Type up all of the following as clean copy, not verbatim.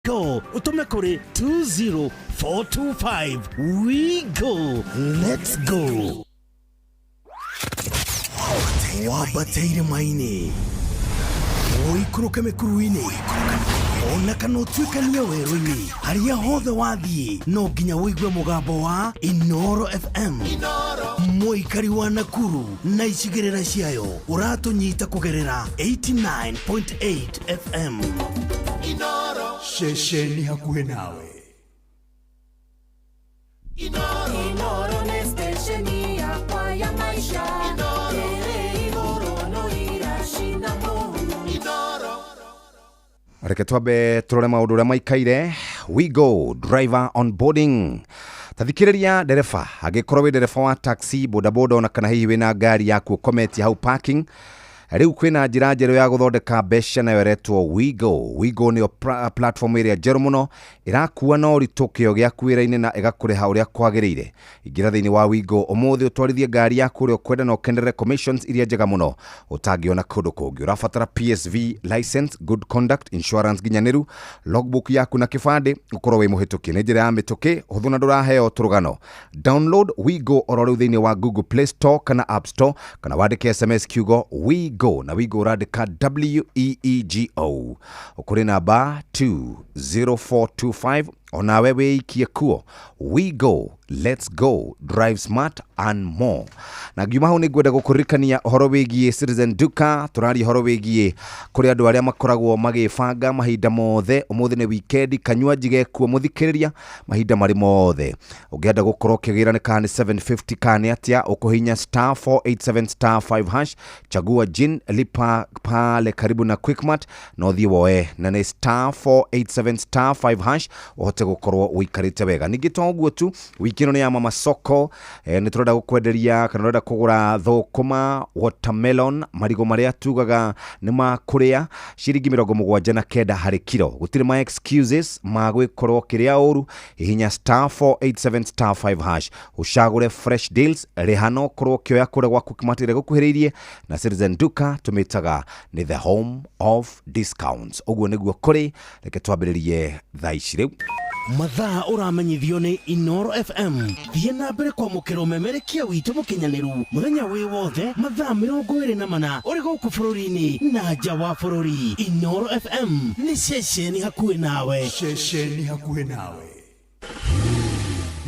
Go ũtũme kũrĩ 20425. We go, let's go. Wambate irĩma-inĩ, ũikũrũke mĩkuru-inĩ, ona kana ũtuĩkanie werũ-inĩ, harĩa hothe wathiĩ no nginya ũigue mũgambo wa Inoro FM. Mũikari wa Nakuru na icigĩrĩra ciayo, ũratũnyita kũgerera 89.8 FM. Ceceni hakuhĩ nawe. Inoro nĩ stesheni yakwa ya maisha ĩrĩ igũrũ no iracina mũhu. Reke twambe tũrore maũndũ ũrĩa maikaire. We go driver onboarding. Tathikĩrĩria ndereba, angĩkorwo wĩ ndereba wa taxi, bodaboda, ona kana hihi wĩna ngari yaku ũkometie hau parking, rĩu kwĩna njĩra njerũ ya gũthondeka mbeca, nayo ĩretwo WeGo. WeGo nĩyo platform ĩrĩa njerũ mũno ĩrakua na ũritũ kĩo gĩaku wĩra-inĩ na ĩgakũrĩha ũrĩa kwagĩrĩire. Ingĩra thĩinĩ wa WeGo ũmũthĩ, ũtwarithie ngari yaku ũrĩa ũkwenda na ũkenerere commissions iria njega mũno ũtangĩona kũndũ kũngĩ. Ũrabatara PSV license, good conduct, insurance nginyanĩru, logbook yaku na kĩbandĩ, ũkorwo wĩ mũhĩtũkie. Nĩ njĩra ya mĩtũkĩ, hũthũ na ndũraheo tũrũgano. Download WeGo oro rĩu thĩinĩ wa Google Play Store kana App Store, kana wandĩke SMS kiugo WeGo, na WeGo ũrandĩka WEEGO ũkũrĩ namba 20425. Onawe wĩikie kuo. We go, let's go, drive smart and more. Na ngiuma hau, nĩ ngwenda gũkũririkania ũhoro wĩgiĩ Citizen Duka. Tũraria ũhoro wĩgiĩ kũrĩ andũ arĩa makoragwo magĩbanga mahinda mothe. Ũmũthĩ nĩ weekend, kanywanji gekuo mũthikĩrĩria mahinda marĩ mothe. Ũngĩenda gũkorwo ũkĩgĩra nĩ kana nĩ 750 kana nĩ atĩa, ũkũhinya *487*5#, chagua gin, lipa pale karibu na Quickmart na ũthiĩ woe, na nĩ *487*5# ũhote gũkorwo ũikarĩte wega. Ningĩ to ũguo tu, wiki ĩno nĩ ya mama soko. Nĩ tũrenda gũkwenderia kana ũrenda kũgũra thũkũma, watermelon, marigũ marĩa tugaga nĩ ma kũrĩa, ciringi 79 harĩ kiro. Gũtirĩ ma excuses ma gwĩkorwo kĩrĩa ũru. Hihinya *487*5# ũcagũre fresh deals, rĩha no ũkorwo ũkĩoya kũrĩa gwa Quickmart ĩrĩa gũkuhĩrĩirie. Na Citizen Duka tũmĩtaga nĩ the home of discounts. Ũguo nĩguo kũrĩ. Reke twambĩrĩrie thaa ici rĩu. Mathaa ũramenyithio nĩ Inoro FM. Thiĩ na mbere kwamũkĩra ũmemerekia witũ mũkinyanĩru mũthenya wĩ wothe, mathaa 24, ũrĩ gũkũ bũrũri-inĩ na nja wa bũrũri. Inoro FM nĩ ceceni hakuhĩ nawe. Ceceni hakuhĩ nawe.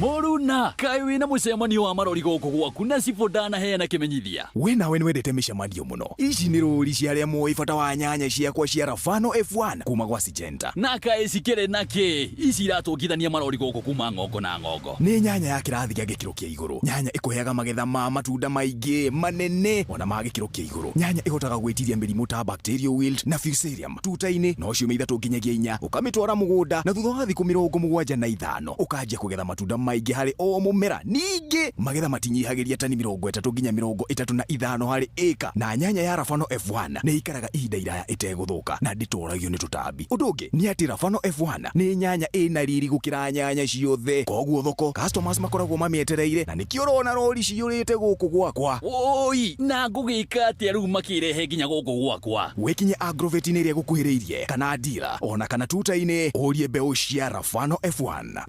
Mũruna, kaĩ wĩna mũcemanio wa marori gũkũ gwaku na cibũ ndanaheana kĩmenyithia? We nawe nĩwendete mĩcemanio mũno. Ici nĩ rũri cia arĩa moĩ bata wa nyanya ciakwa cia Rafano F1 kuma gwa Syngenta. Na kaĩ cikĩrĩ na kĩ ici iratũngithania marori gũkũ kuma ng'ongo na ng'ongo? Nĩ nyanya ya kĩrathi gĩa gĩkĩro kĩa igũrũ, nyanya ĩkũheaga magetha ma matunda maingĩ manene ona ma gĩkĩro kĩa igũrũ, nyanya ĩhotaga gwĩtiria mĩrimũ ta bacterial wilt na fusarium. Tuta-inĩ no ciumia 3 nginyagia 4 ũkamĩtwara mũgũnda, na thutha wa thikũ 75 ũkanjia kũgetha matunda maingĩ harĩ o mũmera. Ningĩ magetha matinyihagĩria tani 30 nginya 35 harĩ ĩka. Na nyanya ya Rafano F1 nĩ ĩikaraga ihinda iraya ĩtegũthũka na ndĩtoragio nĩ tũtambi. Ũndũ ũngĩ nĩ atĩ Rafano F1 nĩ nyanya ĩna riri gũkĩra nyanya ciothe, koguo thoko customers makoragwo mamĩetereire, na nĩkĩo ũrona rori ciyũrĩte gũkũ gwakwa. Oi, na ngũgĩka atĩa rĩu makĩrehe nginya gũkũ gwakwa? Wĩkinye agrovet-inĩ ĩrĩa ĩgũkuhĩrĩirie kana dealer, ona kana tuta-inĩ ũrie mbeũ cia Rafano F1.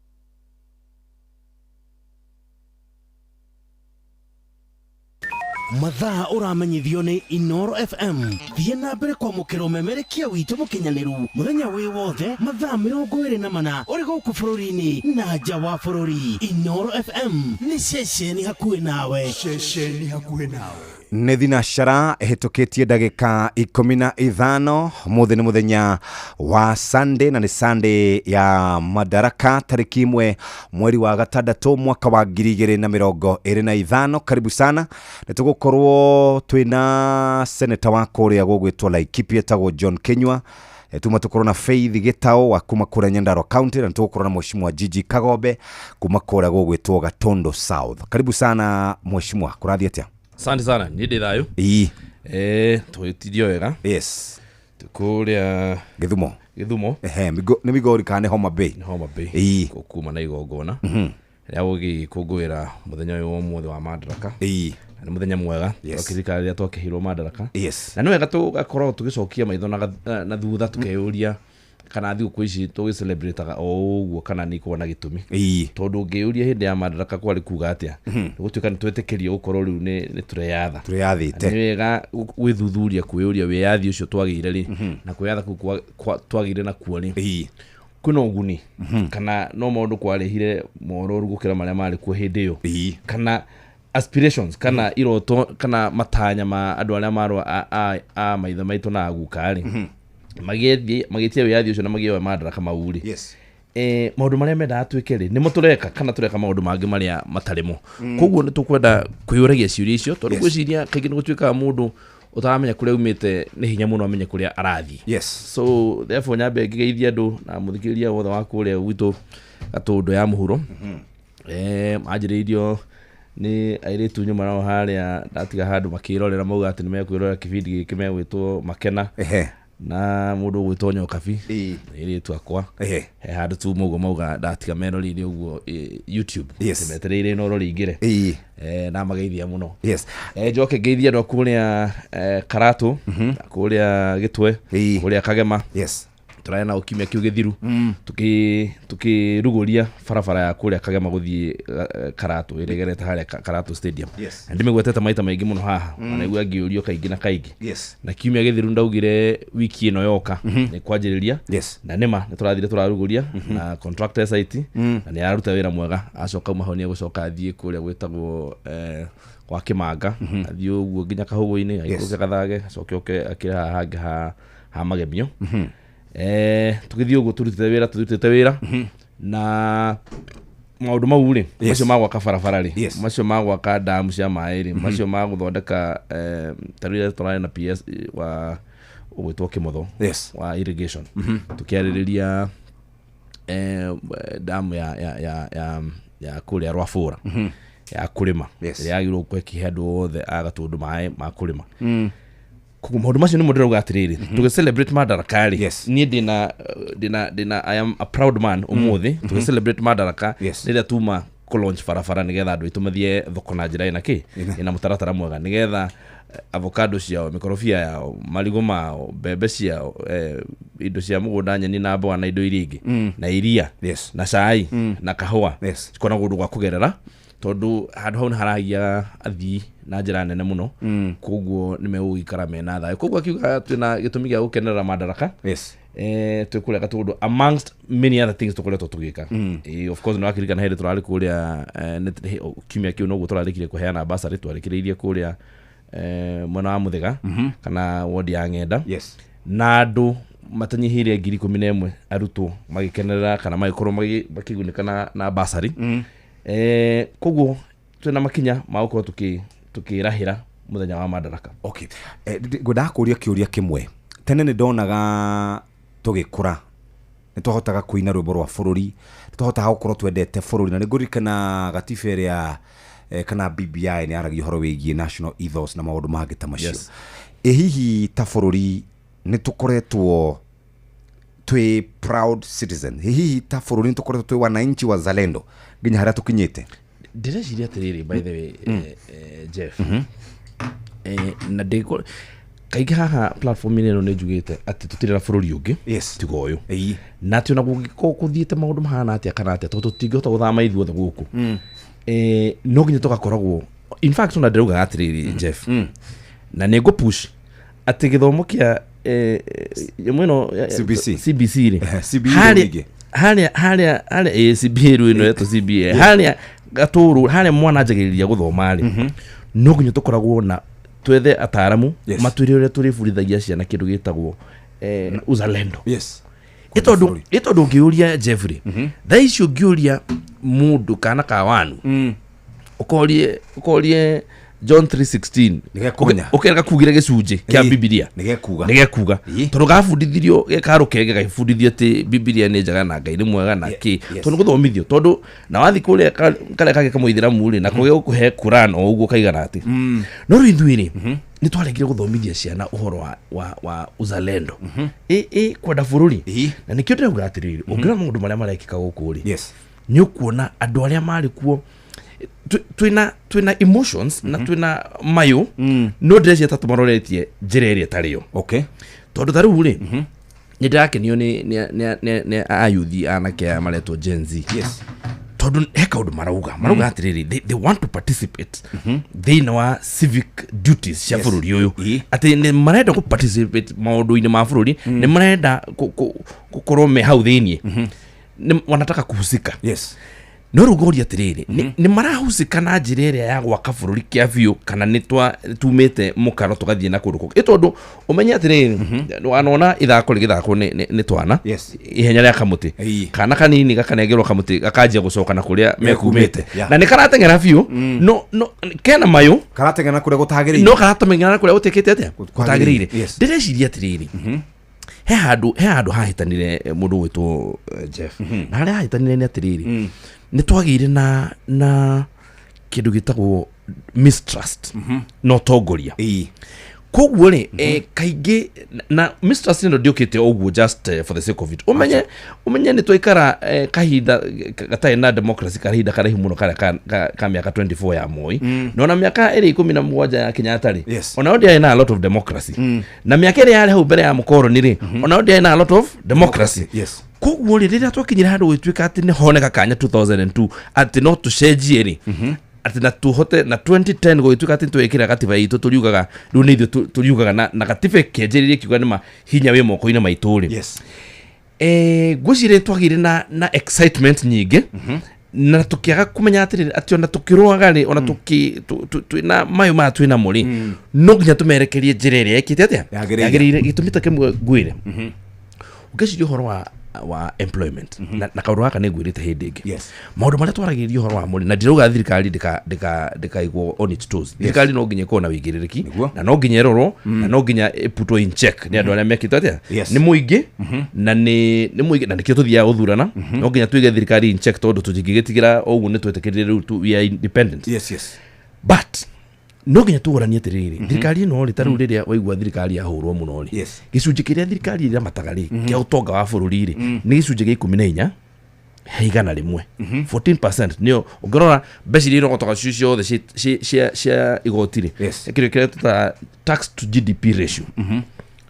Mathaa ũramenyithio nĩ Inoro FM. Thiĩ na mbere kwamũkĩra ũmemerekia witũ mũkinyanĩru mũthenya wĩ wothe, mathaa 24, ũrĩ gũkũ bũrũri-inĩ na nja wa bũrũri. Inoro FM nĩ ceceni hakuhĩ nawe. Ceceni hakuhĩ nawe. Nĩ thinacara ĩhĩtũkĩtie ndagĩka 15. Mũthĩ nĩ mũthenya wa Sunday, na nĩ Sunday ya Madaraka, tarĩki 1 mweri wa gatandatũ mwaka wa 2025. Karibu sana. Nĩ tũgũkorwo twĩna seneta wa kũrĩa gũgwĩtwo Laikipia etagwo John Kinyua. Tuma tũkorwo na Faith Gĩtaũ wa kuma kũrĩa Nyandarua County, na nĩtũgũkorwo na Mheshimiwa Gigi Kagombe kuma kũrĩa gũgwĩtwo Gatondo South. Karibu sana Mheshimiwa, kũrathiĩ atĩa? Asante sana, niĩ ndĩ thayũ. Tũgĩtirio wega. Kũrĩa Gĩthumo. Gĩthumo. Ehe, nĩ Migori kana nĩ Homa Bay? Nĩ Homa Bay. Kuma na igongona rĩa gũgĩkũngũĩra mũthenya ũyũ wa ũmũthĩ wa Madaraka. Na nĩ mũthenya mwega. Twakĩririkana rĩrĩa twakĩheirwo Madaraka. Na nĩ wega tũgakorwo tũgĩcokia maitho na thutha, tũkeyũria Kana thigũkũ ici tũgĩcelebrataga o ũguo kana nĩ ikoragwo na gĩtũmi? Tondũ ũngĩũria hĩndĩ ya Madaraka kwarĩ kuga atĩa, nĩ gũtuĩka nĩ twetĩkĩrio gũkorwo rĩu nĩ tũreyatha. Tũreyathĩte. Nĩ wega gwĩthuthuria, kwĩyũria wĩyathi ũcio twagĩire rĩ, na kwĩyatha kũu twagĩire nakuo rĩ, kwĩna ũguni kana no maũndũ kwarehire mororu gũkĩra marĩa marĩ kuo hĩndĩ ĩyo, kana aspirations kana iroto kana matanya ma andũ arĩa marwa a maithe maitũ na aguka rĩ, magĩtia wĩyathi ũcio na magĩoya madaraka mau rĩ, maũndũ marĩa mendaga twĩke rĩ, nĩmo tũreka kana tũreka maũndũ mangĩ marĩa matarĩ mo? Koguo nĩ tũkwenda kwĩyũragia ciũria icio, tondũ ngwĩciria kaingĩ nĩ gũtuĩkaga mũndũ ũtaramenya kũrĩa aumĩte nĩ hinya mũno amenye kũrĩa arathiĩ. So therefore nyambe ngĩgeithia andũ na mũthikĩrĩria wothe wa kũrĩa gwitũ Gatũndũ ya mũhuro. Manjĩrĩirio nĩ airĩtu nyuma nao harĩa ndatiga handũ makĩrorera, mauga atĩ nĩ mekwĩrorera kĩbindi gĩkĩ megwĩtwo Makena na mũndũ ũgwĩtwo Nyokabi, airĩtu akwa. He handũ tu mũguo mauga ndatiga meroreire ũguo YouTube. Metereire inooro rĩingĩre. Na mageithia mũno. Njoke ngeithie andũ a kũrĩa Karatũ, kũrĩa Gĩtwe, kũrĩa Kagema. Tũrarĩ nao kiumia kĩu gĩthiru tukĩrugũria barabara ya kũrĩa Kagema gũthiĩ Karatũ ĩrĩa ĩgerete harĩa Karatũ Stadium. Na ndĩmĩgwetete maita maingĩ mũno haha, na naigua ngĩũrio kaingĩ na kaingĩ. Na kiumia gĩthiru ndaugire wiki ĩno yoka nĩ kwanjĩrĩria. Na nĩma nĩ tũrathire tũrarugũria na contractor site, na nĩ araruta wĩra mwega. Acoka uma hau nĩ egũcoka athiĩ kũrĩa gwĩtagwo kwa Kĩmanga, athiĩ ũguo nginya Kahũgũ-inĩ, aikũrũke Gathage, acoke oke akĩre haha hangĩ ha Magemio. Tũgĩthiĩ ũguo tũrutĩte wĩra na maũndũ mau rĩ, macio ma gwaka barabara rĩ, macio ma gwaka ndamu cia maĩ rĩ, macio ma gũthondeka ta rĩrĩa tũrarĩ na PS wa ũgwĩtwo Kĩmotho wa irrigation, tũkĩarĩrĩria damu ya kũrĩa Rwabũra ya kũrĩma, ĩrĩa yagĩrĩirwo gũkorwo ĩkĩhe andũ othe a Gatũndũ maĩ ma kũrĩma. Koguo maũndũ macio nĩmo ndĩrauga atĩrĩrĩ, tũgĩ celebrate Madaraka rĩ, niĩ ndĩna I am a proud man ũmũthĩ tũgĩ celebrate Madaraka, rĩrĩa tuma kũ launch barabara nĩgetha andũ aitũ mathiĩ thoko na njĩra ĩna kĩ ĩna mũtaratara mwega, nĩgetha avocado ciao, mĩkorobia yao, marigũ mao, mbembe ciao, indo cia mũgũnda, nyeni na mboga na indo iria ingĩ, na iria, na cai na kahũa, cikona kũndũ gwa kũgerera, tondũ handũ hau nĩ haragia athii na njĩra nene mũno. Koguo nĩ megũgĩikara mena thayũ. Koguo akiuga twĩna gĩtũmi gĩa gũkenerera Madaraka. Twĩ kũrĩa Gatũndũ, amongst many other things tũkoretwo tũgĩka. Of course nĩ wakĩririkana hĩndĩ tũrarĩ kũrĩa kiumia kĩu noguo tũrarĩkirie kũheana basarĩ, twarĩkĩrĩirie kũrĩa mwena wa Mũthĩga kana wodi ya Ng'enda, na andũ matanyihĩire 11,000 arutwo magĩkenerera kana magĩkorwo makĩgunĩka na basarĩ. Koguo twĩna makinya ma gũkorwo tũkĩrahĩra mũthenya wa Madaraka. Okay. Ngwendaga kũria kĩũria kĩmwe. Tene nĩ ndonaga tũgĩkũra nĩ twahotaga kũina rwĩmbo rwa bũrũri, nĩ twahotaga gũkorwo twendete bũrũri, na nĩ ngũririkana gatiba ĩrĩa kana BBI nĩ yaragia ũhoro wĩgiĩ national ethos na maũndũ mangĩ ta macio. Ĩ hihi ta bũrũri nĩ tũkoretwo twĩ proud citizen? Hihi ta bũrũri nĩ tũkoretwo twĩ wananchi wazalendo nginya harĩa tũkinyĩte? Ndĩreciria atĩrĩrĩ, by the way, Jeff, na ndĩko kaingĩ haha platform-inĩ ĩno nĩ njugĩte atĩ tũtirĩ na bũrũri ũngĩ tiga ũyũ, na atĩ ona kũngĩkorwo kũthiĩte maũndũ mahana atĩa kana atĩa, tondũ tũtingĩhota gũthama ithuothe gũkũ, no nginya tũgakoragwo. In fact, ona ndĩraugaga atĩrĩrĩ, Jeff, na nĩ ngũ push atĩ gĩthomo kĩa nyamũ ĩno CBC. CBC rĩ, CBE harĩa rĩu. harĩa CBA rĩu ĩno yetwo CBA, harĩa Gatũrũ harĩa mwana anjagĩrĩria gũthoma rĩ, no nginya tũkoragwo na twethe ataramu matwĩre ũrĩa tũrĩbundithagia ciana kĩndũ gĩtagwo uzalendo. Ĩ tondũ ũngĩũria Jeffrey thaa ici, ũngĩũria mũndũ kana ka wanu, ũkorie John 3:16, Nĩgekũmenya. Ũkerga kugire gĩcunjĩ kĩa Bibilia. Nĩgekuga. Nĩgekuga, tondũ gabundithirio gekarũkenge gagĩbundithio atĩ Bibilia nĩ njega na Ngai nĩ mwega na kĩ, tondũ nĩ gũthomithio, tondũ na wathi kũrĩa karĩa kangĩ kamũithĩramu rĩ, nako gĩgũkũhe Quran o ũguo kaigana atĩ. No rĩu ithuĩ rĩ, nĩ twaregire gũthomithia ciana ũhoro wa uzalendo, ĩ kwenda bũrũri. Na nĩkĩo ndĩrauga atĩrĩrĩ, ũngĩrora maũndũ marĩa marekĩka gũkũ rĩ, nĩ ũkuona andũ arĩa marĩ kuo twĩna emotions na twĩna mayũ, no ndĩreciria ta tũmaroretie njĩra ĩrĩa ĩtarĩ yo, tondũ ta rĩu rĩ, Nĩ ndĩrakenio nĩ ayuthi anake aya maretwo Gen Z. Yes. Tondũ he kaũndũ marauga atĩrĩrĩ, they want to participate thĩinĩ wa civic duties cia bũrũri ũyũ. Ĩ. Atĩ nĩ marenda kũ participate maũndũ-inĩ ma bũrũri, nĩ marenda gũkorwo me hau thĩiniĩ. Wanataka kuhusika. Yes. No rĩu ngoria atĩrĩrĩ, nĩ marahusika na njĩra ĩrĩa ya gwaka bũrũri kĩa biũ, kana nĩ tumĩte mũkaro tũgathiĩ na kũndũ kũngĩ? Ĩ tondũ ũmenye atĩrĩrĩ, wanona ithako rĩgĩthakwo nĩ twana, Yes. ihenya rĩa kamũtĩ, Ĩĩ. kana kanini gakanengerwo kamũtĩ gakanjia gũcoka na kũrĩa mekumĩte, Yeah. na nĩ karateng'era biũ, no kena mayũ. Karateng'era kũrĩa gũtagĩrĩire. No karateng'era na kũrĩa gũtĩkĩte atĩa? Gũtagĩrĩire. Gũtagĩrĩire. Yes. Ndĩreciria atĩrĩrĩ, he handũ hahĩtanire, mũndũ gwĩtwo Jeff, na harĩa hahĩtanire nĩ atĩrĩrĩ, nĩ twagĩire na kĩndũ gĩtagwo mistrust na ũtongoria. Ĩĩ. Koguo rĩ, kaingĩ na mistrust ĩno ndĩũkĩte o ũguo just for the sake of it. Ũmenye nĩ twaikara kahinda gatarĩ na democracy, kahinda karaihu mũno karĩa ka mĩaka 24 ya Moi, na ona mĩaka ĩrĩ 17 ya Kenyatta rĩ, onayo ndĩarĩ na a lot of democracy, na mĩaka ĩrĩa yarĩ hau mbere ya mũkoroni rĩ, onayo ndĩarĩ na a lot of democracy. Yes. Koguo rĩ, rĩrĩa twakinyire handũ gwĩtuĩka atĩ nĩ honeka kanya 2002 atĩ no tũcenjie rĩ, atĩ na tũhote na 2010 gũgĩtuĩka atĩ twĩkĩra gatiba itũ, tũriugaga rĩu nĩ ithuĩ tũriugaga na gatiba ĩkĩanjĩrĩria kiuga nĩ ma hinya wĩ moko-inĩ maitũ rĩ, Yes. Ngwĩciria twagĩire na excitement nyingĩ, na tũkĩaga kũmenya atĩrĩrĩ, atĩ ona tũkĩrũaga rĩ, ona twĩna mayũ maya twĩnamo rĩ, no nginya tũmerekerie njĩra ĩrĩa ĩkĩte atĩa? Yagĩrĩire. Yagĩrĩire. Gĩtũmi ta kĩmwe ngwĩre, ũngĩciria ũhoro wa employment, na kaũndũ gaka nĩ ngwĩrĩte hĩndĩ ĩngĩ, Yes. maũndũ marĩa twaragĩrĩria ũhoro wa mũrĩ, na ndirauga thirikari ndĩkaigwo on its toes. Thirikari no nginya ĩkorwo na wĩigĩrĩrĩki, Nĩguo. na no nginya ĩrorwo, na no nginya ĩputwo in check nĩ andũ arĩa mekĩte atĩa? Yes. Nĩ mũingĩ, na nĩ mũingĩ, na nĩkĩo tũthiaga gũthurana. No nginya tũige thirikari in check, tondũ tũtingĩgĩtigĩra o ũguo nĩ twetĩkĩrire rĩu we are independent. Yes. But no nginya tũgũranie atĩrĩrĩ, thirikari ĩno rĩ, ta rĩu rĩrĩa waigua thirikari yahũrwo mũno rĩ, Yes. gĩcunjĩ kĩrĩa thirikari ĩramataga rĩ kĩa ũtonga wa bũrũri rĩ, nĩ gĩcunjĩ gĩa 14 he 100, 14%. Nĩyo ũngĩrora mbeca iria irogotaga cio ciothe cia igoti rĩ, kĩrĩa tũtaga tax to GDP ratio,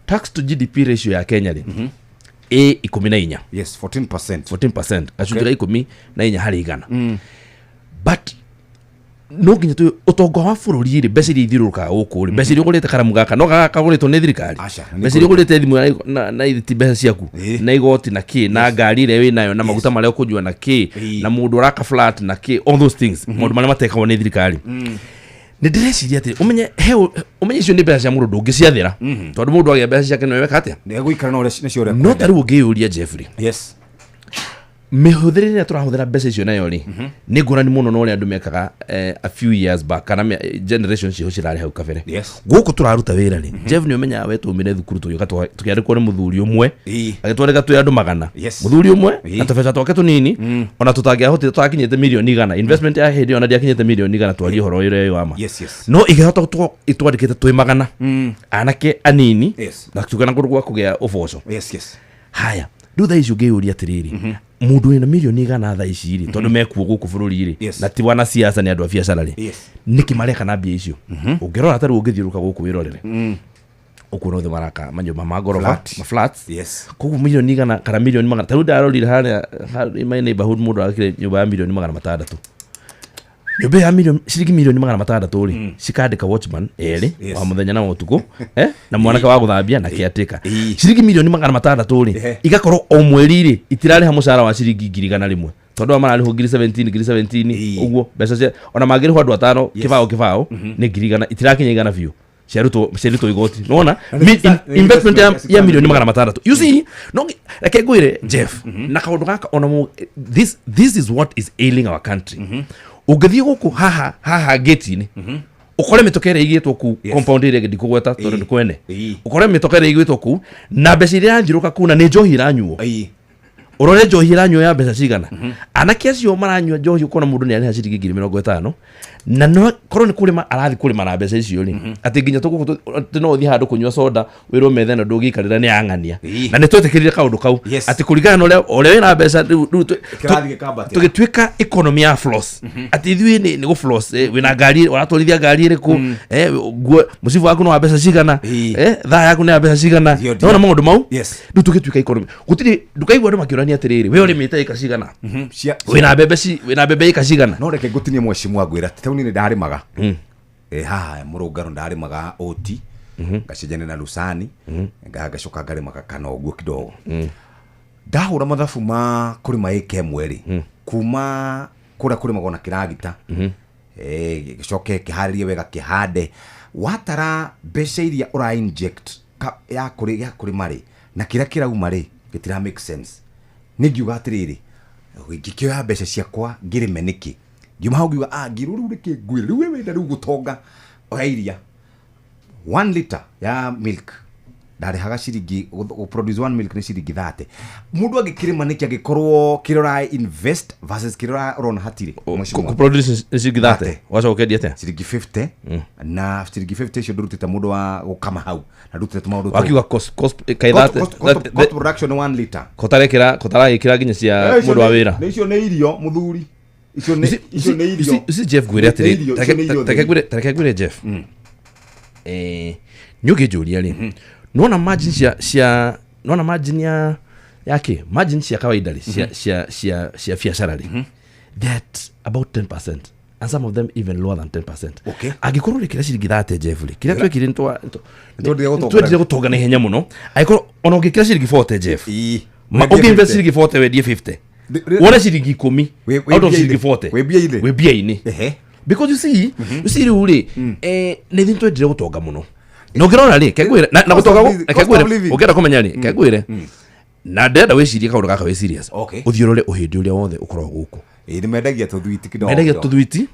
tax to GDP ratio ya Kenya rĩ, ĩ 14. Yes, 14%. 14%, gacunjĩ ga 14 harĩ igana. But no nginya tũ ũtonga wa bũrũri rĩ, mbeca iria ithiũrũrũkaga gũkũ rĩ, mbeca iria ũgũrĩte karamu gaka no gaka kagũrĩtwo nĩ thirikari? Aca, nĩ Mbeca iria ũgũrĩte thimũ na ithiti mbeca ciaku, Ĩ. na igoti na kĩ, na ngari ĩrĩa wĩnayo, na maguta marĩa ũkũnyua na kĩ, Ĩ. na mũndũ ũraka flat na kĩ, all those things, maũndũ marĩa matekagwo nĩ thirikari. Nĩ ndĩreciria atĩ ũmenye icio nĩ mbeca cia mũndũ, ndũngĩciathĩra, tondũ mũndũ agĩa mbeca ciake nĩwe weka atĩa? Nĩ egũikara na ũrĩa nacio ũrĩa No ta rĩu ũngĩyũria, Jeffrey, Yes. Mĩhũthĩre ĩrĩa tũrahũthĩra mbeca icio nayo rĩ, nĩ ngũrani mũno na ũrĩa andũ mekaga a few years back, kana generation ciho cirarĩ hau kabere. Yes. Gũkũ tũraruta wĩra rĩ, Jeff, nĩ ũmenyaga we twaumire thukuru tũgĩũka tũkĩandĩkwo nĩ mũthuri ũmwe, Ĩ. agĩtwandĩka twĩ andũ 100. Yes. Mũthuri ũmwe Ĩ. na tũbeca twake tũnini, ona tũtangĩahotire, tũtakinyĩte mirioni 100, investment ya hĩndĩ ĩyo ona ndĩakinyĩte mirioni 100, twarie ũhoro ũrĩa wĩ wa ma. Yes. No ikĩhota gũtwo itwandĩkĩte twĩ 100 anake anini, Yes. na tuga na kũndũ gwa kũgĩa ũboco. Yes. Haya, rĩu thaa ici ũngĩyũria atĩrĩrĩ, mũndũ wĩna mirioni 100 thaa ici rĩ, tondũ mekuo gũkũ bũrũri rĩ, Yes. na ti wanasiasa, nĩ andũ a biacara rĩ, Yes. nĩkĩ mareka na mbia icio? Ũngĩrora ta rĩu ũngĩthiũrũka gũkũ wĩrorere, ũkuona othe maraka manyũmba ma ngoroba, Flat. ma flats. Yes. Koguo mirioni 100 kana mirioni 100, ta rĩu ndarorire harĩa in my neighborhood, mũndũ arakire nyũmba ya mirioni 600. Nyũmba ya mirioni, ciringi mirioni 600 rĩ, cikandĩka watchman erĩ Yes. wa mũthenya na wa ũtukũ, na mwanake wa gũthambia na caretaker. Ĩ. Ciringi mirioni 600 rĩ, Ehe. igakorwo o mweri rĩ itirarĩha mũcara wa ciringi 100,000, tondũ aya mararĩhwo ngiri 17, ngiri 17. Ĩ. Ũguo mbeca cia ona mangĩrĩhwo andũ atano 20 20 nĩ 100,000, itirakinya 100 biũ ciarutwo igoti. Nona investment ya mirioni 600, you see? No reke ngwĩre, Jeff, na kaũndũ gaka ona this is what is ailing our country. Ũngĩthiĩ gũkũ haha gate-inĩ, ũkore mĩtoka ĩrĩa ĩigĩtwo kũu, Yes. compound ĩrĩa ĩngĩ ndikũgweta tondũ Ĩ. nĩ kwene, Ĩ. ũkore mĩtoka ĩrĩa ĩigĩtwo kũu na mbeca iria irathiũrũka kũu, na nĩ njohi iranyuo. Ĩ. Ũrore njohi ĩranyuo ya mbeca cigana. Anake acio maranyua njohi, ũkona mũndũ nĩ arĩha ciringi 50,000. Na no korwo nĩ kũrĩma arathiĩ kũrĩma na mbeca icio rĩ, atĩ nginya tũgũkũ atĩ no ũthiĩ handũ kũnyua soda wĩrwo metha ĩno ndũngĩikarĩra nĩ yang'ania. Na nĩ twetĩkĩrire kaũndũ kau atĩ kũringana na ũrĩa wĩna mbeca rĩu Kĩrathiĩ gĩkambatĩra. Tũgĩtuĩka economy ya floss, atĩ ithuĩ nĩ gũ floss, wĩna ngari, ũratwarithia ngari ĩrĩkũ, nguo mũcibu waku nĩ wa mbeca cigana, thaa yaku nĩ ya mbeca cigana. Ndio, ndio. Nona maũndũ mau. Rĩu tũgĩtuĩka economy gũtirĩ, ndũkaigua andũ makĩũrania atĩrĩrĩ, we ũrĩmĩte ĩka cigana, wĩna mbembe ĩka cigana. No reke ngũtinie, mwecimu, ngwĩra taũni-inĩ ndarĩmaga. Haha mũrũngaro ndarĩmaga oti, ngacenjania na lucani, ngacoka ngarĩmaga kana ũguo kidogo. Ndahũra mathabu ma kũrĩma ĩka ĩmwe rĩ, kuma kũrĩa kũrĩmagwo na kĩragita, gĩcoke kĩharĩrie wega, kĩhande, watara mbeca iria ũra inject ya kũrĩma rĩ, na kĩrĩa kĩrauma rĩ, gĩtira make sense. Nĩ ngiuga atĩrĩrĩ, ngĩkĩoya mbeca ciakwa ngĩrĩme nĩkĩ? Ngiuma hau ngiuga, ah, ngirwo rĩu nĩkĩ ngwĩre rĩu we wenda rĩu gũtonga, oya iria, 1 liter ya milk ndarĩhaga ciringi, produce one milk nĩ ciringi 30. Mũndũ angĩkĩrĩma nĩkĩ angĩkorwo kĩrĩa ũra invest versus kĩrĩa ũrona hatirĩ, mheshimiwa? Kũproduce nĩ ciringi 30. 30. Wacoka ũkendia atĩa? Ciringi 50, na ciringi 50 icio ndũrutĩte mũndũ wa gũkama hau na ndũrutĩte tũmaũndũ Wakiuga cost kai Cost- 30. cost production 1 liter. Kotaragĩkĩra nginya cia mũndũ wa wĩra. Nĩ icio nĩ irio, mũthuri, icio nĩ irio. Ici Jeff, ngwĩre Nĩ irio, atĩrĩ, icio nĩ irio reke theri. reke ngwĩre Jeff, nĩ ũngĩnjũria rĩ, nona margin cia nona margin ya yake, margin cia kawaida rĩ, cia biacara rĩ, that about 10% and some of them even lower than 10%. Angĩkorwo ũrĩkĩra ciringi 30, Jeff rĩ, kĩrĩa twekire nĩ Nĩtwendire gũtonga. Twendire gũtonga na ihenya mũno. Angĩkorwo ona ũngĩkĩra ciringi 40, Jeff, Wendie ũngĩinvest 50. ciringi 40, wendie 50, wone ciringi 10 Wĩ out of mbia-inĩ. ciringi 40. Wĩ mbia-inĩ. Wĩ mbia-inĩ. Because you see rĩu rĩ, nĩ ithuĩ twendire gũtonga mũno, na ũngĩrora rĩ, kengwĩre na Cost of gũtonga living- cost of living. ũngĩenda kũmenya rĩ, kengwĩre na ndĩrenda wĩcirie kaũndũ gaka wĩ serious. Ũthiĩ ũrore ũhĩndĩ ũrĩa wothe ũkoragwo gũkũ. Ĩĩ, nĩ mendagia tũthwiti kidogo. Mendagia kidogo. tũthwiti.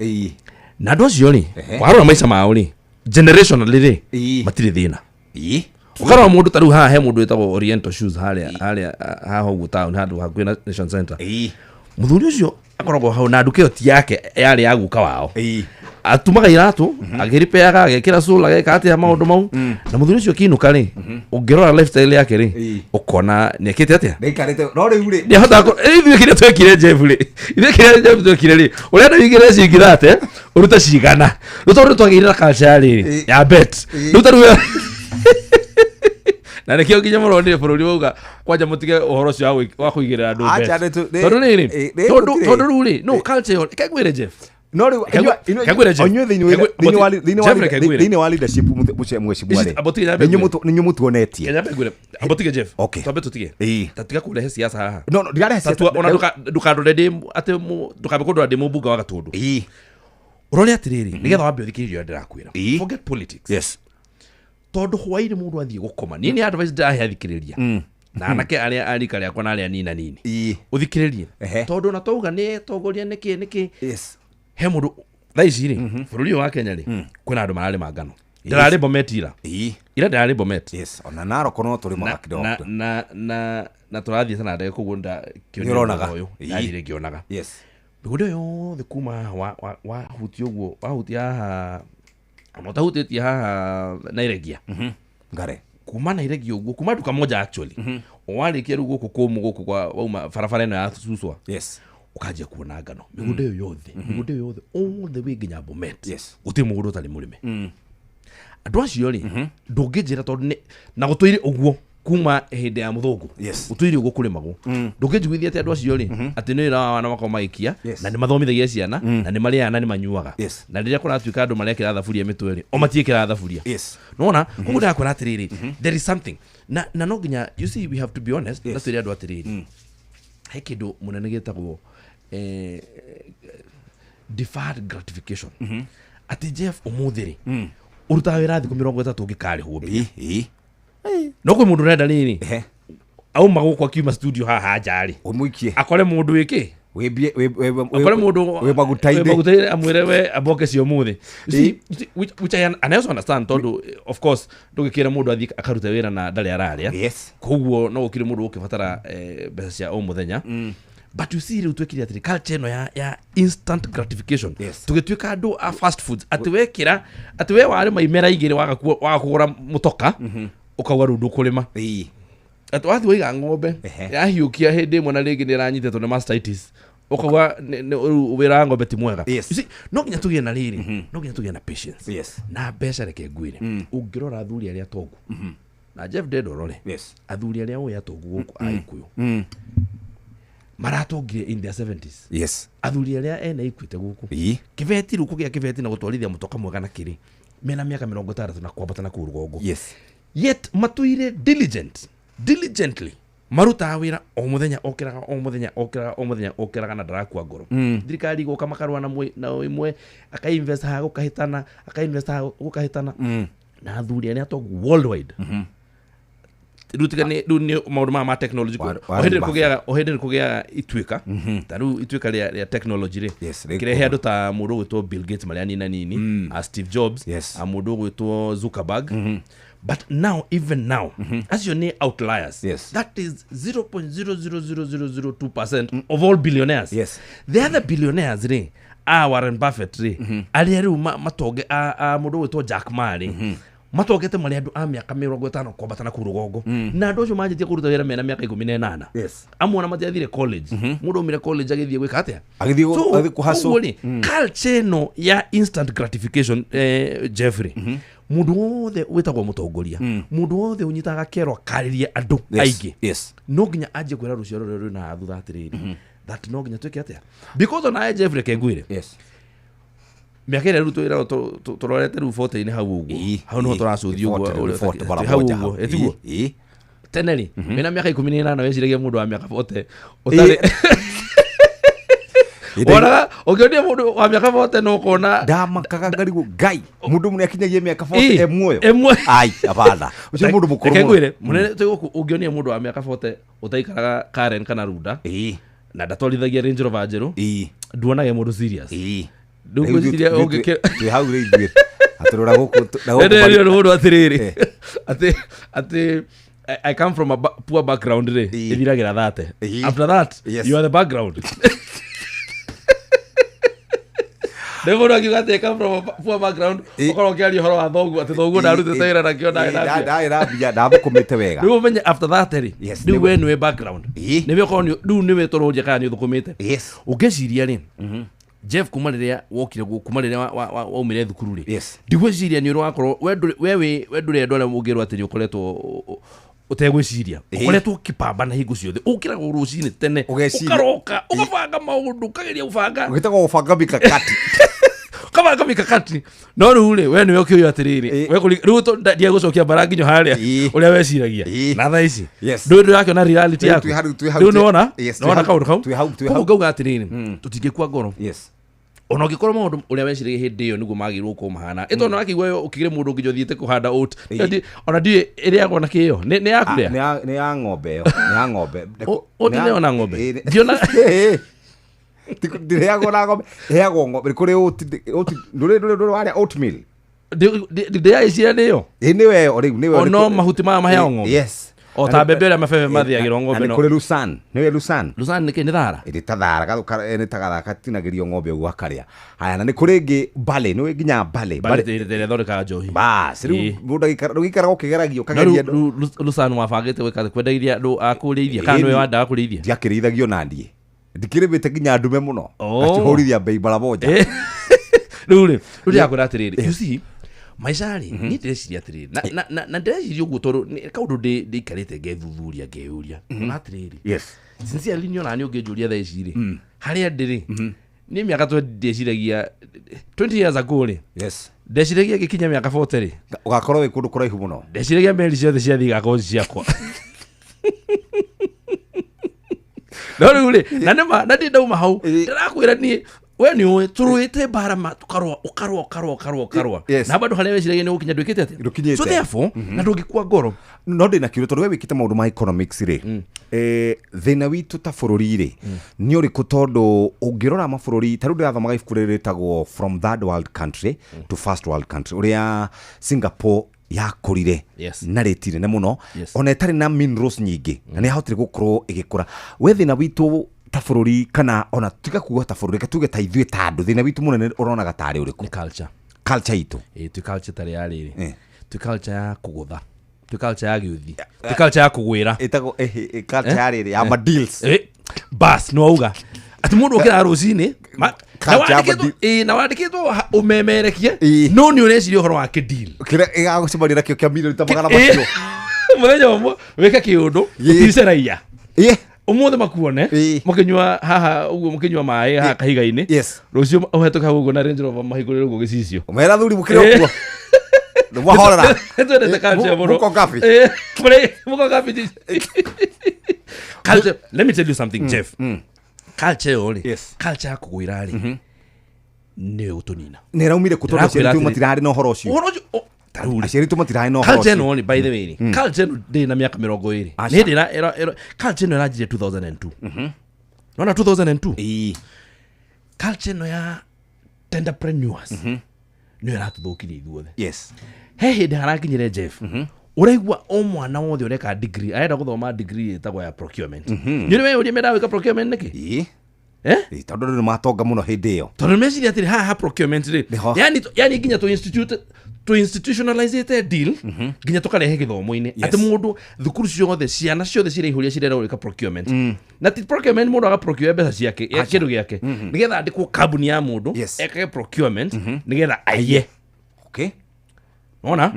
Na andũ acio rĩ, warora maica mao rĩ, generationally rĩ, matirĩ thĩna. Ũkarora mũndũ ta rĩu haha he mũndũ wĩtagwo Oriental Shoes harĩa haha ũguo town, handũ hakuhĩ na Nation Center. Mũthuri ũcio akoragwo hau na nduka ĩyo ti yake, yarĩ ya guka wao. Atumaga iratũ, akĩripeaga, agekĩra sole, ageka atĩa maũndũ mau. Na mũthuri ũcio akĩinũka rĩ, ũngĩrora lifestyle yake rĩ, ũkona nĩekĩte atĩa. Ndaikarĩte no rĩu rĩ, Nĩahotaga ithuĩ kĩrĩa twekire, Jeff rĩ, ithuĩ kĩrĩa Jeff twekire rĩ, ũrenda wĩigĩre ciringi 30 ũrute cigana? Rĩu tondũ twagĩire na culture ya rĩrĩ ya bet, rĩu ta rĩu na nĩkĩo nginya mũronire bũrũri wauga kwanja mũtige ũhoro ũcio wa kũigĩrĩra andũ bet. Acha, Tondũ rĩrĩ, tondũ gũtirĩ. tondũ rĩu rĩ, no culture ĩyo, reke ngwĩre, Jeff. No rĩu Kengwĩre, Jeff. inyuĩ thĩinĩ wa Jeff, reke ngwĩre. thĩinĩ wa leadership, mheshimiwa Ici- rĩ, amba ũtige nyambe nĩ inyuĩ ngwĩre. nĩ inyuĩ mũtuonetie. Kenya ngwĩre, amba ũtige, Jeff. Twambe tũtige. Ta tiga kũrehe siasa haha. No, ndirarehe siasa. Tatua- ona ndũkandore ndĩ atĩ ndũkambe kũndora ndĩ mũmbunge wa Gatũndũ. Ũrore atĩrĩrĩ, nĩgetha wambe ũthikĩrĩrie ũrĩa ndĩrakwĩra. Forget politics. Tondũ hwainĩ mũndũ athiĩ gũkoma, niĩ nĩ advice ndĩrahe athikĩrĩria na anake arĩa a rika rĩakwa na arĩa nina nini. Ũthikĩrĩrie, tondũ ona twauga nĩ tongoria nĩkĩ nĩkĩ, he mũndũ thaa ici rĩ, bũrũri ũyũ wa Kenya rĩ, kwĩna andũ mararĩma ngano. Ndĩrarĩ Bomet ira. Ira ndĩrarĩ Bomet. Yes, ona Narok no tũrĩmaga kidogo. Na tũrathiĩ na ndege, koguo Nĩ ũronaga. ũyũ ndathire ngĩonaga mĩgũnda ĩyo yothe kuma haha wahutia ũguo, wahutia haha, ona ũtahutĩtie haha Nairegia. Ngare. Kuma Nairegia ũguo, kuma duka moja actually, warĩkia rĩu gũkũ kũmũ gũkũ kwa wauma barabara ĩno ya Suswa, ũkanjia kuona ngano mĩgũnda ĩyo yothe, mĩgũnda ĩyo yothe all the way nginya Bomet. Gũtirĩ mũgũnda ũtarĩ mũrĩme. Andũ acio rĩ, ndũngĩnjĩra tondũ nĩ na gũtũire ũguo kuma hĩndĩ ya mũthũngũ, gũtũire ũguo kũrĩmagwo, ndũngĩnjiguithia atĩ andũ acio rĩ, atĩ nĩ wĩra wa wana makoragwo magĩkia, na nĩ mathomithagia ciana, na nĩ marĩaga na nĩ manyuaga, na rĩrĩa kũratuĩka andũ marekĩra thaburia mĩtwe rĩ, o matiĩkĩraga thaburia. Nona koguo ndĩrakwĩra atĩrĩrĩ, there is something na no nginya, you see, we have to be honest na twĩre andũ atĩrĩrĩ, he kĩndũ mũnene gĩtagwo deferred gratification, atĩ Jeff, ũmũthĩ rĩ, ũrutaga wĩra thikũ 30 ũngĩkarĩhwo mbia. No kwĩ mũndũ ũrenda rĩrĩ, auma gũkũ, akiuma studio haha nja rĩ, Ũmũikie. Akore mũndũ wĩkĩ, Wĩ akore mũndũ wĩ maguta-inĩ. Wĩ maguta-inĩ, amwĩre we amboke cio ũmũthĩ. You see, which I, and I also understand, tondũ of course ndũgĩkĩra mũndũ athiĩ akarute wĩra na ndarĩ ararĩa. Koguo no gũkĩrĩ mũndũ ũkĩbatara mbeca cia o mũthenya. But you see, rĩu twekire atĩrĩ, culture ĩno ya instant gratification, Yes. tũgĩtuĩka andũ a fast foods, atĩ wekĩra atĩ we warĩma imera igĩrĩ, waga kũgũra mũtoka, ũkauga rĩu ndũkũrĩma. Atĩ wathiĩ waiga ng'ombe, yahiũkia hĩndĩ ĩmwe na rĩngĩ nĩ ĩranyitĩtwo nĩ mastitis, ũkauga rĩu wĩra wa ng'ombe ti mwega. You see, no nginya tũgĩe na rĩrĩ, no nginya tũgĩe na patience na mbeca. Reke ngwĩre, ũngĩrora athuri arĩa atongu na Jeff Dedo rore, athuri arĩa ũĩ atongu gũkũ a Gĩkũyũ maratongire in their 70s. Athuri arĩa ene ikuĩte gũkũ, kĩbeti rĩu, kũgĩa kĩbeti na gũtwarithia mũtoka mwega na kĩrĩ mena mĩaka 60 na kwambata na kũu rũgongo, yet matuire diligently, marutaga wĩra o mũthenya, okĩraga o mũthenya, okĩraga o mũthenya, okĩraga na ndarakua ngoro. Thirikari gũka makarũa na na ĩmwe, akainvest haha gũkahĩtana, akainvest haha gũkahĩtana. Na athuri arĩa atongu worldwide rĩu, tiga nĩ rĩu nĩ maũndũ maya ma technology, o hĩndĩ nĩ o hĩndĩ nĩ kũgĩaga ituĩka, ta rĩu ituĩka rĩa technology rĩ, kĩrehe andũ ta mũndũ ũgwĩtwo Bill Gates marĩa nina nini, a Steve Jobs, a mũndũ ũgwĩtwo Zuckerberg. But now, even now, acio nĩ outliers. That is 0.00002% of all billionaires. The other billionaires rĩ, a Warren Buffett rĩ, arĩa rĩu matonge, a mũndũ ũgwĩtwo Jack Ma rĩ, matongete marĩ andũ a mĩaka 50 kwambata na kũu rũgongo, na andũ acio manjĩtie kũruta wĩra mena mĩaka 18. Amwe ona matiathire college. Mũndũ aumire college agĩthiĩ gwĩka atĩa? Agĩthiĩ So, agĩthiĩ kũ-hustle. koguo rĩ, culture ĩno ya instant gratification, Jeffrey, mũndũ wothe wĩtagwo mũtongoria, mũndũ wothe ũnyitaga kero akarĩrie andũ aingĩ, no nginya anjie kwĩra rũciaro rũrĩa rwĩna thutha atĩrĩrĩ, that no nginya twĩke atĩa, because onawe Jeffrey, kengwĩre, mĩaka ĩrĩa rĩu twĩrago tũrorete rĩu 40-inĩ hau ũguo, hau nĩho tũracũthi ũguo, ũrĩa hau ũguo, ĩtiguo tene rĩ, wĩna mĩaka 18 weciragia mũndũ wa mĩaka 40 ũtarĩ wonaga, ũngĩonia mũndũ wa mĩaka 40 no ũkona. Ndamakaga ngarigwo, ngai, mũndũ mũnene akinyagia mĩaka 40 e muoyo? E muoyo. Ai, abana, ũcio mũndũ mũkũrũ Reke mũno. ngwĩre, mũnene twĩ gũkũ, ũngĩonia mũndũ wa mĩaka 40 ũtaikaraga Karen kana Runda na ndatwarithagia Range Rover njerũ, nduonage mũndũ serious. Rĩu Rĩu ngwĩciria twĩ hau rĩu ithuĩ atũrora gũkũ na gũkũ Nĩ mũndũ atĩrĩrĩ, atĩ I come from a poor background rĩ, ĩthiragĩra thate. After that, you are the background. Nĩ mũndũ akiuga atĩ I come from a poor background, ũkorwo ũkĩaria ũhoro wa thoguo, atĩ thoguo ndarutĩte wĩra nakĩo ndarĩ na mbia. Ndarĩ na mbia, ndamũkũmĩte wega. Rĩu ũmenye after that rĩ, rĩu we nĩwe background. Nĩwe ũkorwo rĩu nĩwe tũrũria kana nĩ ũthũkũmĩte. Ũngĩciria rĩ, Jeff, kuma rĩrĩa wokire kuma rĩrĩa waumire thukuru rĩ, ndigwĩciria nĩ ũrĩ wakorwo we ndũrĩ andũ arĩa ũngĩrwo atĩ nĩ ũkoretwo ũtegwĩciria, ũkoretwo ũkĩpambana hingo ciothe, ũkĩraga rũcinĩ tene, Ũgeciria. ũkaroka ũgabanga maũndũ, ũkageria gũbanga. Gwĩtagwo gũbanga mikakati. Ũkabanga mikakati, no rĩu rĩ, we nĩwe ũkĩũyũ atĩrĩrĩ, we rĩu ndiegũcokia mbara nginyo harĩa ũrĩa weciragia na thaa ici ndũĩ ndũrakĩona reality Rĩu yaku. twĩ hau, twĩ hau, Rĩu nĩwona yes, twĩ nĩwona hau, kaũndũ kau. twĩ hau, twĩ Koguo hau. ngauga atĩrĩrĩ, tũtingĩkua ngoro ona ũngĩkorwo maũndũ ũrĩa weciragia hĩndĩ ĩyo nĩguo magĩrĩirwo gũkorwo mahana, ĩtondũ wakĩigua ũkĩgĩre mũndũ nginya ũthiĩte kũhanda oat. Ona ndiũĩ ĩrĩagwo na kĩo nĩ ya kũrĩa. Nĩ ya ng'ombe ĩyo, nĩ ya ng'ombe. Oat nĩ ona ng'ombe? Ndionaga. Ndĩrĩagwo na ng'ombe, ĩheagwo ng'ombe. Nĩ kũrĩ oat, oat ndũrĩ warĩa oatmeal? Ndĩragĩciria nĩyo. Ĩ, nĩwe ĩyo rĩu, nĩwe. O no mahuti maya maheagwo ng'ombe? Yes. O ta mbembe ũrĩa mabebe mathĩagĩrwo ng'ombe. Na nĩ kũrĩ lucerne, nĩwe lucerne? Lucerne nĩ kĩ? Nĩ thara? Ĩrĩ ta thara, nĩ ta gathara gatinagĩrio ng'ombe ũguo akarĩa. Haya, na nĩ kũrĩ ĩngĩ barley, nĩwe nginya barley. Barley ĩrĩa ĩthondekaga njohi. Bas, rĩu mũndũ ndũgĩikaraga ũkĩgeragia No ũkageria. rĩu Lucerne wabangĩte gwĩka kwendagiria andũ a kũrĩithia kana nĩwe wandaga kũrĩithia? Ndiakĩrĩithagio na niĩ ndikĩrĩmĩte nginya ndume mũno, Oh. ngacihũrithia mbei mara moja. Rĩu rĩ, rĩu ndĩrakwĩra atĩrĩrĩ, you see, maica rĩ, niĩ ndĩreciria atĩrĩrĩ, na ndĩreciria ũguo tondũ nĩ kaũndũ ndĩikarĩte ngethuthuria, ngeyũria ona atĩrĩrĩ, sincerely, nĩ ona nĩ ũngĩnjũria thaa ici rĩ, harĩa ndĩrĩ niĩ mĩaka 20, ndĩciragia 20 years ago rĩ, ndeciragia ngĩkinya mĩaka 40 rĩ, Ũgakorwo wĩ kũndũ kũraihu mũno. Ndeciragia meri ciothe ciathiĩ igakorwo ci ciakwa. No rĩu rĩ, na nĩma na ndĩ ndauma hau, ndĩrakwĩra niĩ we nĩ ũĩ tũrũĩte mbara ma tũkarũa, ũkarũa, ũkarũa, ũkarũa, ũkarũa, na bado harĩa weciragia nĩ gũkinya ndwĩkĩte atĩa? Ndũkinyĩte. So therefore, na ndũngĩkua ngoro. No ndĩna kĩũria, tondũ we wĩkĩte maũndũ ma economics rĩ, thĩna witũ ta bũrũri rĩ nĩ ũrĩkũ? Tondũ ũngĩrora mabũrũri ta rĩu ndĩrathomaga ibuku rĩrĩ rĩtagwo From Third World Country to First World Country, ũrĩa Singapore yakũrire na rĩti nene mũno, ona ĩtarĩ na minerals nyingĩ, na nĩ yahotire gũkorwo ĩgĩkũra. We thĩna witũ Ta bũrũri, kana ona tiga kuga ta bũrũri, reke tuge ta ithuĩ ta andũ, thĩna witũ mũnene ũronaga tarĩ ũrĩkũ? Nĩ culture. Culture itũ. Ĩ, twĩ culture tarĩ ya rĩrĩ, Eh. twĩ culture ya kũgũtha, twĩ culture ya gĩũthi, twĩ culture ya kũgwĩra. Ĩtagwo culture ya rĩrĩ ya madeals. Eh, bas nĩ wauga atĩ mũndũ ũkĩraga rũcinĩ ma- na Culture ya ĩ, na wandĩkĩtwo ũmemerekie, Ĩ. no nĩ ũreciria ũhoro wa kĩdeal. Kĩrĩa ĩgagũcemania nakĩo kĩa milioni ta magana Ĩ, macio. Mũthenya ũmwe wĩke kĩũndũ, Ĩ. ũtice raia Ĩ, ũmũthĩ makuone Ĩ. mũkĩnyua haha ũguo, mũkĩnyua maĩ haha kahiga-inĩ. Rũciũ ũhetũke hau ũguo na Range Rover, mahingũrĩre ũguo gĩcicio. Mera thuri mũkĩrĩ ũguo nĩ mwahorera. Twendete culture mũno. Mũko ngapi? Eh, mũko ngapi? Culture, let me tell you something, Jeff, culture ĩyo rĩ, culture ya kũgwĩra rĩ, nĩyo gũtũnina. Nĩ ĩraumire kũ? Tondũ aciari Ndĩrakwĩra tu atĩrĩ- matirarĩ na ũhoro ũcio. Ũhoro ũcio ta rĩu rĩ, Aciari tu matirarĩ na ũhoro culture ũcio. ĩno rĩ, by the way rĩ, culture ĩno, ndĩ na mĩaka 20. Aca. Nĩ hĩndĩ culture ĩno ĩranjirie 2002. Nona 2002? Ĩ. Culture ĩno ya tenderpreneurs nĩyo ĩratũthũkirie ithuothe. He hĩndĩ harakinyire, Jeff, ũraigua o mwana wothe ũreka degree arenda gũthoma degree ĩtagwo ya procurement. Nĩ ũrĩ weyũria mendaga gwĩka procurement nĩkĩ? Ĩ. Eh? Ĩ, tondũ andũ nĩ matonga mũno hĩndĩ ĩyo. Tondũ meciria atĩrĩ, haha procurement rĩ, Nĩho. yani nginya tũ institute tũ institutionalizate deal, nginya tũkarehe gĩthomo-inĩ, atĩ mũndũ thukuru ciothe, ciana ciothe ciraihũria cirenda gwĩka procurement, na ti procurement mũndũ agaprocure mbeca ciake ya kĩndũ gĩake, nĩgetha andĩkwo kambuni ya mũndũ ekage procurement nĩgetha aiye. Ona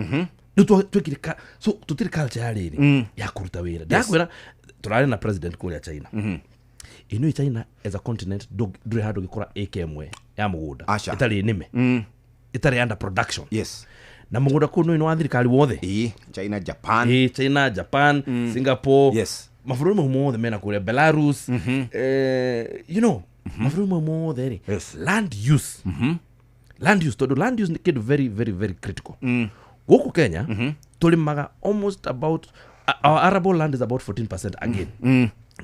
rĩu twekire so tũtirĩ culture ya rĩrĩ ya kũruta wĩra. Ndakwĩra, tũrarĩ na president kũrĩa China. Ĩno China as a continent, ndũrĩ handũ ũngĩkora ĩka ĩmwe ya mũgũnda Aca. ĩtarĩ nĩme, ĩtarĩ under production. Na mũgũnda kũu nĩ wa thirikari wothe. Ĩ, China, Japan. Ĩ, China, Japan, Singapore, mabũrũri mau mothe mena kũrĩa Belarus, mabũrũri mau mothe rĩ, land use, land use, tondũ land use nĩ kĩndũ very very very critical. Gũkũ Kenya tũrĩmaga almost about, our arable land is about 14%. Again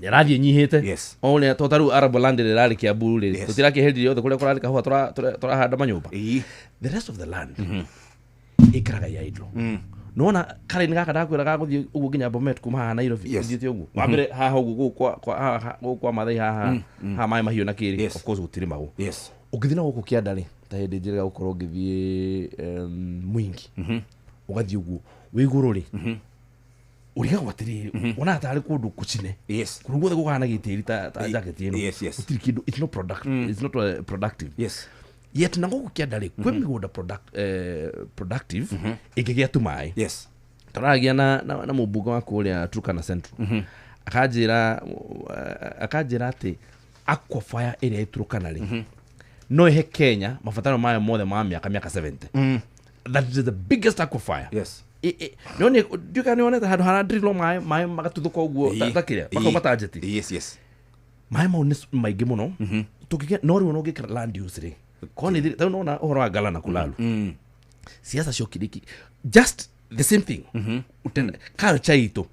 ĩrathiĩ nyihĩte. O ũrĩa to tarĩu arable land ĩrĩa ĩrarĩ Kiambu rĩ, tũtirakĩheririe yothe kũrĩa kũrarĩ kahũa, tũrahanda manyũmba. The rest of the land ĩikaraga ya idle. Nona karaini gaka ndakwĩra gagũthiĩ ũguo nginya Bomet kuma haha Nairobi, ũthiĩte ũguo wa mbere haha ũguo gũkũ kwa Mathai haha, haha maĩ mahiũ na kĩrĩ, of course gũtirĩ magũ. Ũngĩthiĩ na gũkũ kĩanda rĩ, ta hĩndĩ njĩrĩga gũkorwo ngĩthiĩ mwingi, ũgathiĩ ũguo wĩ igũrũ rĩ, ũrigagwo atĩrĩrĩ, wonaga tarĩ kũndũ kũcine. Kũndũ guothe gũkahana gĩtĩri ta jacket ĩno. Gũtirĩ kĩndũ, it's not product, it's not productive. Yet na gũkũ kĩanda rĩ, kwĩ mĩgũnda productive ĩngĩgĩa tu maĩ. Tũraragia na mũmbunge wa kũrĩa Turkana Central, akanjĩra atĩ aquifer ĩrĩa ĩ Turkana rĩ, no ĩhe Kenya mabataro mayo mothe ma mĩaka 70. That is the biggest aquifer. Nĩone, ndiũĩ kana nĩwonete handũ haradrilwo maĩ magatuthũka ũguo ta kĩrĩa makauma ta njeti. Maĩ mau nĩ maingĩ mũno tũngĩgĩa, no rĩu ona ũngĩkĩra land use rĩ, korwo nĩ tarĩu nona ũhoro wa Ngala na Kulalu, siasa ciokire iki just the same thing. Culture itũ,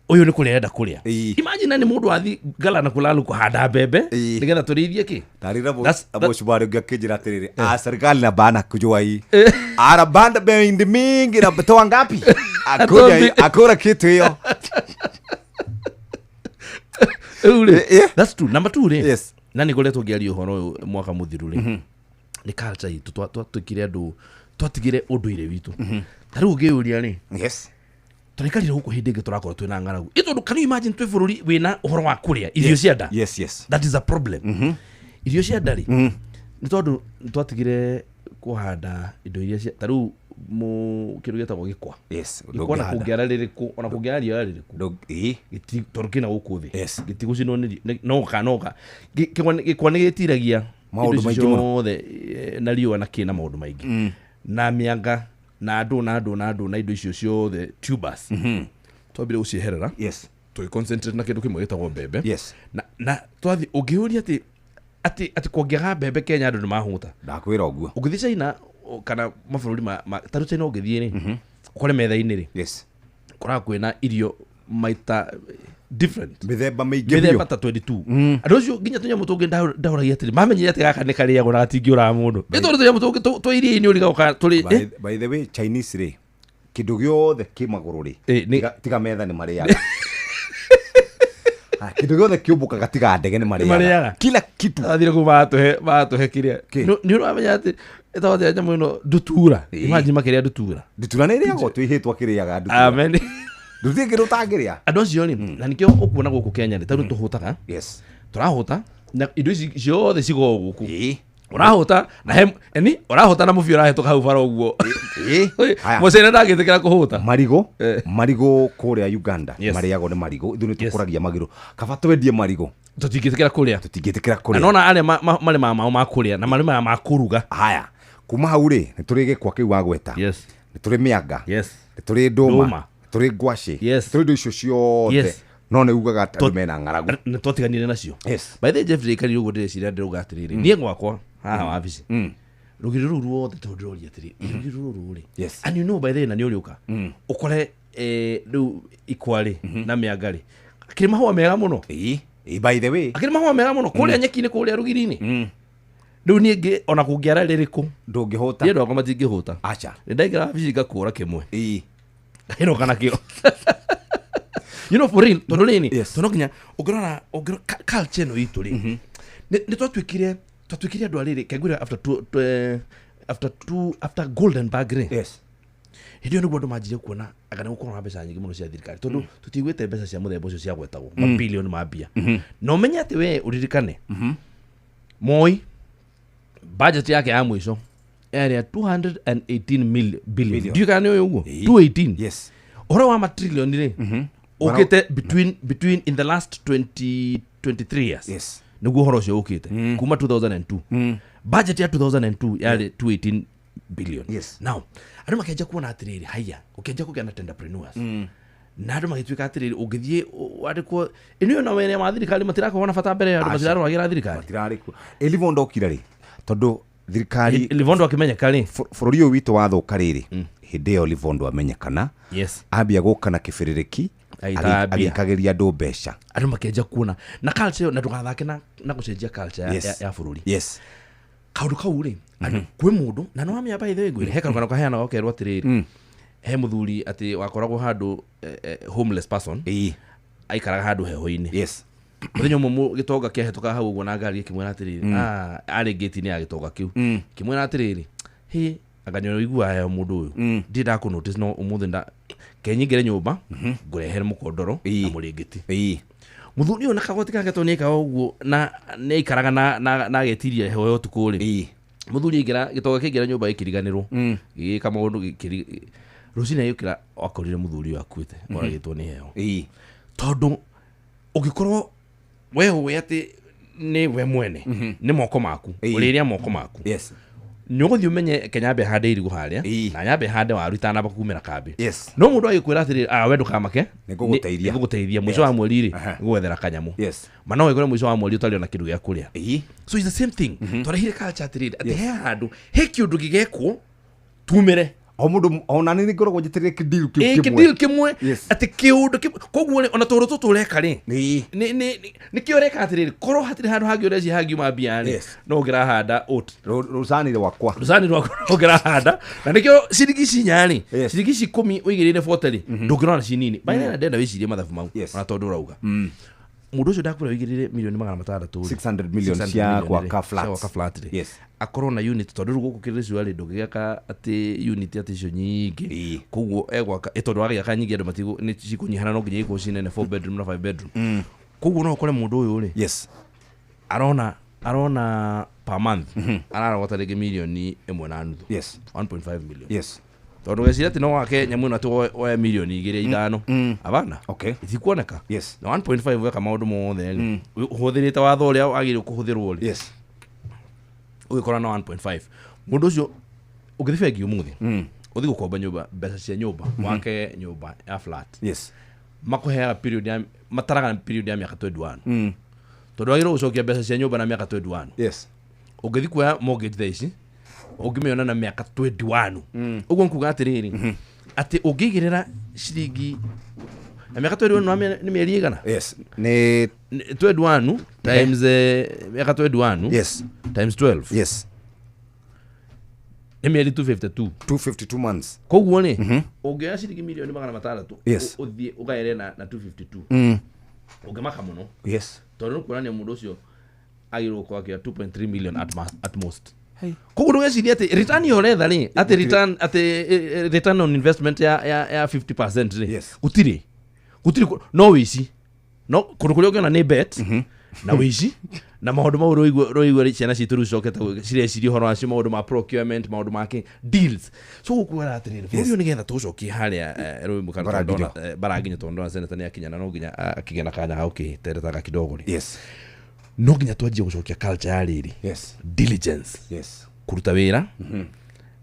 ũyũ nĩ kũrĩa arenda kũrĩa. Imagine nĩ mũndũ wathi Ngala na Kulalu kũhanda mbembe nĩgetha tũrĩithie kĩ. Tarira mũcumarĩ ũngĩ akĩnjĩra atĩrĩrĩ, "Ah, serikali na bana kujua hii anabanda bendi mingi na toa ngapi akuja hii akura kitu hiyo." Rĩu rĩ, Eh, eh. that's true. Number two rĩ, na nĩ ngoretwo ngĩaria ũhoro ũyũ mwaka mũthiru rĩ, nĩ culture itũ. Twatuĩkire andũ twatigire ũndũire witũ. Ta rĩu ũngĩyũria rĩ, tũraikarire gũkũ hĩndĩ ĩngĩ tũrakorwo twĩna ng'aragu. Ĩ, tondũ can you imagine twĩ bũrũri wĩna ũhoro wa kũrĩa irio cia nda? That is a problem. Irio cia nda rĩ, nĩ tondũ nĩ twatigire kũhanda indo iria cia ta rĩu kĩndũ gĩtagwo gĩkwa. Gĩkwa ona Ndũngĩhanda. kũngĩara rĩrĩkũ, ona kũngĩara riũa rĩrĩkũ, tondũ kĩna gũkũ thĩ, gĩtigũcinwo nĩ noka noka. Gĩkwa nĩ gĩtiragia Maũndũ indo icio maingĩ mũno. ciothe, na riũa na kĩ na maũndũ maingĩ na mĩanga na ndũ na ndũ na ndũ na indo icio ciothe, tubers, twambire gũcieherera, tũgĩ concentrate na kĩndũ kĩmwe gĩtagwo mbembe. Na twathi ũngĩũria atĩ kũngĩaga mbembe Kenya, andũ nĩ mahũta. Ndakwĩra ũguo. Ũngĩthiĩ China kana mabũrũri ta rĩu China ũngĩthiĩ rĩ, ũkore metha-inĩ rĩ, koraga kwĩna irio maita different, Mĩthemba mĩingĩ mĩthemba biũ. ta 22. Andũ acio nginya tũnyamũ tũngĩ ndahũragia atĩrĩ, mamenyire atĩ gaka nĩ karĩagwo na gatingĩũraga mũndũ, nĩ tondũ tũnyamũ tũngĩ twa iria-inĩ ũrigagwo kana tũrĩ By the way, Chinese rĩ, kĩndũ gĩothe kĩ magũrũ rĩ, Eh, tiga metha nĩ marĩaga. Kĩndũ gĩothe kĩũmbũkaga tiga ndege nĩ marĩaga. Marĩaga. Kila kitu. Athire kuu matũhe matũhe kĩrĩa. Kĩ? Nĩ ũramenya atĩ ĩtagwo atĩa nyamũ ĩno ndutura. Ĩĩ. Imagine makĩrĩa ndutura. Ndutura nĩ ĩrĩagwo twĩhĩtwo akĩrĩaga ndutura. Amen. Ndutura kĩndũ ũtangĩrĩa. Andũ acio rĩ, na nĩkĩo ũkuona gũkũ Kenya rĩ, tarĩu tũhũtaga, Yes. tũrahũta na indo ici ciothe cigoo gũkũ. Ĩĩ. Ũrahũta na he eni ũrahũta na mũbia ũrahĩtũka hau bara ũguo. Ĩĩ. Haya. Mũcene ndangĩtĩkĩra kũhũta. Marigũ, Eh. marigũ kũrĩa Uganda Yes. marĩagwo nĩ marigũ. Ithuĩ nĩ Yes. tũkũragia magirũ. Kaba twendie marigũ. Tũtingĩtĩkĩra kũrĩa. Tũtingĩtĩkĩra Na kũrĩa. nona arĩa marĩmaga mao ma kũrĩa na marĩmaga ma kũruga. Haya. Kuma hau rĩ, nĩ tũrĩ gĩkwa kĩu wagweta. Yes. Nĩ tũrĩ mĩanga. Yes. Nĩ tũrĩ ndũma. Ndũma. Nĩ tũrĩ ngwacĩ. Yes. Nĩ tũrĩ indo icio ciothe. Yes. No nĩ ugaga atĩ andũ mena ng'aragu. Nĩ twatiganire nacio. Yes. By the way, Jeff ndĩikarire ũguo ndĩreciria ndĩrauga atĩrĩrĩ, niĩ gwakwa haha wabici rũgiri rũu ruothe tondũ ndĩroria atĩrĩ, rũgiri rũrũ rĩ, Yes. and you know by the way, na nĩ ũrĩũka ũkore rĩu ikwa rĩ na mĩanga rĩ akĩrĩ mahũa mega mũno. Ĩĩ. Ĩĩ, by the way, Akĩrĩ mahũa mega mũno kũrĩa nyeki-inĩ kũrĩa rũgiri-inĩ. Rĩu niĩ ngĩ ona kũngĩara rĩrĩkũ, ndũngĩhũta. niĩ andũ akwa matingĩhũta. Aca. Nĩ ndaingĩra wabici ngakũra kĩmwe, Ĩĩ. ngainũka nakĩo, you know, for real, tondũ rĩni, Yes. tondũ no nginya ũngĩrora culture ĩno itũ rĩ, nĩ twatuĩkire andũ arĩrĩ kengwĩra after two, after two, after golden bag rĩ, Yes. hĩndĩ ĩyo nĩguo andũ manjirie kuona anga nĩ gũkorwo na mbeca nyingĩ mũno cia thirikari, tondũ tũtiguĩte mbeca cia mũthemba ũcio cia gwetagwo mabilioni ma mbia. Na ũmenye atĩ we ũririkane Moi budget yake ya mũico yarĩ ya 218 billion. Ndiũĩ kana nĩ ũĩ ũguo. Ĩĩ. 218. Yes. Ũhoro wa matrilioni rĩ, ũkĩte between in the last 20 23 years. Yes. Nĩguo ũhoro ũcio ũkĩte kuma 2002. Budget ya 2002 yarĩ 218 billion. Yes. Now andũ makĩanjia kuona atĩrĩrĩ, haiya, ũkĩanjia kũgĩa na tenderpreneurs na andũ magĩtuĩka atĩrĩrĩ, ũngĩthiĩ wandĩkwo ĩno na wĩra wa thirikari matirakorwo na bata mbere ya andũ, Aca. matirarũagĩra thirikari. Matirarĩ kuo. Ĩ Livondo okire rĩ, tondũ thirikari Livondo akĩmenyeka rĩ, bũrũri ũyũ witũ wathũka rĩrĩ, hĩndĩ ĩyo Livondo amenyekana, yes, ambia gũka na kĩbĩrĩrĩki, Agĩita mbia. agĩikagĩria andũ mbeca. Andũ makĩanjia kuona na culture ĩyo, na ndũgathake na gũcenjia culture ya bũrũri. Yes. Kaũndũ kau rĩ, andũ kwĩ mũndũ na no amenya by the way ngwĩre he karũgano kaheanaga ũkerwo atĩrĩrĩ, he mũthuri atĩ wakoragwo handũ homeless person, Ĩĩ. aikaraga handũ heho-inĩ. Yes. Mũthenya ũmwe gĩtonga kĩahĩtũka hau ũguo na ngari gĩkĩmwĩra atĩrĩrĩ, "Ah," arĩ ngĩti-inĩ ya gĩtonga kĩu, kĩmwĩra atĩrĩrĩ, hĩ anga nĩ ũiguaga heho mũndũ ũyũ, ndirĩ ndakũ notice, no ũmũthĩ nda kenyingĩre nyũmba ngũrehere mũkondoro Ĩĩ. na mũrĩngĩti. Ĩĩ. Mũthuri ũyũ na kagoti gake tondũ nĩekaga ũguo na nĩaikaraga na agetiria heho ya ũtukũ rĩ, Ĩĩ. mũthuri aingĩra gĩtonga kĩaingĩra nyũmba gĩkĩriganĩrwo gĩgĩka maũndũ rũcinĩ agĩũkĩra akorire mũthuri ũyũ akuĩte oragĩtwo nĩ heho. Ĩĩ. Tondũ ũngĩkorwo we ũĩ atĩ nĩ we mwene nĩ moko maku, Ĩĩ. ũrĩrĩa moko maku, Yes. nĩ ũgũthiĩ ũmenye ke nyambe hande irigũ harĩa Ĩĩ. na nyambe hande waru itanamba kumĩra kambĩ. Yes. No mũndũ agĩkwĩra atĩrĩrĩ, ah, we ndũkamake, Nĩngũgũteithia. nĩngũgũteithia mũico wa mweri rĩ, Aha. ngũgwethera kanyamũ. Yes. Ma no wĩkore mũico wa mweri ũtarĩ ona kĩndũ gĩa kũrĩa. Ĩĩ. So it's the same thing, twarehire culture atĩrĩrĩ atĩ he handũ he kĩũndũ gĩgekwo tumĩre. O mũndũ ona nĩ ngoragwo njĩtĩrĩire kĩndiru kĩu Ĩ, kĩmwe. kĩdeal kĩmwe. Yes. Atĩ kĩũndũ kĩmwe koguo rĩ, ona tũrũ tũtũ ũreka rĩ, Ĩĩ. nĩkĩo ũreka atĩrĩrĩ, korwo hatirĩ handũ hangĩ ũreciria hangiuma mbia rĩ, Yes. no ũngĩrahanda oat. Rũcani rwakwa. Rũcani rwaku no ũngĩrahanda, na nĩkĩo ciringi ici inya rĩ, Yes. ciringi ici 10 ũigĩrĩire 40 rĩ, ndũngĩrona ci nini. By the way, ndenda wĩcirie mathabu mau. Yes. Ona tondũ ũrauga mũndũ ũcio ndakwĩra ũigĩrĩire milioni 600 rĩ, 600 million 600 cia million rĩ, gwaka flats. cia gwaka flat rĩ, Yes. akorwo na unit, tondũ rĩu gũkũ kĩrĩcua rĩ, ndũngĩgĩaka atĩ unit atĩ icio nyingĩ. Ĩĩ. Koguo egwaka tondũ wagĩaka nyingĩ andũ matigo nĩ cikũnyihana, no nginya ikorwo ci nene, 4 bedroom na 5 bedroom. Koguo no ũkore mũndũ ũyũ rĩ, Yes. arona per month ararogota rĩngĩ milioni 1.5. Yes. 1.5 million. Yes. Tondũ geciria atĩ no wake nyamũ ĩno atĩ woe milioni 2 5, abana. Okay. Itikuoneka. Yes. Na 1.5 weka maũndũ mothe rĩ, ũhũthĩrĩte watho ũrĩa wagĩrĩirwo kũhũthĩrwo rĩ, Yes. ũgĩkora na 1.5 mũndũ ũcio ũngĩthiĩ bengi ũmũthĩ ũthiĩ gũkomba nyũmba, mbeca cia nyũmba, wake nyũmba ya flat, Yes. makũheaga period ya mataraga period ya mĩaka 21, tondũ wagĩrĩirwo gũcokia mbeca cia nyũmba na mĩaka 21. Yes. Ũngĩthiĩ kuoya mortgage thaa ici ũngĩmĩona na mĩaka 21. Ũguo nkuga atĩrĩrĩ, atĩ ũngĩigĩrĩra ciringi na mĩaka 21 nĩ mĩeri ĩgana. Yes. Nĩ 21 times mĩaka 21 Yes. times 12 Yes. nĩ mĩeri 252. 252 months. Koguo rĩ, ũngĩoya ciringi milioni 600, Yes. ũthiĩ ũgaere na 252, Ũngĩmaka mũno, tondũ nĩ kuonania mũndũ ũcio agĩrĩirwo gũkorwo akĩoya 2.3 million at most. Koguo ndũgecirie atĩ return ĩyo ũretha rĩ, atĩ return, atĩ return on investment ya 50% rĩ, gũtirĩ no wĩici, no kũndũ kũrĩa ũngĩona nĩ bet na wĩici na maũndũ mau. Rũigua ciana citũ rĩu cicokete cireciria ũhoro wacio, maũndũ ma procurement, maũndũ ma deals. So gũkwĩra atĩrĩrĩ, bũrũri ũyũ nĩgetha tũũcokie harĩa rũĩ mũkano, Baranginyo. tondũ baranginyo, tondũ ndona senator nĩ akinya na no nginya akĩgĩa na kanya ga gũkĩteretaga kidogo rĩ, no nginya twanjie gũcokia culture ya rĩrĩ, diligence, kũruta wĩra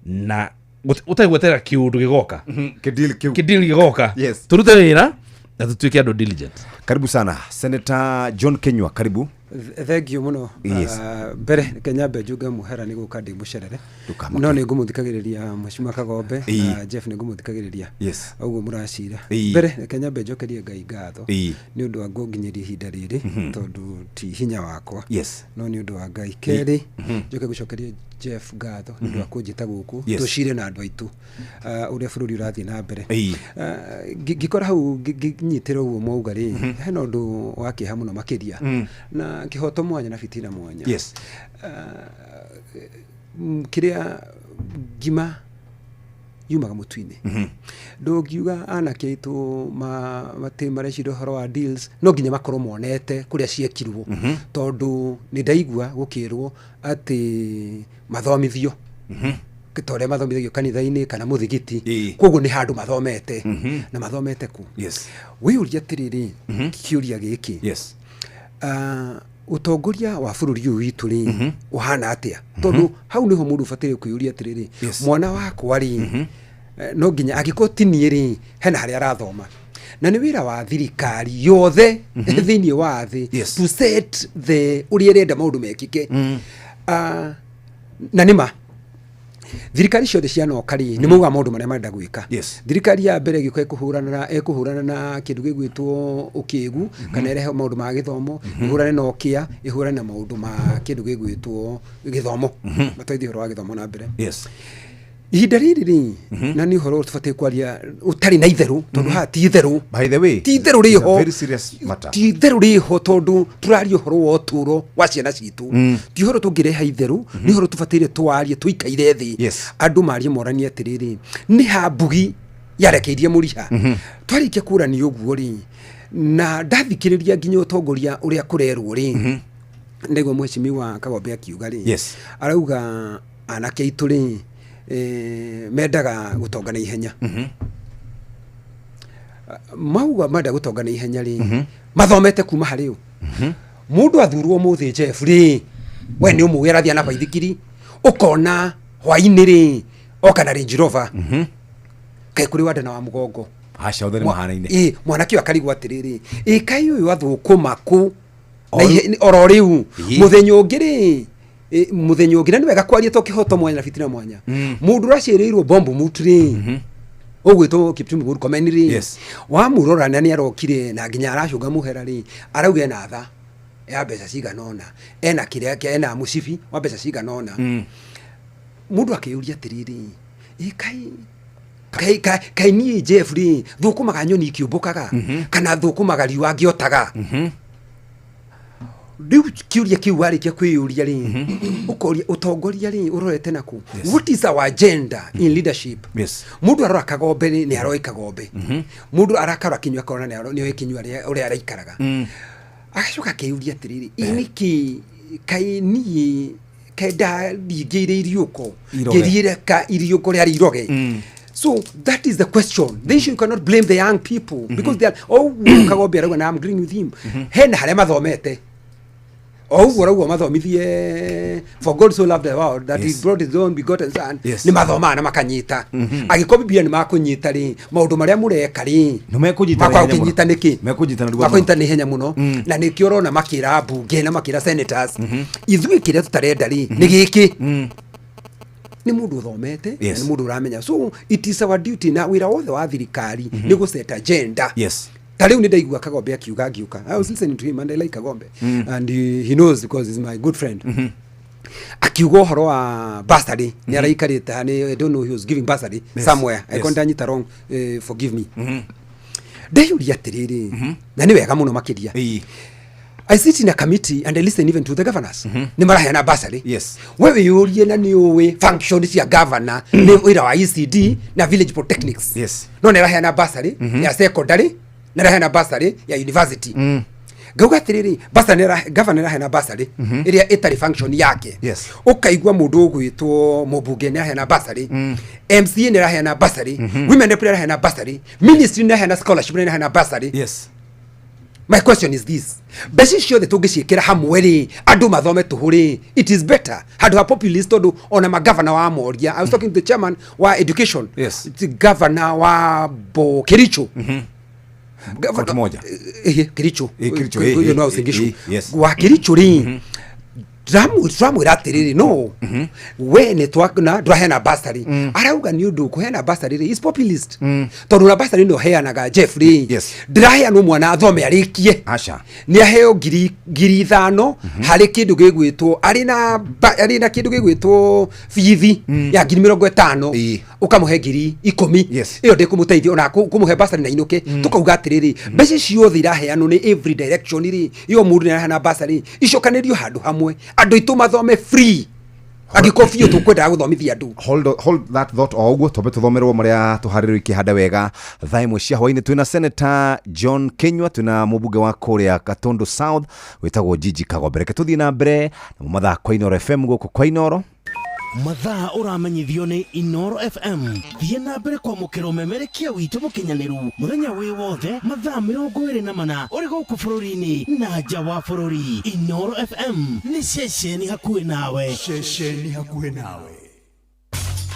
na ũtarĩ gweterera kĩũndũ gĩgoka, Kĩdeal kĩu. Kĩdeal gĩgoka. Tũrute wĩra na tũtuĩke andũ diligent. Karibu sana, Senator John Kenyua, karibu. Thank you mũno. Ah, mbere reke nyambe njuge mũhera nĩ gũka ndĩ mũcerere. Ndũkamake. No nĩ ngũmũthikagĩrĩria Mheshimiwa Kagombe na Jeff, nĩ ngũmũthikagĩrĩria ũguo mũracira. Mbere reke nyambe njokerie Ngai ngatho nĩ ũndũ wa ngũnginyĩria ihinda rĩrĩ, tondũ ti hinya wakwa, no nĩ ũndũ wa Ngai. Kerĩ, njoke gũcokeria Jeff ngatho nĩ ũndũ wa kũnjĩta gũkũ tũcire na andũ aitũ, ũrĩa bũrũri ũrathiĩ na mbere. Ah, ngĩkora hau ngĩnyitĩra ũguo mwauga rĩ, hena ũndũ wa kĩeha mũno makĩria na kĩhoto mwanya na fitina mwanya. Kĩrĩa ngima yumaga mũtu-inĩ, ndũngiuga anake aitũ matĩ mareciria ũhoro wa deals, no nginya makorwo monete kũrĩa ciekirwo, tondũ nĩ ndaigua gũkĩrwo atĩ mathomithio ta ũrĩa mathomithagio kanitha-inĩ kana mũthigiti. Koguo nĩ handũ mathomete na mathomete kũ? Wĩyũria atĩrĩrĩ, kĩũria gĩkĩ, ũtongoria wa bũrũri ũyũ witũ rĩ, ũhana atĩa? Tondũ hau nĩho mũndũ ũbataire kwĩyũria atĩrĩrĩ, mwana wakwa rĩ, no nginya angĩkorwo ti niĩ rĩ, hena harĩa arathoma, na nĩ wĩra wa thirikari yothe thĩinĩ wa thĩ to set the ũrĩa ĩrenda maũndũ mekĩke. Ah, na nĩ ma thirikari ciothe cianoka rĩ, nĩ maugaga maũndũ marĩa marenda gwĩka. Thirikari ya mbere ĩgĩũka ĩkũhũrana na kĩndũ gĩgwĩtwo ũkĩgu, kana ĩrehe maũndũ ma gĩthomo, ĩhũrane na ũkĩa, ĩhũrane na maũndũ ma kĩndũ gĩgwĩtwo gĩthomo, matwarithie ũhoro wa gĩthomo na mbere. Ihinda rĩrĩ rĩ, na nĩ ũhoro tũbatiĩ kwaria ũtarĩ na itherũ, tondũ haha ti itherũ. By the way, Ti itherũ it's a rĩho. very serious matter. Ti itherũ rĩho, tondũ tũraria ũhoro wa ũtũũro wa ciana citũ, ti ũhoro tũngĩreha itherũ, nĩ ũhoro tũbataire twarie tũikaire thĩ, andũ marie, moranie atĩrĩrĩ, nĩ ha mbugi yarekeirie mũriha. Twarĩkia kũrania ũguo rĩ, na ndathikĩrĩria nginya ũtongoria ũrĩa kũrerwo rĩ, ndaigua Mheshimiwa Kagombe akiuga rĩ, arauga anake aitũ rĩ, mendaga gũtonga na ihenya. Mauga menda gũtonga na ihenya rĩ, mathomete kuma harĩ ũ? Mũndũ athurwo mũthĩ, Jeff rĩ, we nĩ ũmũĩ, arathiĩ na baithikiri, ũkona hwainĩ rĩ, oka na Range Rover. Kaĩ kũrĩ wanda na wa mũgongo? Aca, othe nĩ mahanaine. Ĩ, mwanake ũyũ akarigwo atĩrĩrĩ, ĩ kaĩ ũyũ athũkũma kũ Na oro rĩu? Mũthenya ũngĩ rĩ, mũthenya ũngĩ, na nĩ wega kwaria to kĩhoto mwanya na fitina mwanya, mũndũ ũraciĩrĩirwo bombo mutu rĩ, ũgwĩtwo Kipchumba Murkomen rĩ, wamũrora na nĩ arokire na nginya aracũnga mũhera rĩ, arauga ena tha ya mbeca cigana ũna, ena kĩrĩa ena mũcibi wa mbeca cigana ũna. Mũndũ akĩyũria atĩrĩrĩ, ĩ kaĩ niĩ Jeff rĩ, thũkũmaga nyoni ikĩũmbũkaga, kana thũkũmaga riũa ngĩotaga? Rĩu kĩũria kĩu warĩkia kwĩyũria rĩ, ũkoria ũtongoria rĩ, ũrorete naku? What is our agenda in leadership? Mũndũ arora Kagombe rĩ, nĩ aroĩ Kagombe. Mũndũ arakarora Kinyua, akona nĩ oĩ Kinyua ũrĩa araikaraga. Agacoka akeyũria atĩrĩrĩ, ĩ nĩkĩ kaĩ niĩ kaĩ ndaringĩire iriũko? Iroge. Ngĩriĩre ka iriũko rĩarĩ iroge. So that is the question. The issue, you cannot blame the young people because they are, oh, Kagombe arauga, na I'm agreeing with him, hena harĩa mathomete o ũguo arauga mathomithie, "For God so loved the world that he brought his own begotten son." Nĩ mathomaga na makanyita. Angĩkorwo Biblia nĩ makũnyita rĩ, maũndũ marĩa mũreka rĩ, Nĩ mekũnyita na makwaga ihenya mũno. kũnyita nĩkĩ? Mekũnyita narua mũno. Makũnyita na ihenya mũno, na nĩkĩo ũrona makĩra mbunge na makĩra senators, ithuĩ kĩrĩa tũtarenda rĩ, nĩ gĩkĩ, nĩ mũndũ ũthomete na nĩ mũndũ ũramenya. So it is our duty, na wĩra wothe wa thirikari nĩ gũset agenda. Ta rĩu nĩ ndaigua Kagombe akiuga ngiũka. I was listening to him and I like Kagombe and he knows because he's my good friend. Akiuga ũhoro wa bursary, nĩ araikarĩte nĩ, I don't know, he was giving bursary somewhere. I can't anyita wrong, forgive me. Ndeyũria atĩrĩrĩ, na nĩ wega mũno makĩria. I sit in a committee and I listen even to the governors. Nĩ maraheana bursary. We wĩyũrie, na nĩ ũĩ function cia governor nĩ wĩra wa ECD na village polytechnics. No nĩ araheana bursary ya secondary, nĩ araheana bursary ya university. Ngauga atĩrĩrĩ, bursary governor nĩ araheana bursary ĩrĩa ĩtarĩ function yake. Ũkaigua mũndũ ũgwĩtwo mũmbunge nĩ araheana bursary, MCA nĩ araheana bursary, women rep nĩ araheana bursary, ministry nĩ araheana scholarship, nĩ araheana bursary. My question is this: mbeca ici ciothe tũngĩciĩkĩra hamwe rĩ, andũ mathome tũhũ rĩ, it is better handũ ha populist, tondũ ona magavana wa moria. I was talking to the chairman wa education. The governor wa bo Kericho. Kaunti moja. Kericho. Kericho, No, Uasin Gishu. Wa Kericho rĩ, turamwĩra atĩrĩrĩ, no we nĩ twakna ndũraheana bursary. Arauga nĩ ũndũ kũheana bursary rĩ is populist, tondũ na bursary nĩ ũheanaga, Jeff rĩ, ndĩraheanwo mwana athome arĩkie. Aca. Nĩ aheo 5,000 harĩ kĩndũ gĩgwĩtwo arĩ na kĩndũ gĩgwĩtwo bithi ya 50,000, ũkamũhe 10,000. Ĩyo ndĩkũmũteithia ona kũmũhe bursary na inũke. Tũkauga atĩrĩrĩ, mbeca ciothe iraheanwo nĩ every direction rĩ, iyo mũndũ nĩ araheana bursary, icokanĩrio handũ hamwe, andũ aitũ mathome free, angĩkorwo biũ tũkwendaga gũthomithia andũ. Hold that thought o ũguo, twambe tũthomerwo marĩa tũharĩrĩrio ikĩhanda wega thaa 1 cia hwainĩ. Twĩna Senator John Kinyua, twĩna mũmbunge wa kũrĩa Gatundu South wĩtagwo Gigi Kagombe. Reke tũthiĩ na mbere na mathaa kwa Inooro FM, gũkũ kwa Inooro. Mathaa ũramenyithio nĩ Inoro FM. Thiĩ na mbere kwamũkĩra ũmemerekia witũ mũkinyanĩru mũthenya wĩ wothe, mathaa 24, ũrĩ gũkũ bũrũri-inĩ na nja wa bũrũri. Inoro FM nĩ ceceni hakuhĩ nawe. Ceceni hakuhĩ nawe.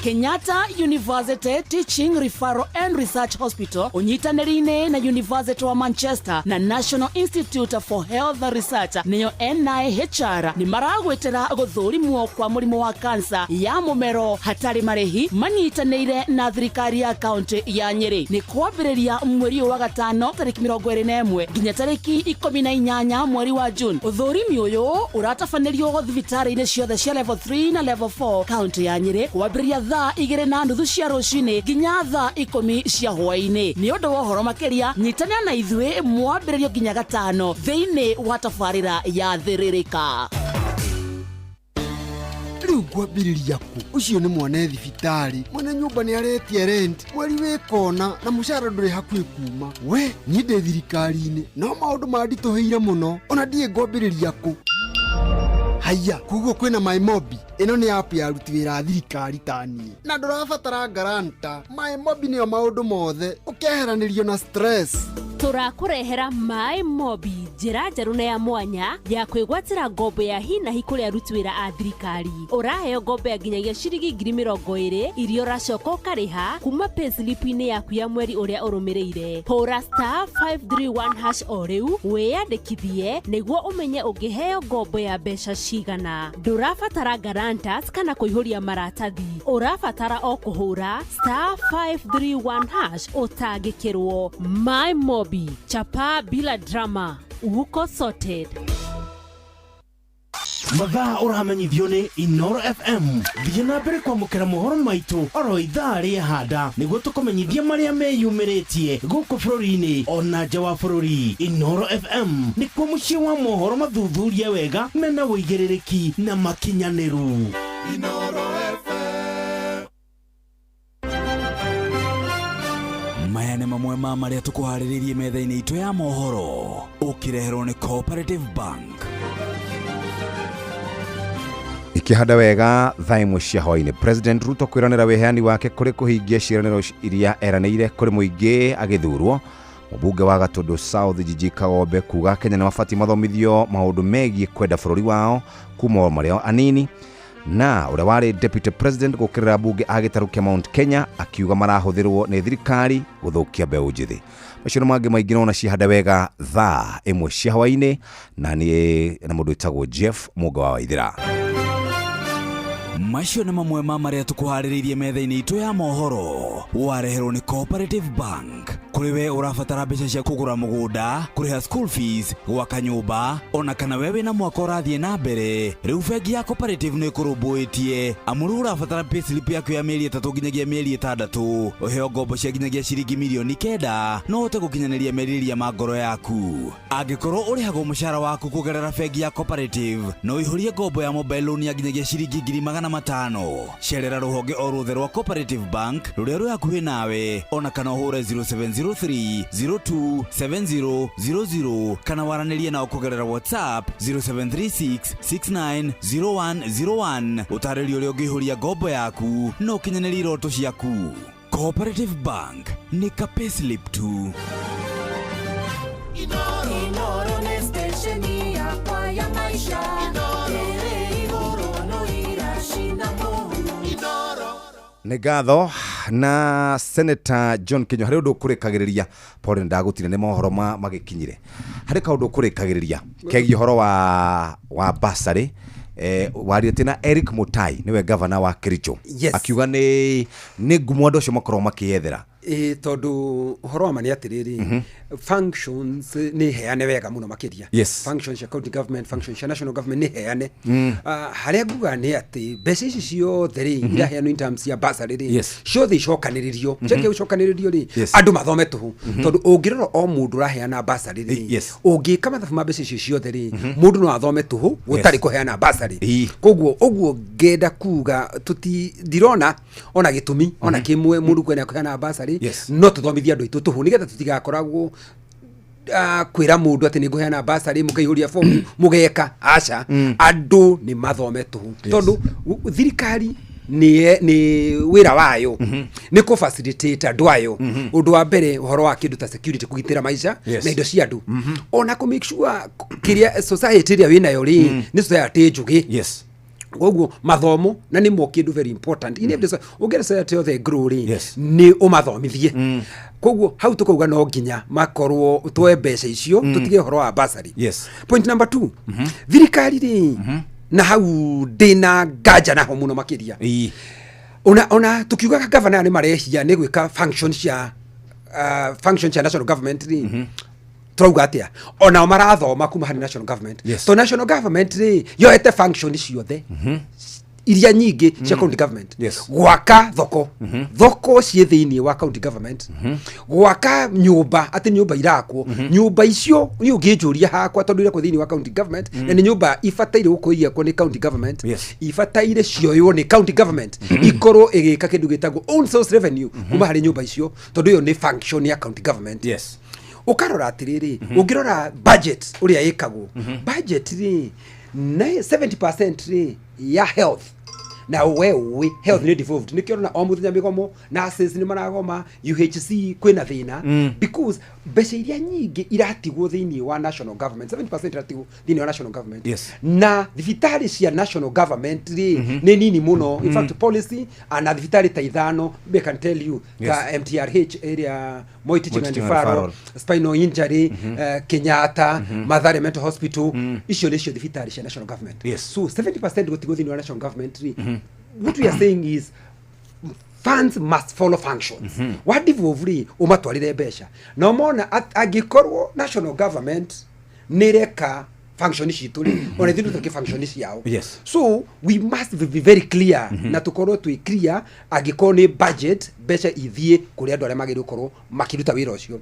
Kenyatta University Teaching Referral and Research Hospital ũnyitanĩri-inĩ na University wa Manchester na National Institute for Health Research, nĩyo NIHR, nĩ maragwĩtĩra gũthũrimwo kwa mũrimũ wa kansa ya mũmero hatarĩ marĩhi, manyitanĩire na thirikari ya kaunti ya Nyĩrĩ. Nĩ kwambĩrĩria mweri ũyũ wa gatano tarĩki 21 nginya tarĩki 18 mweri wa June. Ũthũrimi ũyũ ũratabanĩrio thibitarĩ-inĩ ciothe cia level 3 na level 4 kaunti ya Nyĩrĩ, kwambĩrĩria thaa 2:30 cia rũcinĩ nginya thaa 10 cia hwaĩ-inĩ. Nĩ ũndũ wa ũhoro makĩria, nyitanĩra na ithuĩ mwambĩrĩrio nginya gatano thĩinĩ wa tabarĩra ya Thĩrĩrĩka. Rĩu ngwambĩrĩria kũ? Ũcio nĩ mwana e thibitarĩ, mwene nyũmba nĩ aretia rent mweri wĩ kona, na mũcara ndũrĩ hakuhĩ kuma. We niĩ ndĩ thirikari-inĩ, no maũndũ manditũhĩire mũno, ona ndiĩ ngwambĩrĩria kũ. Haiya, koguo kwĩna MyMobi. Ĩno nĩ app ya aruti wĩra a thirikari ta niĩ, na ndũrabatara guarantor. MyMobi nĩyo maũndũ mothe, ũkeheranĩrio na stress. Tũrakũrehera Maĩ Mobi, njĩra njerũ na ya mwanya ya kwĩgwatĩra ngombo ya hinahi kũrĩ aruti wĩra a thirikari. Ũraheo ngombo ya nginyagia ciringi 20,000 iria ũracoka ũkarĩha kuma payslip-inĩ yaku ya mweri ũrĩa ũrũmĩrĩire. Hũra *531# o rĩu wĩyandĩkithie nĩguo ũmenye ũngĩheo ngombo ya mbeca cigana. Ndũrabatara guarantors kana kũihũria maratathi, ũrabatara o kũhũra *531# ũtangĩkĩrwo. My Mobi, chapa bila drama, uko sorted. Mathaa ũramenyithio nĩ Inoro FM. Thiĩ na mbere kwamũkĩra mohoro maitũ oro ithaa rĩa handa, nĩguo tũkũmenyithia marĩa meyumĩrĩtie gũkũ bũrũri-inĩ ona nja wa bũrũri. Inoro FM nĩkuo mũciĩ wa mohoro mathuthurie wega, mena ũigĩrĩrĩki na makinyanĩru. Inoro FM. Maya nĩ mamwe ma marĩa tũkũharĩrĩirie metha-inĩ itũ ya mohoro, ũkĩreherwo nĩ Cooperative Bank. Ikĩhanda wega thaa 1 cia hwainĩ, President Ruto kwĩranĩra wĩheani wake kũrĩ kũhingia ciĩranĩro iria eranĩire kũrĩ mũingĩ agĩthurwo. Mũmbunge wa Gatundu South Gigi Kagombe kuga Kenya nĩ mabatiĩ mathomithio maũndũ megiĩ kwenda bũrũri wao kuma o marĩ o anini. Na ũrĩa warĩ deputy president gũkĩrĩra mbunge a gĩtarũ kĩa Mount Kenya akiuga marahũthĩrwo nĩ thirikari gũthũkia mbeũ njĩthĩ. Macio nĩ mangĩ maingĩ nona cihanda wega thaa 1 cia hwainĩ, na nĩ na mũndũ wĩtagwo Jeff Mũnga wa Waithĩra. Macio nĩ mamwe ma marĩa tũkũharĩrĩirie metha-inĩ itũ ya mohoro, wareherwo nĩ Cooperative Bank. Kũrĩ we ũrabatara mbeca cia kũgũra mũgũnda, kũrĩha school fees, gwaka nyũmba, ona kana we wĩna mwaka ũrathiĩ na mbere, rĩu bengi ya Cooperative nĩ ĩkũrũmbũĩtie. Amu rĩu ũrabatara payslip yaku ya mĩeri 3 nginyagia mĩeri 6, ũheo ngombo cia nginyagia ciringi mirioni 9, no ũhote gũkinyanĩria merirĩria ma ngoro yaku. Angĩkorwo ũrĩhagwo mũcara waku kũgerera bengi ya Cooperative, no ũihũrie ngombo ya mobile loan ya nginyagia ciringi 500,000. Cerera rũhonge o ruothe rwa Cooperative Bank rũrĩa rwĩ hakuhĩ nawe, ona kana ũhũre 0703 027000 kana waranĩrie nao kũgerera WhatsApp 0736 690101, ũtarĩrio ũrĩa ũngĩihũria ngombo yaku na ũkinyanĩrie iroto ciaku. Cooperative Bank nĩ ka payslip tu. Inoro nĩ stesheni yakwa ya maica ĩrĩ igũrũ no iracina mũhu. Nĩ ngatho na Senator John Kinyo. Harĩ ũndũ ũkũrĩkagĩrĩria, pole ndagũtire nĩ mohoro ma magĩkinyire, harĩ kaũndũ ũkũrĩkagĩrĩria kegiĩ ũhoro wa bursary, warĩtie na Eric Mutai, nĩwe gavana wa Kericho? Yes. Akiuga nĩ ngumo andũ acio makoragwo makĩyethera. Ĩ, tondũ ũhoro wa ma nĩ atĩrĩrĩ, functions nĩ heane wega mũno makĩria. Functions cia county government, functions cia national government nĩ heane. Ah, harĩa nguga nĩ atĩ mbeca ici ciothe rĩ iraheanwo in terms cia bursary rĩ, ciothe icokanĩrĩrio, ciakia gũcokanĩrĩrio rĩ, andũ mathome tũhũ, tondũ ũngĩrora o mũndũ ũraheana bursary rĩ, ũngĩka mathabu ma mbeca icio ciothe rĩ, mũndũ no athome tũhũ gũtarĩ kũheana bursary. Koguo ũguo ngenda kuga tuti ndirona ona gĩtũmi ona kĩmwe mũndũ kwenda kũheana bursary. No tũthomithie andũ aitũ tũhũ nĩgetha tũtigakoragwo kwĩra mũndũ atĩ nĩ ngũheana bursary, mũkaihũria fomu mũgeka aca. Andũ nĩ mathome tũhũ, tondũ thirikari nĩ wĩra wayo nĩ kũ facilitate andũ ayo. Ũndũ wa mbere, ũhoro wa kĩndũ ta security, kũgitĩra maica na indo cia andũ, ona kũ make sure kĩrĩa society ĩrĩa wĩnayo rĩ nĩ society njũgĩ. Koguo mathomo na nĩmo kĩndũ very important in every ũngĩenda society yothe grow rĩ, nĩ ũmathomithie. Koguo hau tũkauga no nginya makorwo tuoe mbeca icio, tũtige ũhoro wa bursary. Point number two, thirikari rĩ, na hau ndĩna nganja naho mũno makĩria, ona tukiugaga gavana nĩ marehia nĩ gwĩka function cia national government rĩ, turauga atia? Onao marathoma kuma harĩ national government. To national government rĩ yoete function ciothe iria nyingĩ cia county government. Gwaka thoko, thoko ciĩ thĩinĩ wa county government, gwaka nyũmba, atĩ nyũmba irakwo, nyũmba icio nĩ ũngĩnjũria hakwa, tondũ irakwo thĩinĩ wa county government na nĩ nyũmba ibataire gũkorwo igĩakwo nĩ county government, ibataire cioywo nĩ county government, ikorwo ĩgĩka kĩndũ gĩtagwo own source revenue kuma harĩ nyũmba icio, tondũ ĩyo nĩ function ya county government. Ũkarora atĩrĩrĩ, ũngĩrora budget ũrĩa ĩkagwo, budget rĩ na 70% rĩ ya health, na we ũĩ health nĩ devolved. Nĩkĩo ũrona o mũthenya mĩgomo, nurses nĩ maragoma, UHC kwĩna thĩna, because mbeca iria nyingĩ iratigwo thĩinĩ wa national government, 70% iratigwo thĩinĩ wa national government. Na thibitarĩ cia national government rĩ nĩ nini mũno. In fact, policy na thibitarĩ ta ithano they can tell you, ta MTRH ĩrĩa Moi Teaching and Teaching and Referral, Referral. Spinal injury, Kenyatta, Mathare Mental Hospital, icio nĩcio thibitarĩ cia national government. So 70% gũtigwo thĩinĩ wa national government rĩ, what we are saying is funds must follow functions. Wa devolve rĩ, ũmatwarĩre mbeca na mona angĩkorwo national government nĩ ĩreka function citũ rĩ, ona ithuĩ tũke function ciao. So we must be very clear na tũkorwo twĩ clear, angĩkorwo nĩ budget, mbeca ithiĩ kũrĩ andũ arĩa magĩrĩirwo gũkorwo makĩruta wĩra ũcio.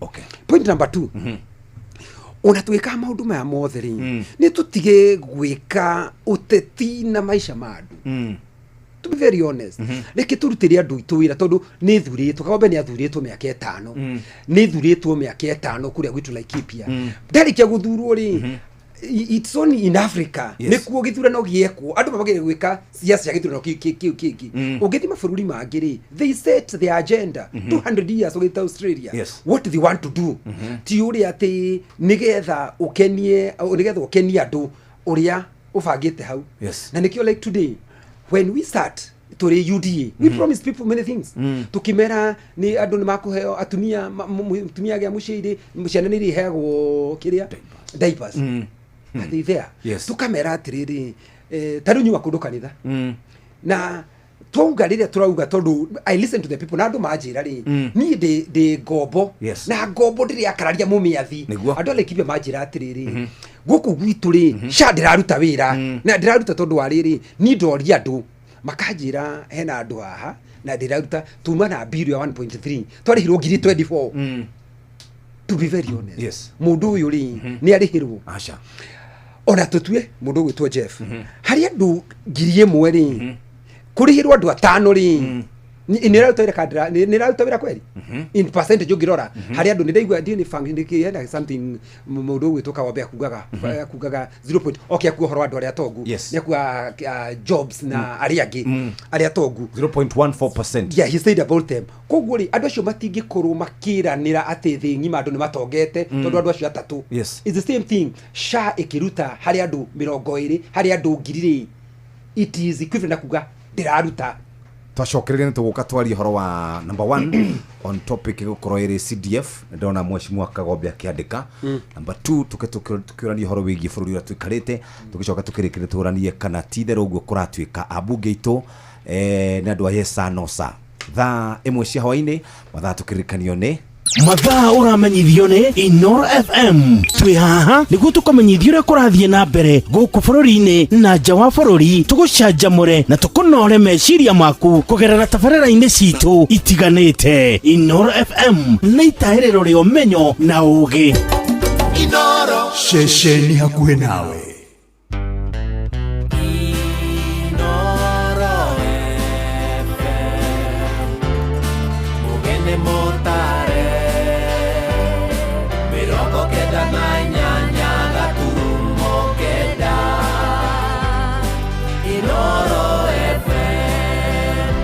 Point number two, ona twĩkaga maũndũ maya mothe rĩ, nĩ tũtige gwĩka ũteti na maica ma andũ. To be very honest, reke tũrutĩre andũ aitũ wĩra, tondũ nĩ thurĩtwo, Kagombe nĩ athurĩtwo mĩaka 5, nĩ thurĩtwo mĩaka 5 kũrĩa gwitũ Laikipia. Ndarĩkia gũthurwo rĩ, it's only in Africa nĩkuo gĩthurano gĩekwo andũ mabagĩrĩire gwĩka siasa cia gĩthurano kĩu kĩngĩ. Ũngĩthiĩ mabũrũri mangĩ rĩ, they set their agenda 200 years, ũgĩta Australia, what they want to do, ti ũrĩa atĩ nĩgetha ũkenie andũ ũrĩa ũbangĩte hau. Na nĩkĩo, like today when we start tũrĩ UDA, we promise people many things. Tukimera nĩ andũ nĩ makũheo, atumia mũtumia agĩa mũciĩ rĩ, ciana nĩ irĩheagwo kĩrĩa diapers. Are they there? Tukamera atĩrĩrĩ, ta rĩu nyuma kũndũ kanitha na Twauga rĩrĩa tũrauga, tondũ I listen to the people na andũ manjĩra rĩ, niĩ ndĩ ngombo na ngombo ndĩrĩ akararia mũmĩathi. Andũ a Laikipia manjĩra atĩrĩrĩ, gũkũ gwitũ rĩ, SHA ndĩraruta wĩra na ndĩraruta tondũ wa rĩrĩ, niĩ ndoria andũ makanjĩra hena andũ haha na ndĩraruta, tuma na bill ya 1.3, twarĩhirwo ngiri 24. To be very honest, mũndũ ũyũ rĩ, nĩ arĩhĩrwo? Aca. Ona tũtue mũndũ ũgwĩtwo Jeff, harĩ andũ 1000 rĩ, kũrĩhĩrwo andũ atano rĩ, nĩ ĩraruta wĩra kana nĩ ĩraruta wĩra kweri in percentage? Ũngĩrora harĩ andũ, nĩ ndaigua ndiũ nĩ function nĩ hena something mũndũ ũgwĩtwo Kawambe akugaga 0 point, okay, akuga ũhoro wa andũ arĩa atongu. Nĩ akuga jobs na arĩa angĩ arĩa atongu. 0.14%. Yeah, he said about them. Koguo rĩ, andũ acio matingĩkorwo makĩranĩra atĩ thĩ ng'ima andũ nĩ matongete, tondũ andũ acio atatũ. It's the same thing, SHA ĩkĩruta harĩ andũ 20 harĩ andũ 1000 rĩ, it is equivalent na kuga ndĩraruta. Twacokereria nĩ tũgũka twarie ũhoro wa number one on topic ĩgũkorwo ĩrĩ CDF. Nĩ ndona mheshimiwa Kagombe akĩandĩka. Number two, tũke tũkĩũrania ũhoro wĩgiĩ bũrũri ũrĩa tũikarĩte, tũgĩcoka tũkĩrĩkĩrĩria tũranie kana ti itherũ ũguo kũratuĩka ambunge aitũ nĩ andũ a yesa no sa. Thaa 1 cia hwainĩ, mathaa tũkĩririkanio nĩ Mathaa ũramenyithio nĩ Inoro FM. Twĩ haha nĩguo tũkũmenyithia ũrĩa kũrathiĩ na mbere gũkũ bũrũri-inĩ na nja wa bũrũri, tũgũcanjamũre na tũkũnore meciria maku kũgerera tabarĩra-inĩ citũ itiganĩte. Inoro FM nĩ itaĩrĩro rĩa ũmenyo na ũgĩ. Inoro. Ceceni hakuhĩ nawe. Inoro FM, mugene motare, 98.9. Inoro FM.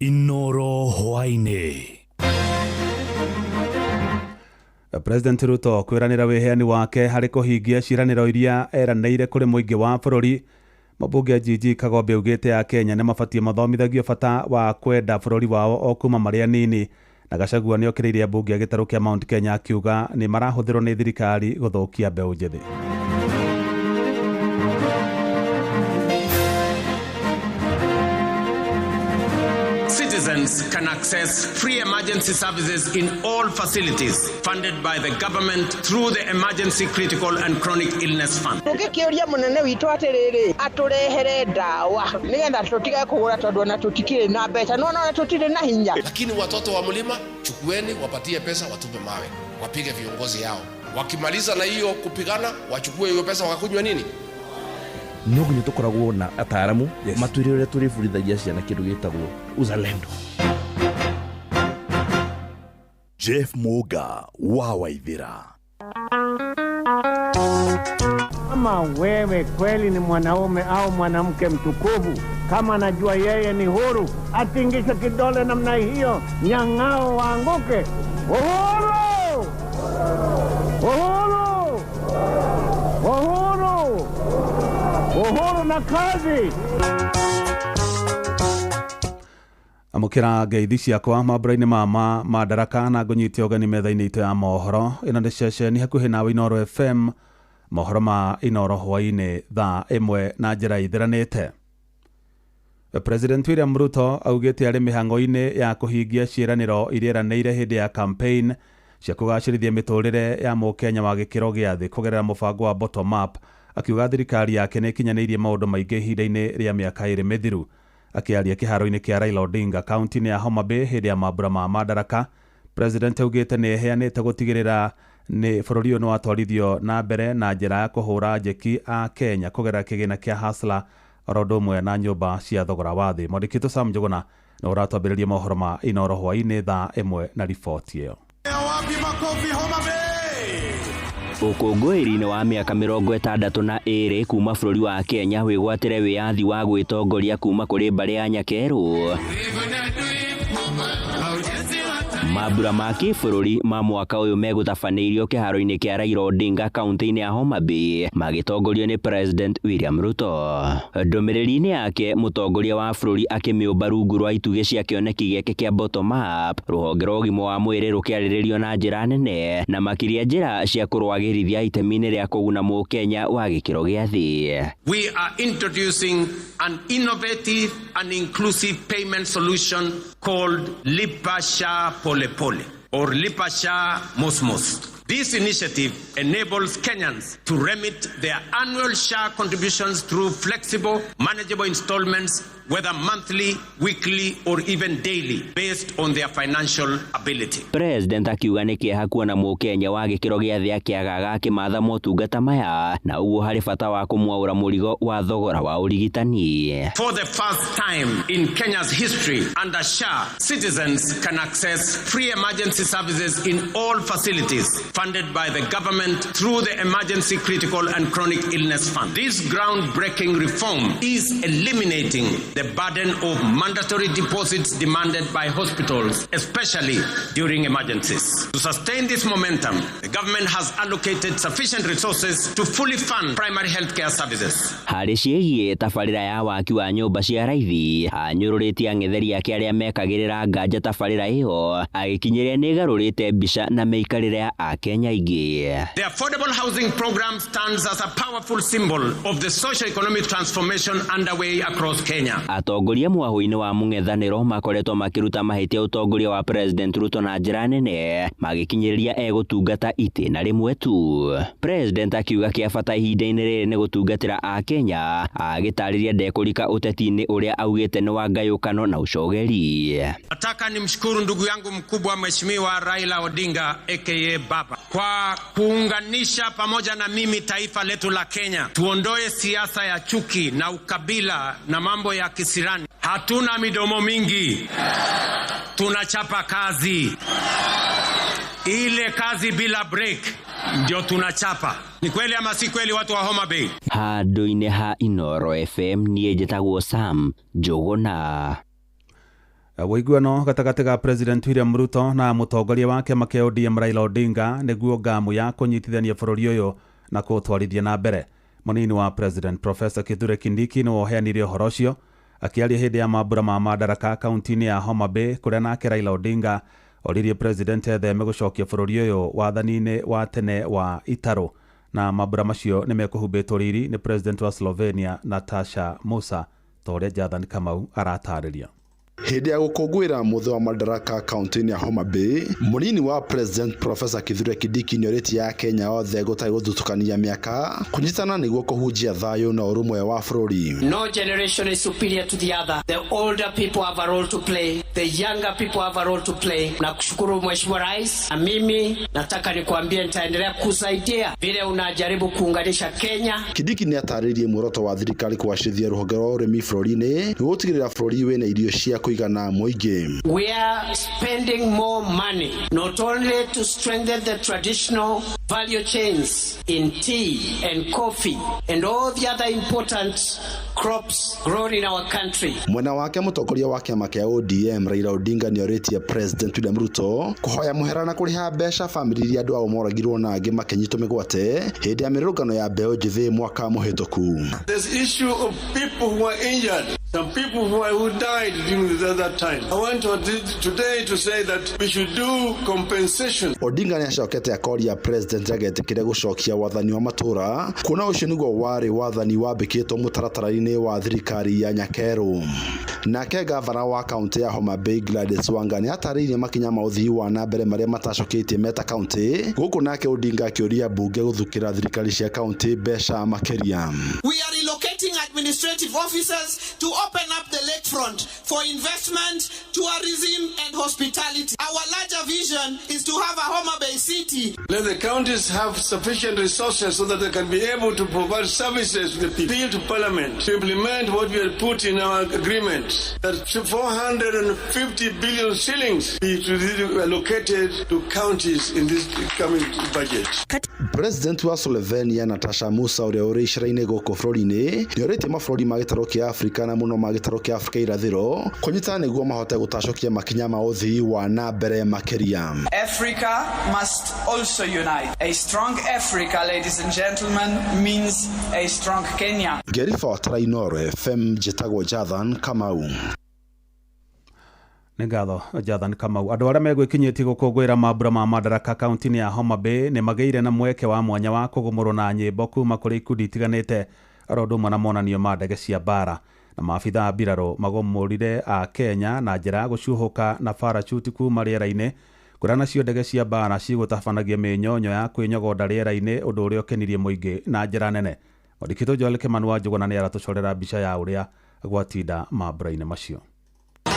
Inoro hwainĩ. President Ruto kwĩranĩra wĩheani wake harĩ kũhingia ciĩranĩro iria eranĩire kũrĩ mũingĩ wa bũrũri. Mũmbunge Gigi Kagombe augĩte a Kenya nĩ mabatiĩ mathomithagio bata wa kwenda bũrũri wao o kuma marĩ anini. Na Gachagua nĩ okĩrĩire ambunge a gĩtarũ kĩa Mount Kenya, akiuga nĩ marahũthĩrwo nĩ thirikari gũthũkia mbeũ njĩthĩ. Citizens can access free emergency services in all facilities funded by the government through the Emergency Critical and Chronic Illness Fund. Tũngĩkĩũria mũnene witũ atĩrĩrĩ, atũrehere ndawa nĩgetha tũtige kũgũra, tondũ ona tũtikĩrĩ na mbeca, no ona tũtirĩ na hinya. Lakini watoto wa mlima chukueni, wapatie pesa, watupe mawe, wapige viongozi yao. Wakimaliza na hiyo kupigana, wachukue hiyo pesa wakakunywa nini? No nginya tũkoragwo na ataaramu matwĩre ũrĩa tũrĩbundithagia ciana kĩndũ gĩtagwo uzalendo. Jeff Muga wa Waithira. Kama wewe kweli ni mwanaume au mwanamke mtukufu, kama anajua yeye ni huru, atingishe kidole namna hiyo, nyang'ao waanguke. Uhuru! Uhuru! Uhuru! Uhuru na kazi! Amũkĩra ngeithi ciakwa mambura-inĩ ma Madaraka na ngũnyite ũgeni metha-inĩ itũ ya mohoro. Ĩno nĩ ceceni hakuhĩ nawe, Inoro FM, mohoro ma Inoro hwainĩ thaa 1 na njĩra ithiranĩte. President William Ruto augĩte arĩ mĩhang'o-inĩ ya kũhingia ciĩranĩro iria eranĩire hĩndĩ ya campaign cia kũgacĩrithia mĩtũrĩre ya mũkenya wa gĩkĩro gĩa thĩ kũgerera mũbango wa bottom up, akiuga thirikari yake nĩ ĩkinyanĩirie maũndũ maingĩ ihinda-inĩ rĩa mĩaka 2 mĩthiru. Akĩaria kĩharo-inĩ kĩa Raila Odinga kaunti-inĩ ya Homa Bay hĩndĩ ya mambura ma Madaraka, President augĩte nĩ eheanĩte gũtigĩrĩra nĩ bũrũri ũyũ nĩ watwarithio na mbere na njĩra ya kũhũra njeki a Kenya kũgerera kĩgĩna kĩa Hustler oro ũndũ ũmwe na nyũmba cia thogora wa thĩ. Mwandĩki witũ Sam Njũgũna nĩ ũratwambĩrĩria mohoro ma Inoro hwainĩ thaa 1 na riboti ĩyo. Ũkũngũĩri-inĩ wa mĩaka 62 kuma bũrũri wa Kenya wĩgwatĩre wĩyathi wa gwĩtongoria kuma kũrĩ mbarĩ ya Nyakerũ. Mambura ma kĩbũrũri ma mwaka ũyũ megũtabanĩirio kĩharo-inĩ kĩa Raila Odinga kaunti-inĩ ya Homa Bay magĩtongorio nĩ President William Ruto. Ndũmĩrĩri-inĩ yake mũtongoria wa bũrũri akĩmĩũmba rungu rwa itugĩ cia kĩoneki gĩake kĩa bottom up, rũhonge rwa ũgima wa mwĩrĩ rũkĩarĩrĩrio na njĩra nene na makĩria njĩra cia kũrwagĩrithia itemi-inĩ rĩa kũguna mũkenya wa gĩkĩro gĩa thĩ. We are introducing an innovative and inclusive payment solution called Lipa SHA Pole Pole or Lipa SHA Mosmos. This initiative enables Kenyans to remit their annual SHA contributions through flexible, manageable installments, whether monthly, weekly, or even daily, based on their financial ability. President akiuga nĩ kĩeha kuona mũkenya wa gĩkĩro gĩa thĩ akĩagaga akĩmatha motungata maya na ũguo harĩ bata wa kũmwaũra mũrigo wa thogora wa ũrigitani. For the first time in Kenya's history, under SHA, citizens can access free emergency services in all facilities funded by the government through the Emergency Critical and Chronic Illness Fund. This groundbreaking reform is eliminating the burden of mandatory deposits demanded by hospitals, especially during emergencies. To sustain this momentum, the government has allocated sufficient resources to fully fund primary healthcare services. Harĩ ciĩgiĩ tabarĩra ya waki wa nyũmba cia raithi, anyũrũrĩtie ang'etheri ake arĩa mekagĩrĩra nganja tabarĩra ĩyo, agĩkinyĩria nĩ ĩgarũrĩte mbica na mĩikarĩre ya akenya aingĩ. The affordable housing program stands as a powerful symbol of the socio-economic transformation underway across Kenya. Atongoria mwahũ-inĩ wa mũng'ethanĩro makoretwo makĩruta mahĩtia ũtongoria wa President Ruto na njĩra nene magĩkinyĩrĩria egũtungata itĩna rĩmwe tu. President akiuga kĩa bata ihinda-inĩ rĩrĩ nĩ gũtungatĩra akenya, agĩtarĩria ndekũrika ũteti-inĩ ũrĩa augĩte nĩ wa ngayũkano na ucogeri. Nataka nimshukuru ndugu yangu mkubwa Mheshimiwa Raila Odinga aka Baba kwa kuunganisha pamoja na mimi taifa letu la Kenya. Tuondoe siasa ya chuki na ukabila na mambo ya kisirani. Hatuna midomo mingi, tunachapa kazi. Ile kazi bila break ndio tunachapa. Ni kweli ama si kweli, watu wa Homa Bay? Handũ-inĩ ha Inooro FM niĩ njĩtagwo Sam Njũgũna. Ũiguano gatagatĩ ga President William Ruto na mũtongoria wa kĩama kĩa ODM Raila Odinga nĩguo ngamu ya kũnyitithania bũrũri ũyũ na kũũtwarithia na mbere. Mũnini wa President Professor Kithure Kindiki nĩwe ũheanire ũhoro ũcio akĩaria hĩndĩ ya mambura ma Madaraka kaunti-inĩ ya Homa Bay kũrĩa nake Raila Odinga oririe President etheme gũcokia bũrũri ũyũ wathani-inĩ wa tene wa itarũ na mambura macio nĩ mekũhumbĩtwo riri nĩ President wa Slovenia Natasha Musa ta ũrĩa Jathan Kamau aratarĩria. Hĩndĩ ya gũkũngũĩra mũthĩ wa Madaraka kaunti-inĩ ya Homa Bay, mũnini wa President Professor Kithure Kindiki nĩorĩtie Akenya othe gũtarĩ gũthutũkania mĩaka kũnyitana nĩguo kũhunjia thayũ na ũrũmwe wa bũrũri. No generation is superior to the other. The older people have a role to play, the younger people have a role to play. Na kushukuru Mheshimiwa Rais, na mimi nataka nikuambie nitaendelea kusaidia vile unajaribu kuunganisha Kenya. Kindiki nĩatarĩirie muoroto wa thirikari kũgacĩrithia rũhonge rwa ũrĩmi bũrũri-inĩ nĩguo gũtigĩrĩra bũrũri wĩna irio cia kũigana mũingĩ. We are spending more money not only to strengthen the traditional value chains in tea and coffee and all the other important crops grown in our country. Mwena wake mũtongoria wa kĩama kĩa ODM Raila Odinga nĩorĩtie President William Ruto kũhoya mũhera na kũrĩha mbeca bamĩrĩ iria andũ ao moragirwo na angĩ makĩnyitwo mĩgwate hĩndĩ ya mĩrũrũngano ya mbeũ njĩthĩ mwaka mũhĩtũku. This issue of people who are injured, some people who died during that time. I want to today to say that we should do compensation. Odinga nĩacokete akoria President agetĩkĩre gũcokia wathani wa matũra kuona ũcio nĩguo warĩ wathani wambĩkĩtwo mũtaratara-inĩ wa thirikari ya Nyakerũ. Nake gavana wa kaunti ya Homa Bay Gladys Wanga nĩatarĩirie makinya ma ũthii wa na mbere marĩa matacoketie meta kaunti gũkũ nake Odinga akĩũria mbunge gũthukĩra thirikari cia kaunti mbeca makĩria. We are relocating administrative officers to open up the lakefront for investment, tourism and hospitality. Our larger vision is to have a Homa Bay city. Let the counties have sufficient resources so that they can be able to provide services to the people. Appeal to Parliament to implement what we have put in our agreement. that 450 billion shillings be to be allocated to counties in this coming budget. President wa Slovenia Natasha Musa ũrĩa ũrĩ icera-inĩ gũkũ bũrũri-inĩ nĩorĩtie mabũrũri ma gĩtarũ kĩa Afrika na mũno ma gĩtarũ kĩa Afrika irathĩro kũnyitana nĩguo mahote gũtacũkia makinya ma ũthii wa na mbere makĩria. Africa must also unite. A strong Africa, ladies and gentlemen, means a strong Kenya. Ngĩribotera Inooro FM njĩtagwo Jathan Kamau. Nĩ ngatho Jathan Kamau. Andũ arĩa megwĩkinyĩtie gũkũngũĩra mambura ma Madaraka kaunti-inĩ ya Homa Bay nĩ magĩire na mweke wa mwanya wa kũgũmũrwo na nyĩmbo kuma kũrĩ ikundi itiganĩte oro ũndũ ũmwe na monanio ma ndege cia mbara. Na maabitha a mbirarũ magũmũrire a Kenya na njĩra ya gũcuhũka na parachute kuma rĩera-inĩ kũrĩa nacio ndege cia mbara cigũtabanagia mĩnyonyo ya kwĩnyogonda rĩera-inĩ, ũndũ ũrĩa ũkenirie mũingĩ na njĩra nene. Mwandĩki Joel Kimani wa Njũgũna nĩ aratũcorera mbica ya ũrĩa gwatinda mambura-inĩ macio.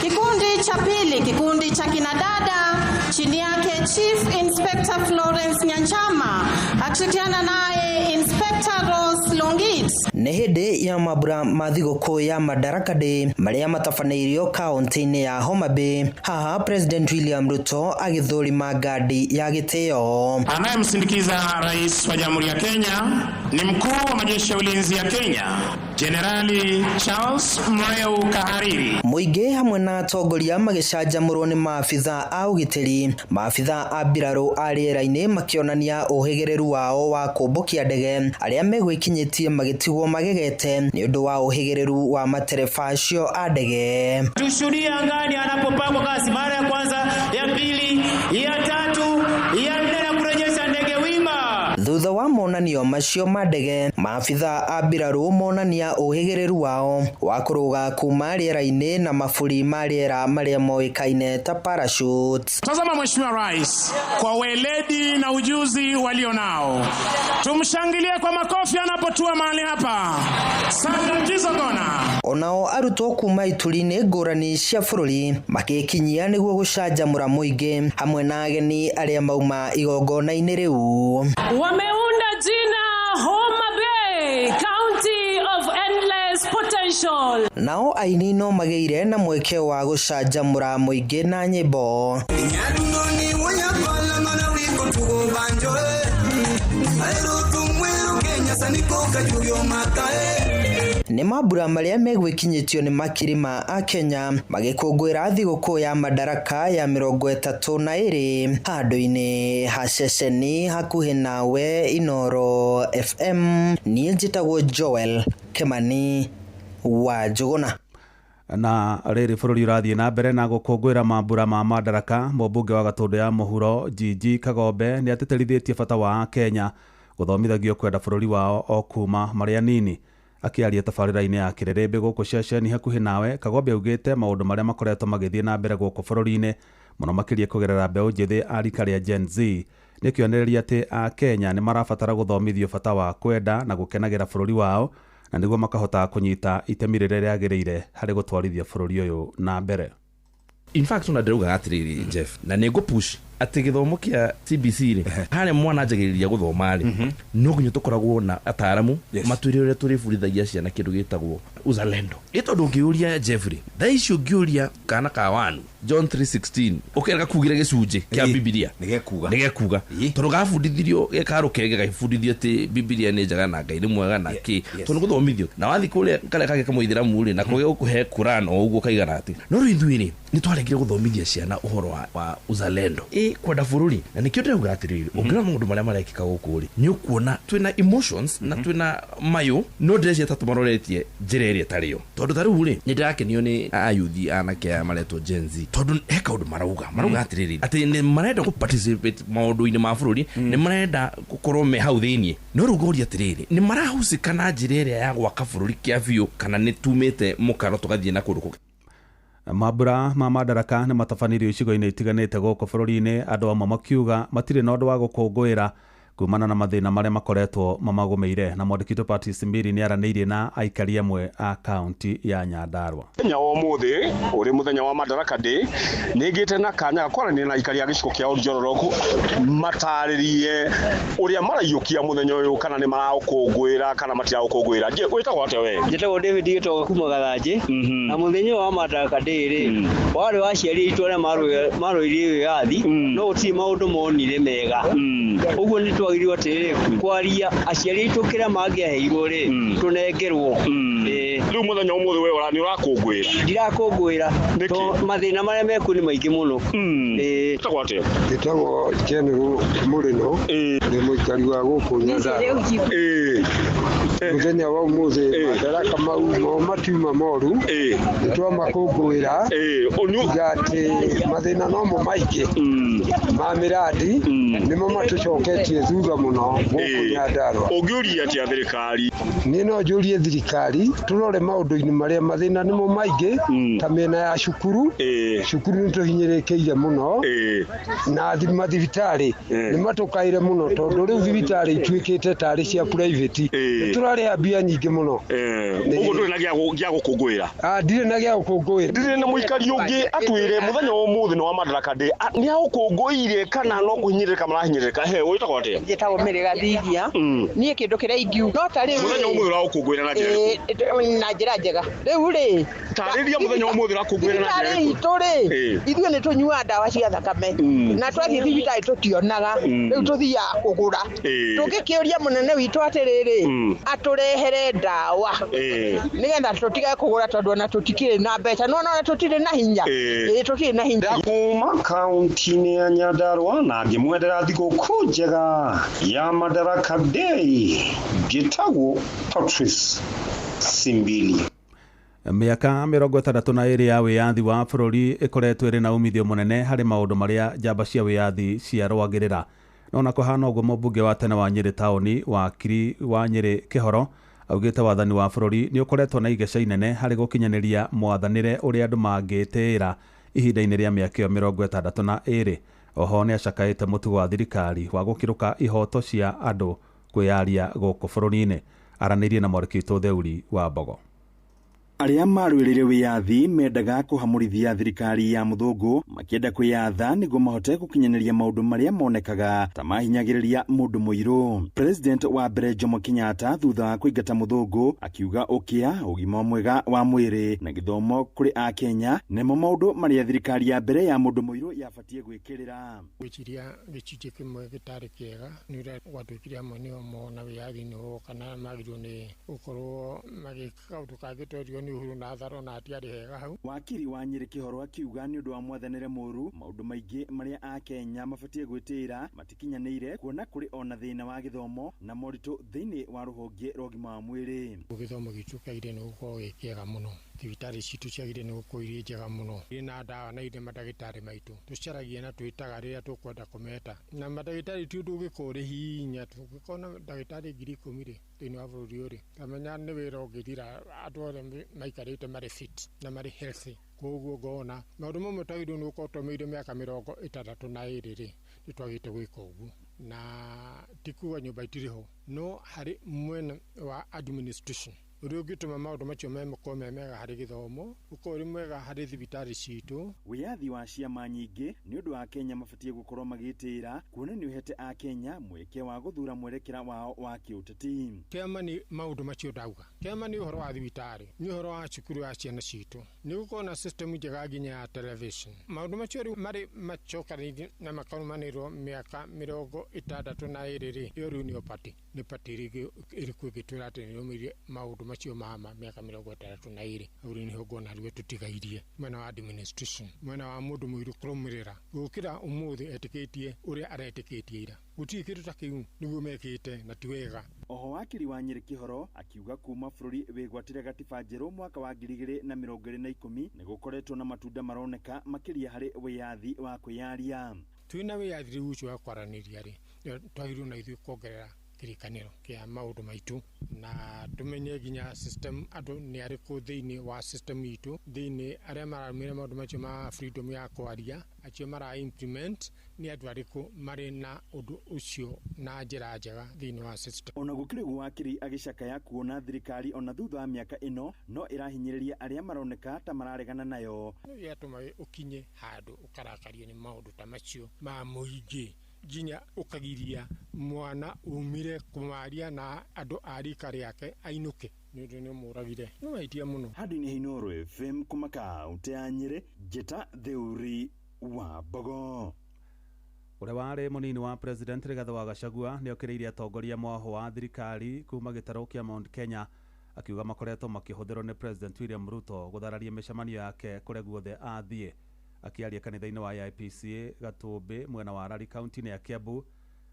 Kikundi cha pili, kikundi cha kinadada, chini yake Chief Inspector Florence Nyanchama akishirikiana naye Inspector Rose Longit. Nĩ hĩndĩ ya mambura ma thigũkũ ya Madaraka Day marĩa matabanĩirio kaunti-inĩ ya Homa Bay. Haha President William Ruto agĩthũrima ngandi ya gĩtĩo. Anayemsindikiza Rais wa Jamhuri ya Kenya ni mkuu wa majeshi ya ulinzi ya Kenya Jenerali Charles Mreu Kahariri. Mũingĩ hamwe na atongoria magĩcanjamũrwo nĩ maabitha a ũgitĩri. Maabitha a mbirarũ a rĩera-inĩ makĩonania ũhĩgĩrĩru wao wa kũmbũkia ndege, arĩa megwĩkinyĩtie magĩtigwo magegete nĩ ũndũ wa ũhĩgĩrĩru wa matereba acio a ndege. Tushuhudie angani anapopangwa kasi mara ya kwanza, ya pili, ya tatu, ya nne na kurejesha ndege wima. Thutha wa monanio macio ma ndege, maabitha a mbirarũ monania ũhĩgĩrĩru wao wa kũrũga kuma rĩera-inĩ na maburi ma rĩera marĩa moĩkaine ta parachutes. Tazama Mheshimiwa Rais kwa weledi na ujuzi walionao. Tumshangilie kwa makofi anapotua mahali hapa. Sasa Onao arutwo kuma ituri-inĩ ngũrani cia bũrũri magĩkinyia nĩguo gũcanjamũra mũingĩ hamwe na ageni arĩa mauma igongona-inĩ rĩu. Wameunda jina Homa Bay, County of Endless Potential. Nao aini no magĩire na mweke wa gũcanjamũra mũingĩ na nyĩmbo. Nĩ mambura marĩa megwĩkinyĩtio nĩ makiri ma akenya magĩkũngũĩra thigũkũ ya Madaraka ya 32 handũ-inĩ ha ceceni hakuhĩ nawe Inooro FM. Niĩ njĩtagwo Joel Kimani wa Njũgũna. Na rĩrĩ bũrũri ũrathiĩ na mbere na gũkũngũĩra mambura ma Madaraka, mũmbunge wa Gatũndũ ya Mũhuro Gigi Kagombe nĩ atĩtĩrithĩtie bata wa Kenya gũthomithagio kwenda bũrũri wao o kuma marĩ anini. Akĩaria tabarĩra-inĩ ya Kĩrĩrĩmbĩ gũkũ ceceni hakuhĩ nawe, Kagombe augĩte maũndũ marĩa makoretwo magĩthiĩ na mbere gũkũ bũrũri-inĩ mũno makĩria kũgerera mbeũ njĩthĩ a rika rĩa Gen Z nĩ kĩonereria atĩ a Kenya nĩ marabatara gũthomithio bata wa kwenda na gũkenagĩra bũrũri wao na nĩguo makahota kũnyita itemi rĩrĩa rĩagĩrĩire harĩ gũtwarithia bũrũri ũyũ na mbere. In fact, ona ndĩrauga atĩrĩrĩ Jeff, na nĩ ngũpush atĩ gĩthomo kĩa CBC rĩ, harĩa mwana anjagĩrĩria gũthoma rĩ, no nginya tũkoragwo na ataaramu matwĩre ũrĩa tũrĩbundithagia ciana kĩndũ gĩtagwo uzalendo. Ĩ tondũ ũngĩũria Jeffrey, thaa ici ũngĩũria kana ka wanu John 3:16 ũkerga kugire gĩcunjĩ kĩa Bibilia nĩgekuga tondũ gabundithirio gekarũkenge gagĩbundithio atĩ Bibilia nĩ njega na Ngai nĩ mwega na kĩ, tondũ gũthomithio na wathiĩ kũrĩa karĩa kangĩ kamũithĩramu rĩ, nako gĩgũkũhe Quran o ũguo kaigana atĩ. No rĩu ithuĩ rĩ, nĩ twaregire gũthomithia ciana ũhoro wa uzalendo, kwenda bũrũri. Na nĩkĩo ndĩrauga atĩrĩrĩ, ũngĩrora maũndũ marĩa marekĩka gũkũ rĩ, nĩ ũkuona twĩna emotions na twĩna mayũ, no ndĩreciria ta tũmaroretie njĩra ĩrĩa ĩtarĩ yo. Tondũ ta rĩu rĩ, nĩ ndĩrakenio nĩ ayuthi anake aya maretwo Gen Z, tondũ he kaũndũ marauga atĩrĩrĩ, atĩ nĩ marenda kũ participate maũndũ-inĩ ma bũrũri, nĩ marenda gũkorwo me hau thĩiniĩ. No rĩu ngoria atĩrĩrĩ, nĩ marahusika na njĩra ĩrĩa ya gwaka bũrũri kĩa biũ, kana nĩ tumĩte mũkaro tũgathiĩ na kũndũ kũngĩ? Mambura ma Madaraka nĩ matabanirio icigo-inĩ itiganĩte gũkũ bũrũri-inĩ, andũ amwe makiuga matirĩ na ũndũ wa gũkũngũĩra Kumana na mathĩna marĩa makoretwo mamagũmĩire. Na mwandĩki witũ Patrice Mbiri nĩ aranĩirie na aikari amwe a kaunti ya Nyandarua. Mũthenya wa ũmũthĩ ũrĩ mũthenya wa Madaraka Day, nĩ ngĩte na kanya ga kwaranĩria na aikari a gĩcigo kĩa Njororoku matarĩrie ũrĩa maraiyũkia mũthenya ũyũ, kana nĩ maraũkũngũĩra kana matiraũkũngũĩra. Je, wĩtagwo atĩa we? Njĩtagwo David Gĩtonga kuma Gathanjĩ. Na mũthenya ũyũ wa Madaraka Day rĩ, warĩ wa aciari aitũ arĩa marũĩrĩire wĩyathi, no gũtirĩ maũndũ monire mega. Ũguo nĩ twagĩrĩirwo atĩrĩrĩ, kwaria aciari aitũ kĩrĩa mangĩaheirwo rĩ, tũnengerwo. Rĩu mũthenya ũmũthĩ we nĩ ũrakũngũĩra? Ndirakũngũĩra to mathĩna marĩa mekuo nĩ maingĩ mũno. Wĩtagwo atĩa? Njĩtagwo General Mũrĩno, ndĩ mũikari wa gũkũ Nyandarua. Mũthenya wa ũmũthĩ madaraka mau mo matiuma moru, nĩ twamakũngũĩra, tiga atĩ mathĩna nomo maingĩ ma mĩrandi nĩmo matũcoketie thutha mũno gũkũ Nyandarua. Ũngĩũria atĩa thirikari? Niĩ no njũrie thirikari tũrore maũndũ-inĩ marĩa mathĩna nĩmo maingĩ, ta mĩena ya cukuru. Cukuru nĩ tũhinyĩrĩkĩire mũno, na mathibitarĩ nĩ matũkaire mũno, tondũ rĩu thibitarĩ ituĩkĩte tarĩ cia private, nĩ tũrarĩha mbia nyingĩ mũno. Ũguo ndũrĩ na gĩa gũkũngũĩra? Ndirĩ na gĩa gũkũngũĩra. Ndirĩ na mũikari ũngĩ atwĩre mũthenya wa ũmũthĩ nĩ wa Madaraka Day, nĩ aũkũngũĩire kana no kũhinyĩrĩrĩka marahinyĩrĩrĩka? He, wĩtagwo atĩa? Njĩtagwo Mary Gathigia. Niĩ kĩndũ kĩrĩa ingiuga no ta rĩu mũthenya ũmũthĩ ũraũkũngũĩra na njĩra ĩrĩkũ? Na njĩra njega. Rĩu rĩ, tarĩria mũthenya ũmũthĩ ũrakũngũĩra na njĩra ĩrĩkũ? Itũ rĩ, ithuĩ nĩ tũnyuaga ndawa cia thakame, na twathiĩ thibitarĩ tũtionaga, rĩu tũthiaga kũgũra. Tũngĩkĩũria mũnene witũ atĩrĩrĩ, atũrehere ndawa nĩgetha tũtige kũgũra, tondũ ona tũtikĩrĩ na mbeca, no ona tũtirĩ na hinya. Tũtirĩ na hinya. Kuma kaunti-inĩ ya Nyandarua na ngĩmwendera thigũkũ njega ya Madaraka Day, njĩtagwo Patrice Simbili. Mĩaka 62 ya wĩyathi wa bũrũri ĩkoretwo ĩrĩ na umithio mũnene harĩ maũndũ marĩa njamba cia wĩyathi ciarũagĩrĩra. No ona kũhana ũguo, mũmbunge wa tene wa Nyĩrĩ taũni wakiri wa Nyĩrĩ Kĩhoro augĩte wathani wa bũrũri nĩ ũkoretwo na igeca inene harĩ gũkinyanĩria mwathanĩre ũrĩa andũ mangĩtĩĩra ihinda-inĩ rĩa mĩaka ĩyo 62. Oho nĩ acakaĩte mũtugo wa thirikari wa gũkĩrũka ihoto cia andũ kwĩyaria gũkũ bũrũri-inĩ. Aranĩirie na mwandĩki witũ Theuri wa Mbogo. Arĩa marũĩrĩire wĩyathi mendaga kũhamũrithia thirikari ya mũthũngũ, makĩenda kwĩyatha nĩguo mahote gũkinyanĩria maũndũ marĩa monekaga ta mahinyagĩrĩria mũndũ mũirũ. President wa mbere Jomo Kenyatta thutha wa kũingata mũthũngũ akiuga ũkĩa, ũgima mwega wa mwĩrĩ na gĩthomo kũrĩ Akenya nĩmo maũndũ marĩa thirikari ya mbere ya mũndũ mũirũ yabatiĩ gwĩkĩrĩra. Gwĩciria gĩcunjĩ kĩmwe gĩtarĩ kĩega nĩ ũrĩa gwatuĩkire amwe nĩo mona wĩyathi nĩ woka na magĩrĩirwo nĩ gũkorwo magĩka kaũndũ kangĩ twerirwo nĩ Uhuru na Tharo na hatiarĩ hega hau. Wakiri wa Nyĩrĩ Kĩhoro akiuga nĩ ũndũ wa mwathanĩre mũru maũndũ maingĩ marĩa Akenya mabatiĩ gwĩtĩĩra matikinyanĩire, kuona kũrĩ ona thĩna wa gĩthomo na moritũ thĩinĩ wa rũhonge rwa ũgima wa mwĩrĩ. Gĩthomo gitũ kĩagĩrĩire nĩ gũkorwo gĩ kĩega mũno, thibitarĩ citũ ciagĩrĩire nĩ gũkorwo irĩ njega mũno, irĩ na ndawa na irĩ mandagĩtarĩ maitũ. Tũcaragia na twĩtaga rĩrĩa tũkwenda kũmeta, na mandagĩtarĩ ti ũndũ ũngĩkorwo ũrĩ hinya. Tũngĩkorwo na ndagĩtarĩ 10,000 rĩ thĩinĩ wa bũrũri ũyũ rĩ, tamenya nĩ wĩra ũngĩthira andũ othe maikarĩte marĩ fit na marĩ healthy. Koguo ngona maũndũ mamwe twagĩrĩirwo nĩ gũkorwo tũmĩire mĩaka 62 rĩ, nĩ twagĩte gwĩka ũguo, na ti kuga nyũmba itirĩ ho, no harĩ mwena wa administration ũrĩa ũngĩtũma maũndũ macio makorwo me mega harĩ gĩthomo, ũkorwo ũrĩ mwega harĩ thibitarĩ citũ. Wĩyathi wa ciama nyingĩ nĩ ũndũ wa Kenya mabatiĩ gũkorwo magĩtĩĩra, kuona nĩ ũhete Akenya mweke wa gũthura mwerekera wao wa kĩũteti. Kĩama nĩ maũndũ macio ndauga, kĩama nĩ ũhoro wa thibitarĩ, nĩ ũhoro wa cukuru ya ciana citũ, nĩ gũkorwo na system njega nginya ya television. Maũndũ macio rĩu marĩ macokanĩirie na makarũmanĩrwo mĩaka 62 rĩ, ĩyo rĩu nĩyo party, nĩ party ĩrĩkũ ĩngĩtwĩra atĩ nĩrũmĩrĩire maũndũ macio mama mĩaka 62. Hau rĩu nĩho ngona rĩu tũtigairie mwena wa administration, mwena wa mũndũ mũirũ kũrũmĩrĩra gũkĩra ũmũthĩ etĩkĩtie ũrĩa aretĩkĩtie ira. Gũtirĩ kĩndũ ta kĩu nĩguo mekĩte na ti wega. Oho wakiri wa Nyĩrĩ Kĩhoro akiuga kuma bũrũri wĩgwatĩre gatiba njerũ mwaka wa 2010 nĩ gũkoretwo na matunda maroneka makĩria harĩ wĩyathi wa kwĩyaria. Twĩna wĩyathi rĩu ũcio wa kwaranĩria rĩ, twagĩrĩirwo na ithuĩ kuongerera Kĩrĩkanĩro kĩa maũndũ maitũ na tũmenye nginya system andũ nĩ arĩkũ thĩinĩ wa system itũ thĩinĩ arĩa mararũmĩrĩra maũndũ macio ma freedom ya kwaria acio mara implement nĩ andũ arĩkũ marĩ na ũndũ ũcio na njĩra njega thĩinĩ wa system. Ona gũkĩrĩ ũguo wakiri agĩcakaya kuona thirikari ona thutha wa mĩaka ĩno no ĩrahinyĩrĩria arĩa maroneka ta mararegana nayo. Yatũma ũkinye handũ ũkarakario nĩ maũndũ ta macio ma mũingĩ nginya ũkagiria mwana umire kũmaria na andũ a rika rĩake ainũke nĩ ũndũ nĩ mũragire nĩ mahĩtia mũno. Handũ-inĩ ha Inooro FM kuma kaũntĩ ya Nyĩrĩ, Njĩta Theuri wa Mbogo. Ũrĩa warĩ mũnini wa President Rigathĩ wa Gachagua nĩokĩrĩirie atongoria mwaho wa thirikari kuma gĩtarũ kĩa Mount Kenya akiuga makoretwo makĩhũthĩrwo nĩ President William Ruto gũthararia mĩcemanio yake kũrĩa guothe athiĩ. Akĩaria kanitha-inĩ wa AIPCA Gatũmbĩ mwena wa Rari kaunti-inĩ ya Kiambu,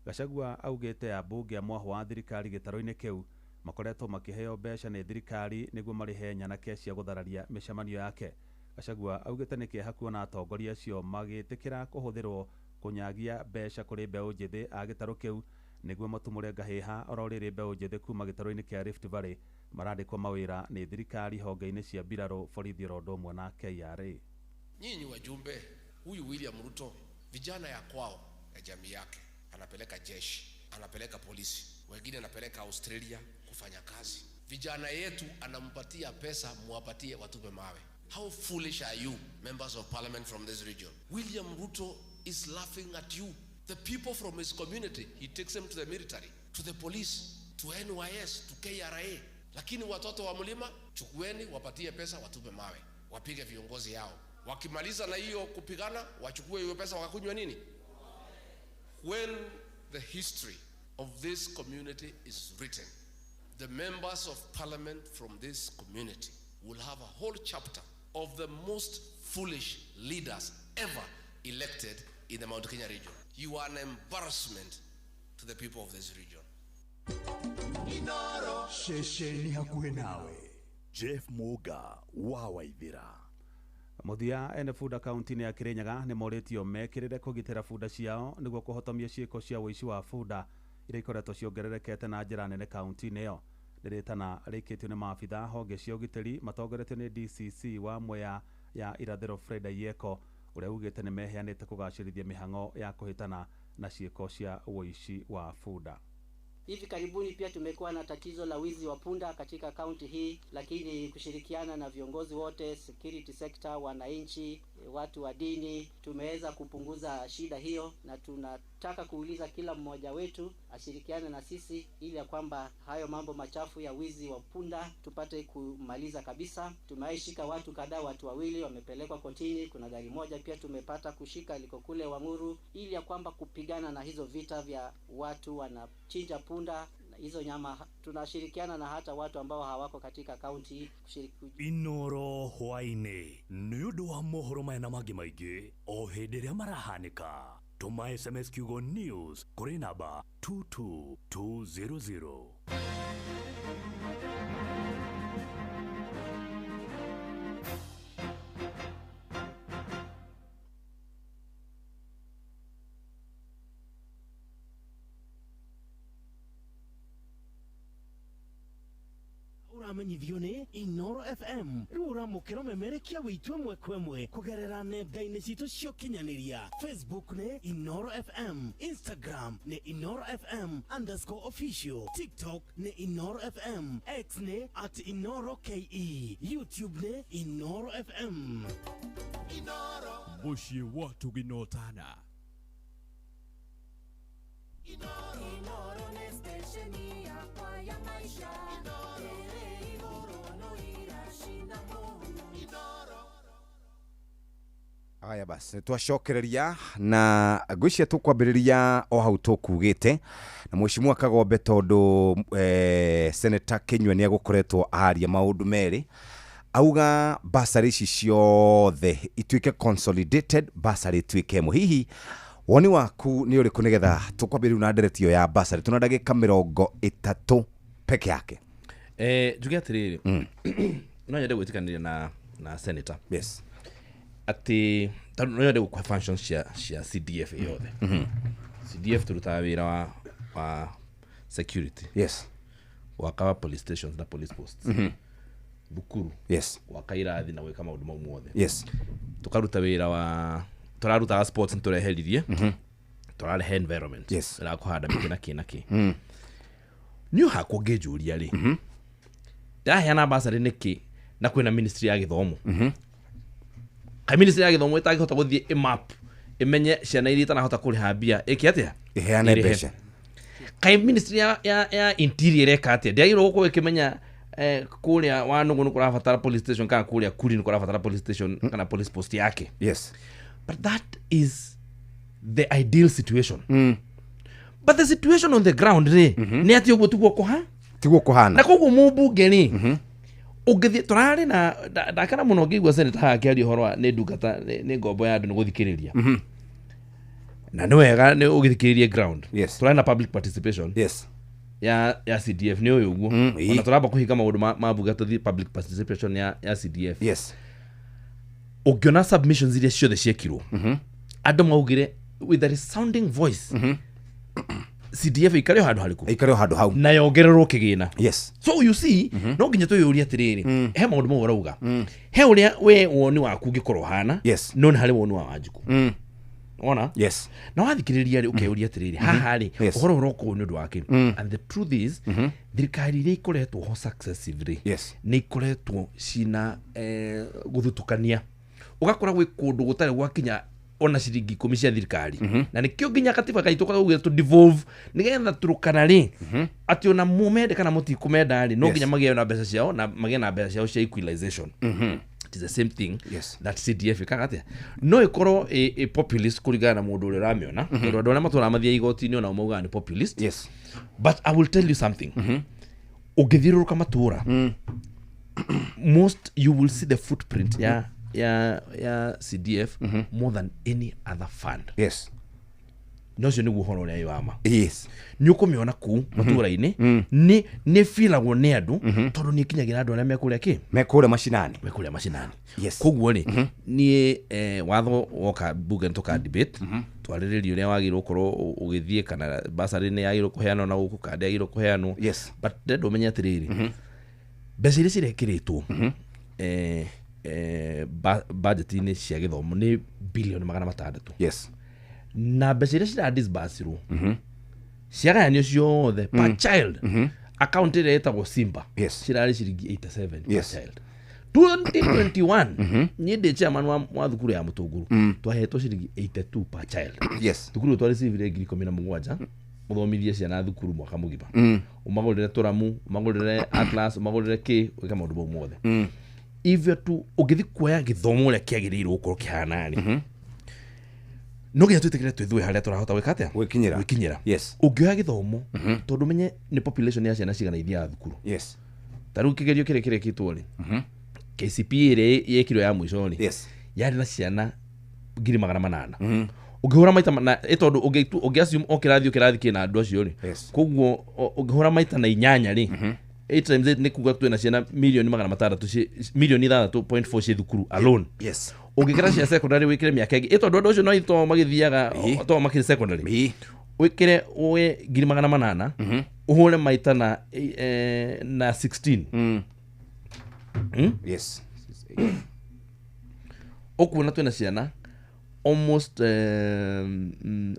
Gachagua augĩte ambunge a mwaho wa thirikari gĩtarũ-inĩ kĩu makoretwo makĩheo mbeca nĩ thirikari nĩguo marĩhe nyanake cia gũthararia mĩcemanio yake. Gachagua augĩte nĩ kĩeha kuona atongoria acio magĩtĩkĩra kũhũthĩrwo kũnyagia mbeca kũrĩ mbeũ njĩthĩ a gĩtarũ kĩu nĩguo matumũre ngahĩha oro rĩrĩ mbeũ njĩthĩ kuma gĩtarũ-inĩ kĩa Rift Valley marandĩkwo mawĩra nĩ thirikari honge-inĩ cia mbirarũ, borithi oro ũndũ ũmwe na KRA. Nyinyi wajumbe, huyu William Ruto vijana ya kwao ya jamii yake anapeleka jeshi, anapeleka polisi, wengine anapeleka Australia kufanya kazi. Vijana yetu anampatia pesa, muwapatie watupe mawe. How foolish are you, members of parliament from this region? William Ruto is laughing at you. The people from his community, he takes them to the military, to the police, to NYS, to KRA. Lakini watoto wa mlima, chukueni, wapatie pesa, watupe mawe, wapige viongozi yao. Wakimaliza na hiyo kupigana, wachukue hiyo pesa wakakunywa nini? When the history of this community is written, the members of parliament from this community will have a whole chapter of the most foolish leaders ever elected in the Mount Kenya region. You are an embarrassment to the people of this region. Inoro ceceni hakuhĩ nawe. Jeff Muga wa Waithira. Mũthia ene bunda kaunti-inĩ ya Kirinyaga nĩ morĩtio mekĩrĩre kũgitĩra bunda ciao nĩguo kũhotomia ciĩko cia ũici wa bunda iria ikoretwo ciongererekete na njĩra nene kaunti-inĩ ĩyo. Rĩrĩtana rĩikĩtio nĩ maabitha honge cia ũgitĩri matongoretio nĩ DCC wa Mwea ya Irathĩro Fred Ayieko ũrĩa ugĩte nĩ meheanĩte kũgacĩrithia mĩhang'o ya kũhĩtana na ciĩko cia ũici wa bunda. Hivi karibuni pia tumekuwa na tatizo la wizi wa punda katika kaunti hii, lakini kushirikiana na viongozi wote, security sector, wananchi, watu wa dini, tumeweza kupunguza shida hiyo, na tunataka kuuliza kila mmoja wetu ashirikiane na sisi ili ya kwamba hayo mambo machafu ya wizi wa punda tupate kumaliza kabisa. Tumeishika watu kadhaa, watu wawili wamepelekwa kotini, kuna gari moja pia tumepata kushika liko kule Wanguru, ili ya kwamba kupigana na hizo vita vya watu wanachinja punda hizo nyama. Tunashirikiana na hata watu ambao hawako katika kaunti kushiriki. Inoro hwaini nĩ ũndũ wa mohoro maya na mangĩ maingĩ o hĩndĩ ĩrĩa marahanĩka, tũma SMS kiugo news kũrĩ namba 22200. Ũramenyithio nĩ Inoro FM rĩu ũramũkĩra memerekia witũ ĩmwe kwa ĩmwe kũgerera nenda-inĩ citũ cia ũkinyanĩria. Facebook nĩ Inoro FM, Instagram nĩ Inoro FM _official, TikTok nĩ Inoro FM, X nĩ @InoroKE, YouTube nĩ Inoro FM. Inoro mũciĩ wa tũginotana. Inoro nĩ station yakwa ya maisha. Aya basi twacokereria na ngwĩciria tũkwambĩrĩria o hau tũkugĩte na Mheshimiwa Kagombe tondu Senator Kinyua nĩ egũkoretwo aria maũndũ merĩ, auga basarĩ ici ciothe ituĩke consolidated, basarĩ ituĩke ĩmwe. Hihi woni waku nĩ ũrĩkũ nĩgetha tũkwambĩrĩria na nderetio ya basarĩ? Tuna ndagĩka 30 peke yake. Njuge atĩrĩrĩ, no nyende gwĩtĩkanĩria na Senator. Yes. Ati tondũ no nyende gũkũhe functions cia CDF yothe. CDF tũrutaga wĩra wa Security. Yes. Gwaka police stations na police posts. Thukuru. Yes. Gwaka irathi na gwĩka maũndũ mau mothe. Yes. Tũkaruta wĩra wa tũrarutaga sports nĩtũreheririe. Tũrarehe environment. Yes. Ĩra kũhanda mĩtĩ na kĩ na kĩ. Niĩ hakwa ngĩnjũria rĩ, ndĩraheana bursary nĩkĩ na kwĩna ministry ya gĩthomo? Kaĩ ministry ya gĩthomo ĩtangĩhota gũthiĩ ĩmap ĩmenye ciana iria itanahota kũrĩha mbia ĩke atĩa? Ĩheane Ĩrĩhe. mbeca. Kaĩ ministry ya interior ĩreka atĩa? Ndĩagĩrĩirwo gũkorwo ĩkĩmenya kũrĩa Wanũgũ nĩ kũrabatara police station kana kũrĩa Kuri nĩ kũrabatara police station kana police post yake. Yes. But that is the ideal situation. But the situation on the ground rĩ, nĩ atĩ ũguo tiguo kũha tiguo kũhana. Na koguo mũmbunge rĩ, ũngĩthiĩ tũrarĩ na ndakena mũno ngĩigua senator haha akĩaria ũhoro wa nĩ ndungata nĩ ngombo ya andũ nĩ gũthikĩrĩria. Na nĩ wega nĩ ũgĩthikĩrĩrie ground. Yes. Tũrarĩ na public participation. Yes. Ya CDF nĩ ũyũ ũguo. Ona tũramba kũhinga maũndũ ma mbunge tũthiĩ public participation ya CDF. Yes. Ũngĩona submissions iria ciothe ciekirwo, andũ maugire with a resounding voice, CDF ikare o handũ harĩkũ? Ikare o handũ hau. Na yongererwo kĩgĩna. Yes. So you see, no nginya twĩyũrie atĩrĩrĩ, he maũndũ mau ũrauga. He ũrĩa we woni waku ũngĩkorwo ũhana, Yes. no nĩ harĩ woni wa Wanjikũ. Wona? Yes. Na wathikĩrĩria rĩ, ũkeyũria atĩrĩrĩ, haha rĩ, Yes. ũhoro ũroka ũũ nĩ ũndũ wa kĩ? And the truth is, thirikari iria ikoretwo ho successively, Yes. nĩ ikoretwo cina gũthutũkania. Ũgakora gwĩ kũndũ gũtarĩ gwakinya ona ciringi 10 cia thirikari. Na nĩkĩo nginya katiba gaitũ kaugire tũ devolve nĩgetha Turkana rĩ, atĩ ona mũmende kana mũtikũmenda rĩ, no nginya magĩe na mbeca ciao na magĩe na mbeca ciao cia equalization. It is the same thing. Yes. That CDF ĩkaga atĩa? No ĩkorwo ĩ populist kũringana na mũndũ ũrĩa ũramĩona, tondũ andũ arĩa matũraga mathiaga igoti-inĩ onao maugaga nĩ populist. Yes. But I will tell you something. Ũngĩthiũrũrũka matũũra, most you will see the footprint ya CDF more than any other fund. Yes. No ũcio nĩguo ũhoro ũrĩa wĩ wa ma. Yes. Nĩ ũkũmĩona kũu matũũra-inĩ, nĩ filagwo nĩ andũ, tondũ nĩ ĩkinyagĩra andũ arĩa me kũrĩa kĩ? Me kũrĩa macinani. Me kũrĩa macinani. Yes. Koguo rĩ, niĩ watho woka mbunge nĩ tũka debate, twarĩrĩrie ũrĩa wagĩrĩirwo gũkorwo ũgĩthiĩ, kana bursary nĩ yagĩrĩirwo kũheanwo na gũkũ, kana ndĩagĩrĩirwo kũheanwo. Yes. But ndĩrenda ũmenye atĩrĩrĩ, mbeca iria cirekĩrĩtwo budget-inĩ cia gĩthomo nĩ bilioni 600. Yes. Na mbeca iria cira disbursirwo ciagayanio ciothe per child, account ĩrĩa ĩtagwo Simba, Yes. cirarĩ ciringi 87 per Yes. child. 2021 niĩ ndĩ chairman wa thukuru ya Mũtũngũrũ, twahetwo ciringi 82 per child. Yes. Thukuru twarecivire 17,000 ũthomithie ciana thukuru mwaka mũgima, ũmagũrĩre tũramu, ũmagũrĩre atlas, ũmagũrĩre kĩ, ũgĩka maũndũ mau mothe. Ivyo tu ũngĩthiĩ kuoya gĩthomo ũrĩa kĩagĩrĩirwo gũkorwo kĩhana rĩ, no nginya twĩtĩkĩre twĩthue harĩa tũrahota gwĩka atĩa? Gwĩkinyĩra. Gwĩkinyĩra. Yes. Ũngĩoya gĩthomo, tondũ ũmenye nĩ population ya ciana cigana ithiaga thukuru. Yes. Ta rĩu kĩgerio kĩrĩa kĩrekĩtwo rĩ, KCPE ĩrĩa yekirwo ya mũico rĩ, Yes. yarĩ na ciana 800,000. Ũngĩhũra maita na tondũ ũngĩ assume o kĩrathi o kĩrathi kĩna andũ acio rĩ, Yes. koguo ũngĩhũra maita na 8 rĩ, 8 times 8 nĩ kuga twĩna ciana milioni 600, milioni 6.4 ciĩ thukuru alone. Yes. Ũngĩkĩra cia secondary wĩkĩre mĩaka ĩngĩ, tondũ andũ acio no to magĩthiaga to makĩrĩ secondary, wĩkĩre ũe 800,000, ũhũre maita na 16. Yes. Ũkuona twĩna ciana almost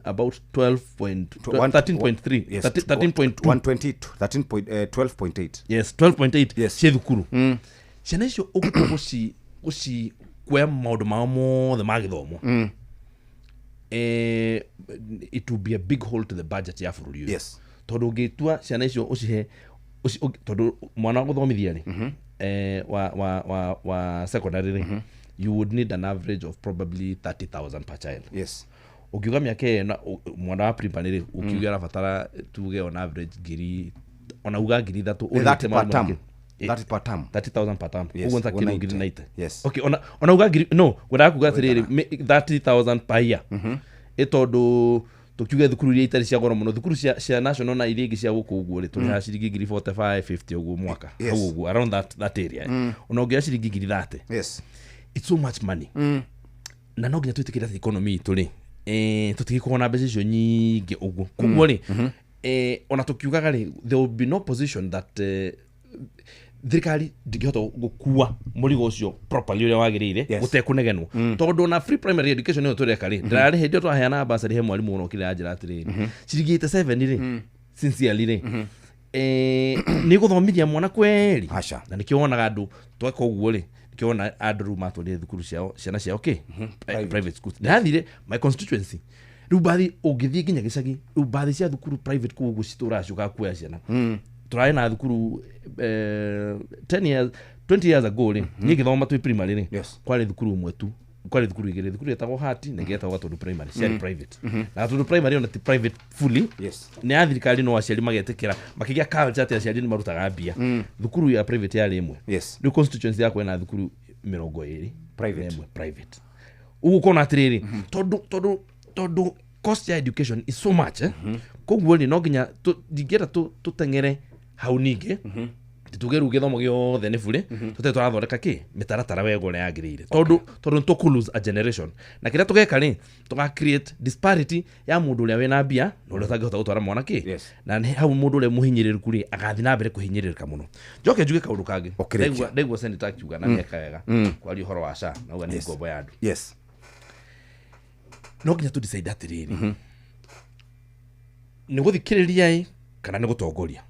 about 13.3, Yes. 13.2. 122, 12.8. Yes, 12.8 Yes. ciĩ thukuru. Ciana icio ũngĩtua kuoya maũndũ mao mothe ma gĩthomo, it will be a big hole to the budget ya bũrũri ũyũ. Yes. Tondũ ũngĩtua ciana icio ũcihe, tondũ mwana wa gũthomithia rĩ, wa secondary rĩ, you would need an average of probably 30,000 per child. Yes. Ũngiuga mĩaka ĩyo mwana wa primary rĩ, ũkiuga arabatara tuge on average ngiri, ona uga ngiri 3, 30 per term. 30 per term. 30,000 per term. Yes, Ũguo nĩ ta kĩndũ ngiri 190. 90. Yes. Okay, ona uga ngiri, no, ngwendaga kuga atĩrĩrĩ, 30,000 per year. Ĩ tondũ tũkiuge thukuru iria itarĩ cia goro mũno, thukuru cia national na iria ingĩ cia gũkũ ũguo rĩ, tũrĩhaga ciringi ngiri 45, 50 ũguo mwaka. Yes. Hau ũguo, around that area. Ona ũngĩoya ciringi ngiri 30. Yes. It's so much money. Na no nginya twĩtĩkĩre atĩ economy itũ rĩ, tũtigĩkorwo na mbeca icio nyingĩ ũguo. Koguo rĩ, Ona tũkiugaga rĩ, there will be no position that thirikari ndingĩhota gũkua mũrigo ũcio properly ũrĩa wagĩrĩire gũtekũnegenwo, tondũ ona free primary education ĩyo tũreka rĩ, ndĩrarĩ hĩndĩ ĩyo twaheana bursary he mwarimũ ũrokire anjĩra atĩrĩrĩ, ciringi 87 rĩ, sincerely rĩ, nĩ gũthomithia mwana kweri? Na nĩkĩo wonaga andũ tweka ũguo rĩ, nĩkĩo wona andũ rĩu matwarire thukuru ciao ciana ciao kĩ private schools. Ndĩrathire my constituency, rĩu bathi ũngĩthiĩ nginya gĩcagi, rĩu bathi cia thukuru private kũu ũguo citũraga ciũkaga kuoya ciana. Tũrarĩ na thukuru 10 years, 20 years ago rĩ, niĩ ngĩthoma twĩ primary rĩ, kwarĩ thukuru ũmwe tu, kwarĩ thukuru igĩrĩ, thukuru yetagwo Hati na ĩngĩ yetagwo Gatundu Primary, ciarĩ private. Na Gatundu Primary ona ti private fully, nĩ ya thirikari, no aciari magetĩkĩra, makĩgĩa culture atĩ aciari nĩ marutaga mbia. Thukuru ya private yarĩ ĩmwe. Rĩu constituency yakwa ĩna thukuru 21 Private. na ĩmwe private. Ũguo ũkona atĩrĩrĩ, tondũ cost ya education is so much, eh? Koguo rĩ, no nginya ndingĩenda tũteng'ere hau ningĩ tuge rĩu gĩthomo gĩothe nĩ burĩ, tũtarĩ tũrathondeka kĩ mĩtaratara wega ũrĩa yagĩrĩire, tondũ nĩ tũkũ lose a generation, na kĩrĩa tũgeka rĩ, tũga create disparity ya mũndũ ũrĩa wĩna mbia na ũrĩa ũtangĩhota gũtwara mwana kĩ. Na nĩ hau mũndũ ũrĩa mũhinyĩrĩrĩku rĩ agathiĩ na mbere kũhinyĩrĩrĩka mũno. Njoke njuge kaũndũ kangĩ. Ũkĩrĩkia. Ndaigua senator akiuga na nĩeka wega kwaria ũhoro wa SHA na uga nĩ ngombo ya andũ. No nginya tũ decide atĩrĩrĩ, nĩ gũthikĩrĩria ĩ kana nĩ gũtongoria,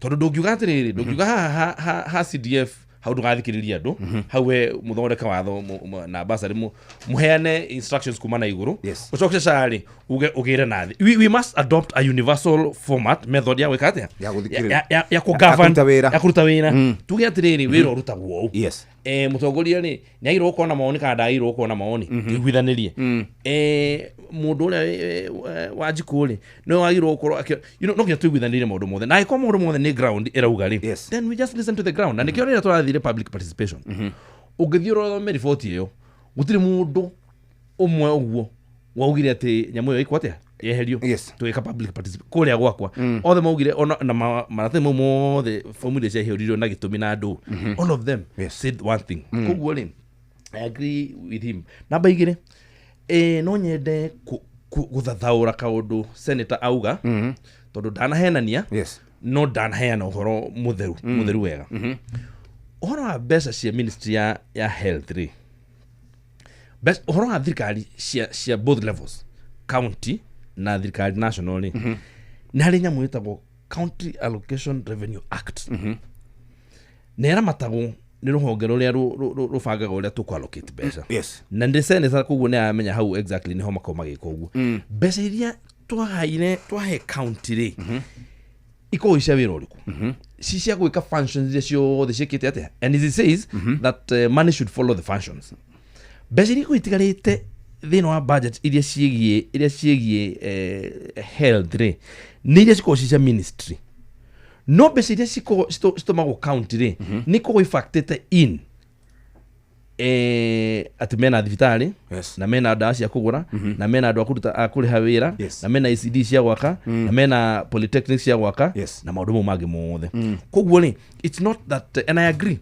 tondũ ndũngiuga atĩrĩrĩ, ndũngiuga haha ha CDF hau ndũgathikĩrĩria andũ, hau we mũthondeka watho na basarĩ mũheane instructions kuma na igũrũ, ũcoke SHA rĩ uge ũgĩre na thĩ. We must adopt a universal format, method ya gwĩka atĩa? Ya gũthikĩrĩria. Ya Ya kũgovern. kũruta wĩra. Ya kũruta wĩra. Tuge atĩrĩrĩ, wĩra ũrutagwo ũũ. Mũtongoria rĩ, nĩ agĩrĩirwo gũkorwo na mawoni kana ndagĩrĩirwo gũkorwo na mawoni? Tũiguithanĩrie. Mũndũ ũrĩa wa njikũ rĩ, nĩwe wagĩrĩirwo gũkorwo no nginya tũiguithanĩrie maũndũ mothe, na angĩkorwo maũndũ mothe nĩ ground ĩrauga rĩ, then we just listen to the ground. Na nĩkĩo rĩrĩa tũrathire public participation, ũngĩthiĩ ũrothome riboti ĩyo, gũtirĩ mũndũ ũmwe ũguo waugire atĩ nyamũ ĩyo ĩkwo atĩa, yeherio. Tũgĩka public participation kũrĩa gwakwa, othe maugire ona na maratathi mau mothe, fomu iria ciaihũrirwo na gĩtũmi na andũ, all of them said one thing. Koguo rĩ, I agree with him. Namba 2, no nyende gũthathaũra kaũndũ senator auga, tondũ ndanahenania, no ndanaheana ũhoro mũtheru, mũtheru wega. Ũhoro wa mbeca cia ministry ya health rĩ, ũhoro wa thirikari cia both levels, county na thirikari national rĩ, nĩ harĩ nyamũ ĩtagwo County Allocation Revenue Act, na ĩramatagwo nĩ rũhonge rũrĩa rũbangaga ũrĩa tũkũ allocate mbeca. Na ndĩ senator, koguo nĩ aramenya hau exactly nĩho makoragwo magĩka ũguo. Mbeca iria twahaire, twahe county rĩ, ikoragwo cia wĩra ũrĩkũ? Ci cia gwĩka functions iria ciothe ciĩkĩte atĩa? And it says that money should follow the functions. Mbeca iria ikoragwo itigarĩte thĩinĩ wa budget iria ciĩgiĩ health rĩ, nĩ iria cikoragwo ci cia ministry, no mbeca iria cikoragwo citũmagwo county rĩ, nĩ ikoragwo ifactĩte in atĩ mena thibitarĩ, na mena ndawa cia kũgũra, na mena andũ a kũruta a kũrĩha wĩra, na mena ECD cia gwaka, na mena polytechnics cia gwaka, na maũndũ mau mangĩ mothe. Koguo rĩ, it's not that, and I agree,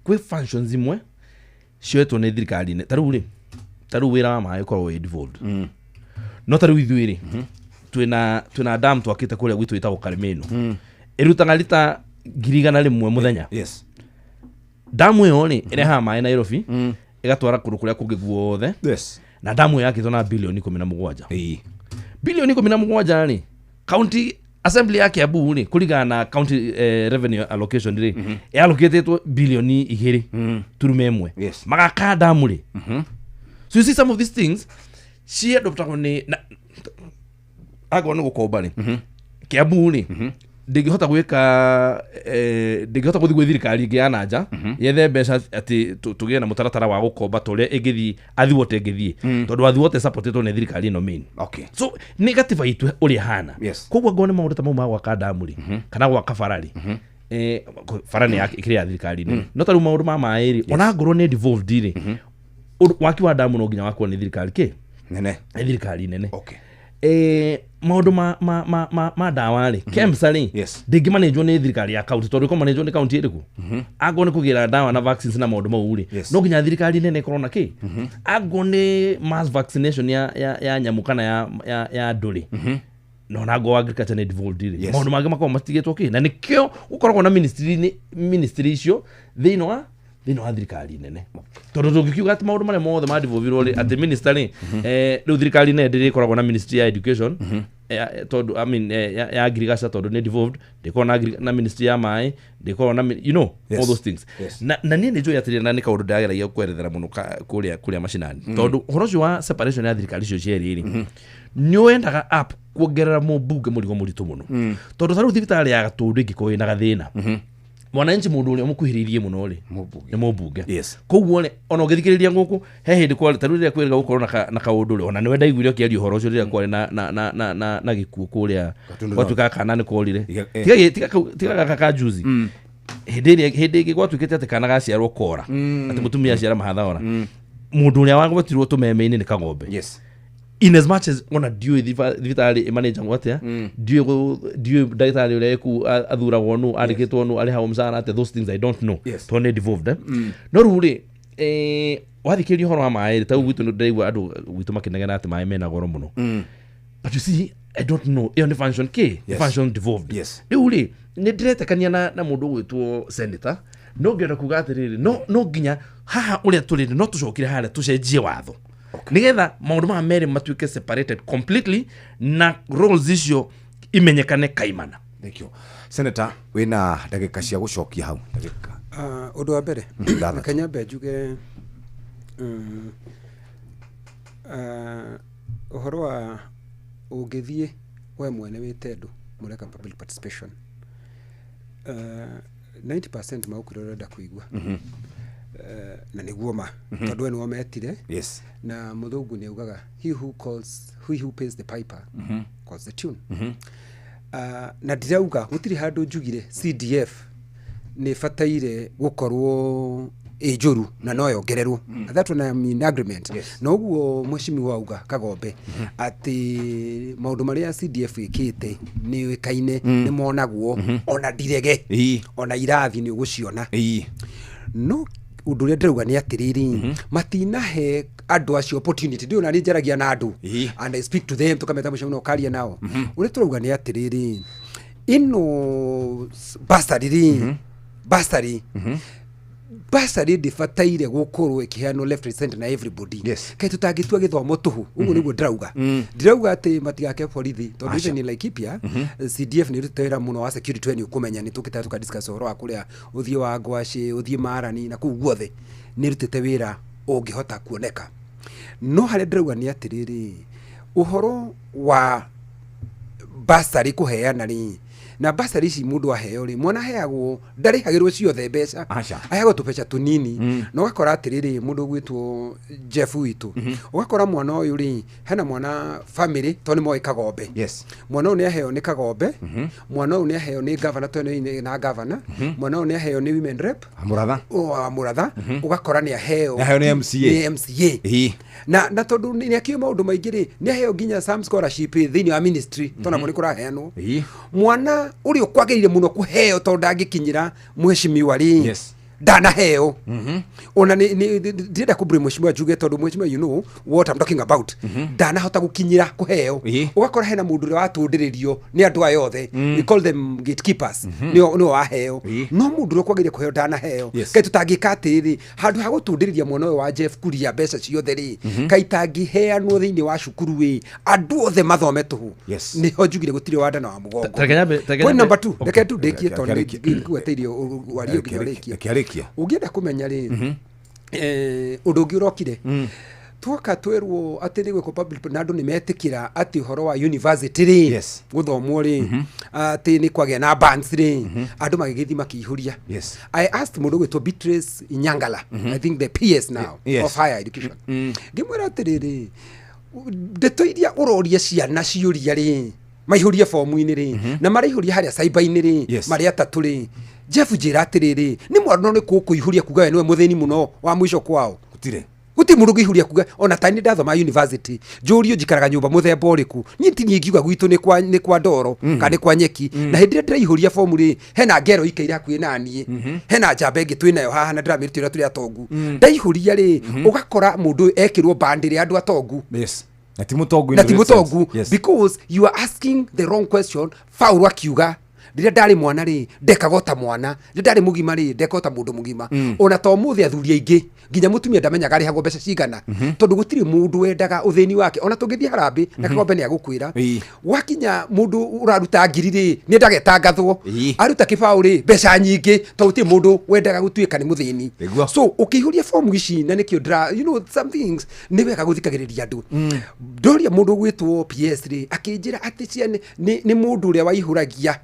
kwĩ functions imwe cioetwo nĩ thirikari nene. Ta rĩu rĩ, ta rĩu wĩra wa maĩ ũkoragwo wĩ devolved, no ta rĩu ithuĩ rĩ, twĩna dam twakĩte kũrĩa gwitũ ĩtagwo Karĩmĩno, ĩrutaga lita 100,000 mũthenya. Damu ĩyo rĩ, ĩrehaga maĩ Nairobi, ĩgatwara kũndũ kũrĩa kũngĩ guothe. Na damu ĩyo yakĩtwo na bilioni 17. Bilioni 17 rĩ, county assembly ya Kiambu rĩ, kũringana na county revenue allocation rĩ, ĩallocatĩtwo bilioni 2.1 magaka damu rĩ. So you see, some of these things ciadoptagwo nĩ akorwo nĩ gũkomba rĩ, Kiambu rĩ ndĩngĩhota gwĩka, ndĩngĩhota gũthiĩ gwĩ thirikari ĩngĩ ya nanja yethe mbeca atĩ tũgĩe na mũtaratara wa gũkomba ta ũrĩa ĩngĩthiĩ Athi Water ĩngĩthiĩ, tondũ Athi Water supportĩtwo nĩ thirikari ĩno main. So nĩ gatiba itũ ũrĩa ĩhana. Koguo angorwo nĩ maũndũ ta mau ma gwaka damu rĩ, kana gwaka bara rĩ, bara nĩ ĩkĩrĩ ya thirikari nene, no ta rĩu maũndũ ma maĩ rĩ, ona ngorwo nĩ devolved rĩ, waki wa damu no nginya wakwo nĩ thirikari kĩ nene. Nĩ thirikari nene. Maũndũ ma ndawa rĩ, KEMSA rĩ, ndĩngĩmanĩnjwo nĩ thirikari ya county, tondũ ĩkũmanĩnjwo nĩ county ĩrĩkũ? Angorwo nĩ kũgĩra ndawa na vaccines na maũndũ mau rĩ, no nginya thirikari nene ĩkorwo na kĩ. Angorwo nĩ mass vaccination ya nyamũ kana ya andũ rĩ, Na onango agriculture nĩ devolved rĩ, maũndũ mangĩ makoragwo matigĩtwo kĩ, na nĩkĩo gũkoragwo na ministry icio thĩinĩ wa thirikari nene, tondũ tũngĩkiuga atĩ maũndũ marĩa mothe madevolvirwo rĩ, atĩ minister rĩ, rĩu thirikari nene ndĩrĩkoragwo na ministry ya education, tondũ, I mean, ya agriculture, tondũ nĩ devolved, ndĩkoragwo na ministry ya maĩ, ndĩkoragwo na all those things. Na niĩ nĩ njũĩ atĩrĩrĩ, na nĩ kaũndũ ndĩrageragia kwerethera mũno kũrĩa macinani, tondũ ũhoro ũcio wa separation ya thirikari icio cierĩ rĩ, nĩ wendaga up kuongerera mũmbunge mũrigo mũritũ mũno, tondũ ta rĩu thibitarĩ ya Gatũndũ ĩngĩkorwo ĩna gathĩna, mwananchi, mũndũ ũrĩa ũmũkuhĩrĩirie mũno rĩ, nĩ mũmbunge. Koguo rĩ, ona ũngĩthikĩrĩria gũkũ, he hĩndĩ kwarĩ ta rĩu rĩrĩa kwĩrĩga gũkorwo na kaũndũ rĩ, ona nĩwe ndaiguire ũkĩaria ũhoro ũcio rĩrĩa kwarĩ na gĩkuũ kũrĩa. Gatundu. Gwatuĩkaga kana nĩ korire. Tiga gaka ka juzi, hĩndĩ ĩrĩa hĩndĩ ĩngĩ gwatuĩkĩte atĩ kana gaciarwo kora, atĩ mũtumia aciara mahatha, ora mũndũ ũrĩa wagwetirwo tũmeme-inĩ nĩ Kagombe. In as much as ona ndiũĩ thibitarĩ ĩmanĩnjagwo atĩa, ndiũĩ ndagĩtarĩ ũrĩa ĩku athuragwo nũ, andĩkĩtwo nũ, arĩhagwo mũcara atĩa, those things I don't know, tondũ nĩ devolved, eh? No rĩu rĩ, wathikĩrĩria ũhoro wa maĩ rĩ, ta rĩu gwitũ nĩ ndĩraigua andũ gwitũ makĩnegena atĩ maĩ mena goro mũno, but you see, I don't know ĩyo nĩ function kĩ, nĩ function devolved. Rĩu rĩ, nĩ ndĩretĩkania na mũndũ ũgwĩtwo senator, no ngĩenda kuga atĩrĩrĩ, no nginya haha ũrĩa tũrĩ no tũcokire harĩa tũcenjie watho, nĩgetha maũndũ maya merĩ matuĩke separated completely na roles icio imenyekane kaimana. Thank you. Senator, wĩna ndagĩka cia gũcokia hau, ndagĩka Ah, ũndũ wa mbere, 6. Reke nyambe njuge ũhoro wa ũngĩthiĩ we mwene wĩte andũ mũreka public participation, 90% magũkwĩra ũrenda kũigua. Na nĩguo ma, tondũ we nĩwe metire. Na mũthũngũ nĩ augaga, "He who pays the piper calls the tune." Na ndirauga gũtirĩ handũ njugire CDF nĩ ĩbataire gũkorwo ĩ njũru na no yongererwo. That one I'm in agreement. Na ũguo mheshimiwa auga Kagombe atĩ maũndũ marĩa CDF ĩkĩte nĩ ũĩkaine, nĩ monagwo, ona ndirege, ona irathi nĩ ũgũciona. No ũndũ ũrĩa ndĩrauga nĩ atĩrĩrĩ, matinahe andũ acio opportunity. Ndiũ, na niĩ njaragia na andũ and I speak to them, tũkameta mũcemanio ũkaria nao. Ũrĩa tũrauga nĩ atĩrĩrĩ, ĩno bursary rĩ, bursary ndĩbataire gũkorwo ĩkĩheanwo left, right, center na everybody. Kaĩ tũtangĩtua gĩthomo tũhũ? Ũguo nĩguo ndĩrauga. Ndirauga atĩ matigake borithi, tondũ even in Laikipia, CDF nĩ ĩrutĩte wĩra mũno wa security. We nĩ ũkũmenya nĩ tũkĩte tũkadiscuss ũhoro wa kũrĩa ũthiĩ wa ngwacĩ, ũthiĩ marani na kũu guothe, nĩ ĩrutĩte wĩra ũngĩhota kuoneka. No harĩa ndĩrauga nĩ atĩrĩrĩ, ũhoro wa bursary kũheana rĩ, na bursary ici mũndũ aheo rĩ, mwana aheagwo, ndarĩhagĩrwo ciothe mbeca. Aca. Aheagwo tũbeca tũnini, na ũgakora atĩrĩrĩ, mũndũ ũgwĩtwo Jeff witũ, ũgakora mwana ũyũ rĩ, hena mwana family, tondũ nĩ moĩ Kagombe. Mwana ũyũ nĩ aheo nĩ Kagombe, mwana ũyũ nĩ aheo nĩ gavana, tondũ nĩ na gavana, mwana ũyũ nĩ aheo nĩ women rep. Mũratha. Wa Mũratha. Ũgakora nĩ aheo Nĩ aheo nĩ MCA. Nĩ MCA. Na tondũ nĩ akĩũĩ maũndũ maingĩ rĩ, nĩ aheo nginya some scholarship thĩinĩ wa ministry, tondũ nako nĩ kũraheanwo. Mwana ũrĩa ũkwagĩrĩire mũno kũheo, tondũ ndangĩkinyĩra mheshimiwa rĩ, ndanaheo. Ona ndirenda kũblame mheshimiwa njuge, tondũ mheshimiwa, you know what I'm talking about, ndanahota gũkinyĩra kũheo. Ũgakora hena mũndũ ũrĩa watũndĩrĩrio nĩ andũ aya othe, we call them gatekeepers, nĩo waheo, no mũndũ ũrĩa kwagĩrĩire kũheo ndanaheo. Kaĩ tũtangĩka atĩrĩrĩ, handũ ha gũtũndĩrĩria mwana ũyũ wa Jeff Kuria mbeca ciothe rĩ, kaĩ itangĩheanwo thĩinĩ wa cukuru ĩ andũ othe mathome tũhũ? Nĩho njugire gũtirĩ wa nda na wa mũgongo. Ta- reke nyambe- ta reke Point nyambe- number two, reke tu ndĩkie, Reke- tondũ reke- nĩ ngweteirie warie nginya ũrĩkie. Reke arĩkie. Ũngĩenda kũmenya rĩ, ũndũ ũngĩ ũrokire, twoka twĩrwo atĩ nĩ gwĩkwo public na andũ nĩ metĩkĩra atĩ ũhoro wa university rĩ, gũthomwo rĩ, atĩ nĩ kwagĩa na bands rĩ, andũ magĩgĩthiĩ makĩihũria. I asked mũndũ ũgwĩtwo Beatrice Inyangala, I think the PS now of higher education, ngĩmwĩra atĩrĩrĩ, ndeto iria ũroria ciana ciũria rĩ, maihũrie bomu-inĩ rĩ, na maraihũria harĩa cyber-inĩ rĩ, marĩ atatũ rĩ, Jeff, njĩra atĩrĩrĩ, nĩ mwana ũrĩkũ ũkũihũria kuga we nĩwe mũthĩni mũno wa mũico kwao? Gũtirĩ. Gũtirĩ mũndũ ũngĩihũria kuga. Ona tani ndathoma university, njũrio njikaraga nyũmba mũthemba ũrĩkũ, niĩ ti niĩ ngiuga gwitũ nĩ kwa ndoro kana nĩ kwa nyeki. Na hĩndĩ ĩrĩa ndĩraihũria bomu rĩ, hena ngero ikaire hakuhĩ na niĩ, hena njamba ĩngĩ twĩ nayo haha, na ndĩramĩrutĩra tũrĩ atongu. Ndaihũria rĩ, ũgakora mũndũ ũyũ ekĩrwo bandĩrĩ andũ atongu. Na ti mũtongu in Na the ti real sense. mũtongu. Yes. Because you are asking the wrong question. Paulo akiuga, rĩrĩa ndarĩ mwana rĩ, ndekaga o ta mwana, rĩrĩa ndarĩ mũgima rĩ, ndeka o ta mũndũ mũgima. Ona to mũthĩ athuri aingĩ, nginya mũtumia ndamenyaga arĩhagwo mbeca cigana, tondũ gũtirĩ mũndũ wendaga ũthĩni wake. Ona tũngĩthiĩ harambĩ na Kagombe nĩ agũkwĩra, wakinya mũndũ ũraruta ngiri rĩ, nĩ endaga ĩtangathwo, aruta kĩbaũ rĩ, mbeca nyingĩ, tondũ gũtirĩ mũndũ wendaga gũtuĩka nĩ mũthĩni. So ũkĩihũria fomu ici, na nĩkĩo ndĩra, some things nĩ wega gũthikagĩrĩria andũ. Ndoria mũndũ ũgwĩtwo PS rĩ, akĩnjĩra atĩ ciana nĩ mũndũ ũrĩa waihũragia,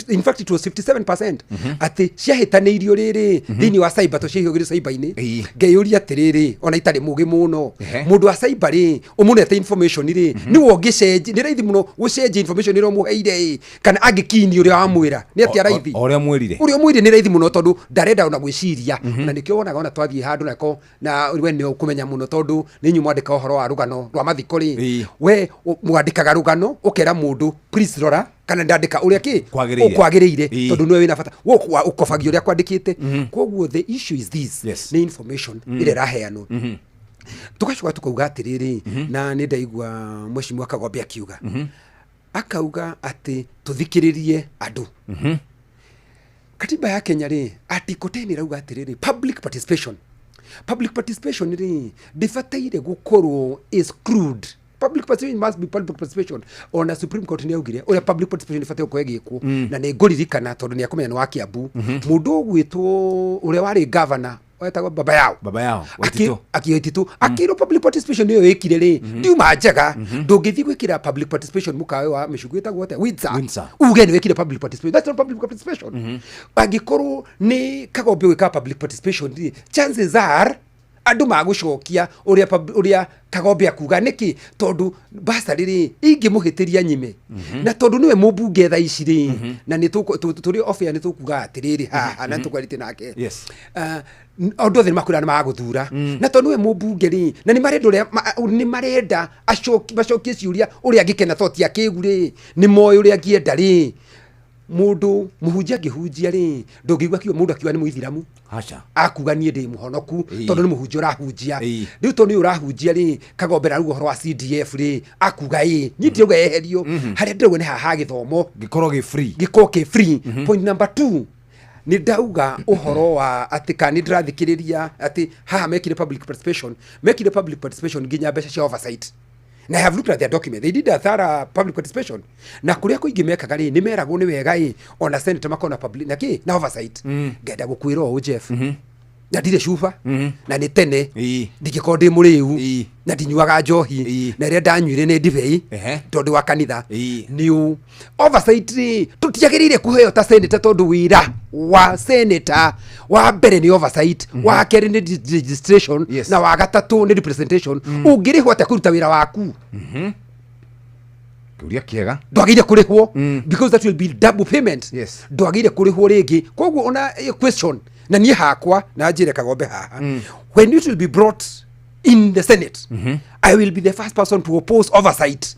in fact it was 57%, atĩ ciahĩtanĩirio rĩrĩ thĩinĩ wa cyber, to ciaihũgĩrio cyber-inĩ. Ngeyũria atĩrĩrĩ, ona itarĩ mũgĩ mũno, mũndũ wa cyber rĩ, ũmũnete information rĩ, nĩwe ũngĩcenjia? Nĩ raithi mũno gũcenjia information ĩrĩa ũmũheire ĩ, kana angĩkiini ũrĩa wamwĩra nĩ atĩa raithi? O ũrĩa mwĩrire. Ũrĩa ũmwĩrire nĩ raithi mũno, tondũ ndarenda ona gwĩciria. Na nĩkĩo wonaga ona twathiĩ handũ nako, na we nĩ ũkũmenya mũno, tondũ nĩ inyuĩ mwandĩka ũhoro wa rũgano rwa mathiko rĩ, we mwandĩkaga rũgano ũkera mũndũ, "Please rora kana ndandĩka ũrĩa kĩ Kwagĩrĩire. Ũkwagĩrĩire, tondũ nĩwe wĩna bata. We ũkobagia ũrĩa kwandĩkĩte. Koguo the issue is this: nĩ information ĩrĩa ĩraheanwo. Tugacoka tukauga atĩrĩrĩ, na nĩ ndaigua mheshimiwa Kagombe akiuga, akauga atĩ tũthikĩrĩrie andũ. Katiba ya Kenya rĩ, article 10 ĩrauga atĩrĩrĩ, public participation rĩ, ndĩbataire gũkorwo exclude. Public participation must be public participation. Ona Supreme Court nĩ yaugire ũrĩa public participation ĩbataire gũkorwo ĩgĩkwo. Na nĩ ngũririkana, tondũ nĩ akũmenya nĩ wa Kiambu, mũndũ ũgwĩtwo ũrĩa warĩ governor wetagwo Baba Yao. Baba Yao Waititu. Waititu akĩrwo public participation ĩyo ĩkire rĩ, ndiuma njega. Ndũngĩthiĩ gwĩkĩra public participation mũkawa wa mĩcungu ĩtagwo atĩa? Windsor. Windsor. Uge nĩ wĩkire public participation. That's not public participation. Angĩkorwo nĩ Kagombe gwĩka public participation rĩ, chances are andũ magũcokia ũrĩa ũrĩa Kagombe akuga. Nĩkĩ? Tondũ basarĩ rĩ, ingĩmũhĩtĩria nyime, na tondũ nĩwe mũmbunge thaa ici rĩ, na nĩ tũrĩ off air nĩ tũkuga atĩrĩrĩ haha, na nĩ tũkwarĩtie nake. Andũ othe nĩ makwĩra nĩ magũthura, na tondũ nĩwe mũmbunge rĩ, na nĩ marenda ũrĩa nĩ marenda macokie ciũria ũrĩa angĩkena, to ti akĩgu rĩ, nĩ moĩ ũrĩa angĩenda rĩ. Mũndũ mũhunjia angĩhunjia rĩ, ndũngĩigua kiugo mũndũ akiuga nĩ mũithiramu. Aca. Akuga, "Niĩ ndĩ mũhonoku," tondũ nĩ mũhunjia ũrahunjia. Rĩu tondũ nĩ ũrahunjia rĩ, Kagombe rauga ũhoro wa CDF rĩ, akuga ĩ, niĩ ndirauga yeherio. Harĩa ndĩrauga nĩ haha gĩthomo gĩkorwo gĩ free. Gĩkorwo kĩ free. Point number two, nĩ ndauga ũhoro wa atĩ kana nĩ ndĩrathikĩrĩria atĩ haha mekire public participation, mekire public participation nginya mbeca cia oversight. Na I have looked at their document, they did a thorough public participation, na kũrĩa kũingĩ mekaga rĩ, nĩ meragwo nĩ wega ĩ, ona senator makorwo na public na kĩ na oversight. Ngenda gũkwĩra ũũ, Jeff, na ndirĩ cuba, na nĩ tene ndingĩkorwo ndĩ mũrĩu, na ndinyuaga njohi, na ĩrĩa ndanyuire nĩ ndibei tondũ wa kanitha. Nĩ ũ oversight rĩ, tũtiagĩrĩire kũheo ta senator, tondũ wĩra wa senator wa mbere nĩ oversight, wa kerĩ nĩ registration, na wa gatatũ nĩ representation. Ũngĩrĩhwo atĩa kũruta wĩra waku? Kĩũria kĩega. Ndwagĩrĩire kũrĩhwo, because that will be double payment. Ndwagĩrĩire kũrĩhwo rĩngĩ. Koguo ona question na niĩ hakwa na njĩre Kagombe haha, when it will be brought in the Senate, I will be the first person to oppose oversight,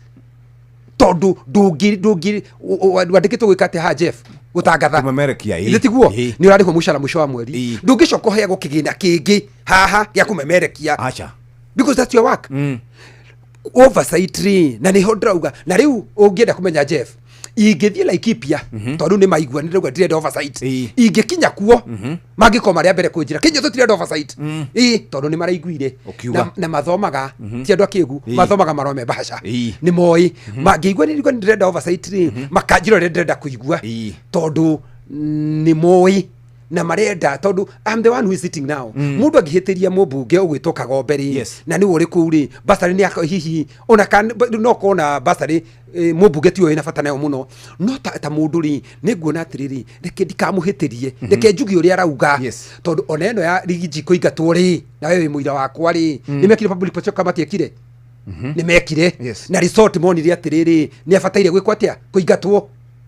tondũ ndũngĩ wandĩkĩtwo gwĩka atĩa haha, Jeff? Gũtangatha. Kũmemerekia, Ithe tiguo? Nĩ ũrarĩhwo mũcara mũico wa mweri, ndũngĩcoka ũheagwo kĩgĩna kĩngĩ haha gĩa kũmemerekia. Aca. Because that's your work. Oversight rĩ, na nĩho ndĩrauga. Na rĩu ũngĩenda kũmenya, Jeff, ingĩthiĩ Laikipia, tondũ nĩ maigua nĩ ndĩrauga ndirenda oversight, ingĩkinya kuo mangĩkorwo marĩa mbere kũnjĩra kĩnyua tũtirenda oversight ĩ, tondũ nĩ maraiguire. Ũkiuga. Na mathomaga, ti andũ akĩgu. Mathomaga marũa me mbahaca, nĩ moĩ mangĩigua nĩ ndigua ndĩrenda oversight rĩ, makanjĩra ũrĩa ndĩrenda kũigua, tondũ nĩ moĩ na marenda, tondũ I'm the one who is sitting now. Mũndũ angĩhĩtĩria mũmbunge ũgwĩtwo Kagombe rĩ, na nĩwe ũrĩ kũu rĩ, basarĩ nĩ hihi ona kana no korwo na basarĩ, mũmbunge tiwe wĩna bata nayo mũno, no ta mũndũ rĩ, nĩ nguona atĩrĩrĩ, reke ndikamũhĩtĩrie, reke njuge ũrĩa arauga, tondũ ona ĩno ya Rigiji kũingatwo rĩ, na we wĩ mũira wakwa rĩ, nĩ mekire public participation kana matiekire? Nĩ mekire. Na resort monire atĩrĩrĩ, nĩ abataire gwĩkwo atĩa? Kũingatwo,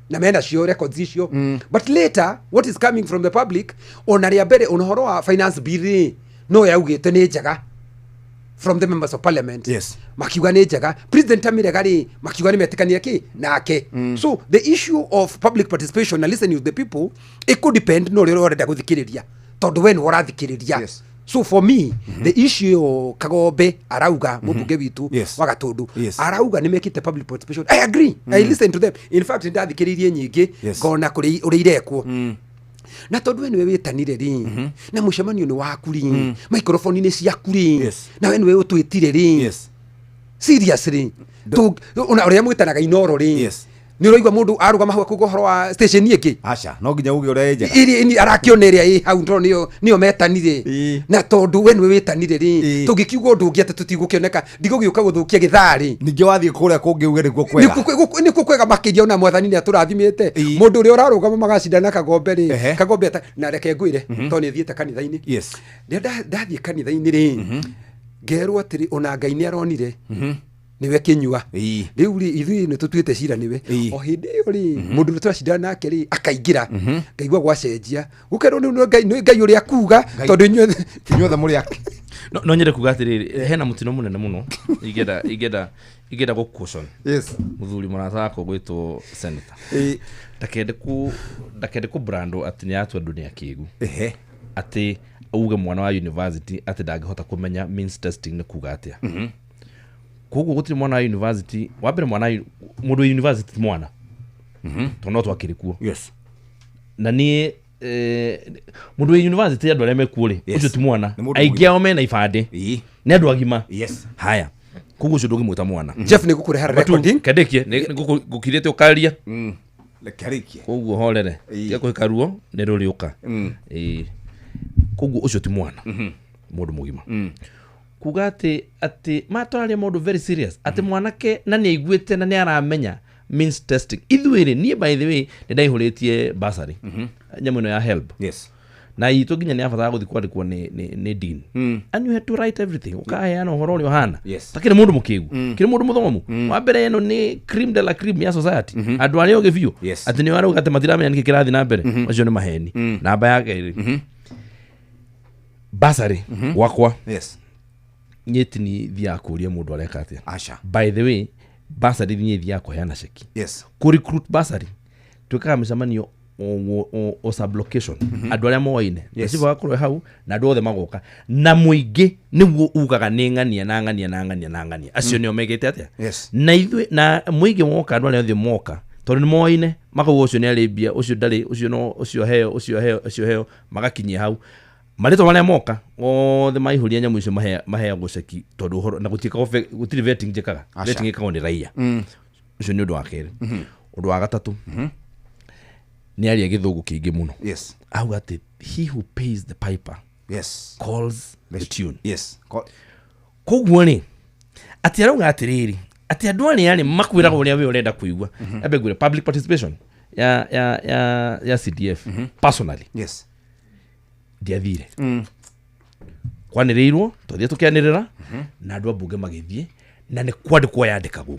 na mena cio records icio. But later what is coming from the public, ona rĩa mbere, ona ũhoro wa finance bill rĩ, no yaugĩte nĩ njega from the members of parliament. Makiuga nĩ njega. President amirega rĩ, makiuga nĩ metĩkania kĩ nake. So the issue of public participation na listening to the people, it could depend no ũrĩa ũrenda gũthikĩrĩria, tondũ we nĩwe ũrathikĩrĩria. So for me, the issue ĩyo Kagombe arauga, mũmbunge witũ wa Gatũndũ arauga nĩ mekĩte public participation, I agree. I listen to them. In fact, ndathikĩrĩirie nyingĩ, ngona kũrĩ ũrĩa irekwo, na tondũ we nĩwe wĩtanire rĩ, na mũcemanio nĩ waku rĩ, microphone nĩ ciaku rĩ, na we nĩwe ũtwĩtire rĩ, seriously, ona ũrĩa mwĩtanaga Inoro rĩ, nĩ ũraigua mũndũ arũgama hau akuga ũhoro wa station ĩngĩ? Aca, no nginya uge ũrĩa ĩ njega. Ĩrĩa ni arakĩona ĩrĩa ĩ hau tondũ nĩyo metanire, na tondũ we nĩwe wĩtanire rĩ, tũngĩkiuga ũndũ ũngĩ atĩ tũtigũkĩoneka, ndigũgĩũka gũthũkia gĩthaa rĩ. Ningĩ wathiĩ kũrĩa kũngĩ uge nĩkuo kwega. Nĩkuo kwega makĩria, ona mwathani nĩ atũrathimĩte. Mũndũ ũrĩa ũrarũgama magacindana Kagombe rĩ, Kagombe na reke ngwĩre, tondũ nĩ thiĩte kanitha-inĩ, rĩrĩa ndathiĩ kanitha-inĩ rĩ, ngerwo atĩrĩ, ona Ngai nĩ aronire nĩwe kĩnyua rĩu rĩ, ithuĩ nĩ tũtuĩte cira nĩwe. O hĩndĩ ĩyo rĩ, mũndũ ũrĩa tũracindana nake rĩ akaingĩra, ngaigua gwacenjia, gũkerwo rĩu nĩ Ngai, nĩ Ngai ũrĩa kuga, tondũ inyuothe inyuothe mũrĩ ake. No nyende kuga atĩrĩrĩ, hena mũtino mũnene mũno ingĩenda gũ caution mũthuri mũrata wakwa gwĩtwo senator, ndakende kũ brand atĩ nĩ atua andũ nĩ akĩgu, atĩ auge mwana wa university atĩ ndangĩhota kũmenya means testing nĩ kuga atĩa. Koguo gũtirĩ mwana wa university wa mbere, mwana mũndũ wa university ti mwana, tondũ no twakĩrĩ kuo. Na niĩ mũndũ wa university, andũ arĩa mekuo rĩ, ũcio ti mwana. Nĩ mũndũ Aingĩ mũgima. ao mena ibandĩ, nĩ andũ agima. Haya, koguo ũcio ndũngĩmwĩta mwana. Jeff, nĩ ngũkũrehera recording. Kendĩkie ngũkirĩte ũkaria. Reke arĩkie. Koguo horere, tiga kũhĩka ruo nĩ rũrĩũka. Ĩĩ. Koguo ũcio ti mwana, mũndũ mũgima. Kuga atĩ matũraria maũndũ very serious, atĩ mwanake na nĩ aiguĩte na nĩ aramenya means testing. Ithuĩ rĩ, niĩ by the way nĩ ndaihũrĩtie bursary, nyamũ ĩno ya HELB, na itũ nginya nĩ yabataraga gũthiĩ kwandĩkwo nĩ dean, and you had to write everything, ũkaheana ũhoro ũrĩa ũhana. Takĩrĩ mũndũ mũkĩgu, kĩrĩ mũndũ mũthomu wa mbere, ĩno nĩ cream de la cream ya society, andũ arĩa ogĩ biũ, atĩ nĩo arauga atĩ matiramenya nĩkĩ kĩrathiĩ na mbere, macio nĩ maheni. Namba ya kerĩ, bursary gwakwa, niĩ ti ni thiaga kũria mũndũ areka atĩa. Aca. By the way, bursary niĩ thiaga kũheana ceki. Kũ recruit bursary twĩkaga mĩcemanio o sublocation, andũ arĩa moaine, cibũ agakorwo hau na andũ othe magoka, na mũingĩ nĩguo ugaga nĩ ng'ania na ng'ania na ng'ania na ng'ania, acio nĩo mekĩte atĩa. Na ithuĩ na mũingĩ woka, andũ arĩa othe moka, tondũ nĩ moaine, makauga ũcio nĩ arĩ mbia, ũcio ndarĩ, ũcio no ũcio heo, ũcio heo, ũcio heo, magakinyia hau marĩtwa marĩa moka othe maihũria nyamũ icio, maheagwo ceki, tondũ ũhoro na gũtiĩkagwo gũtirĩ vetting njĩkaga. Aca. Vetting ĩkagwo nĩ raia. Ũcio nĩ ũndũ wa kerĩ. Ũndũ wa gatatũ, nĩ aria gĩthũngũ kĩingĩ mũno. Auga atĩ he who pays the piper calls the tune. Koguo rĩ, atĩ arauga atĩrĩrĩ, atĩ andũ arĩa rĩ makwĩraga ũrĩa we ũrenda kũigua. Ambe ngwĩre, public participation ya CDF, personally ndiathire. Kwanĩrĩirwo, twathire tũkĩanĩrĩra na andũ a mbunge magĩthiĩ, na nĩ kwandĩkwo yandĩkagwo.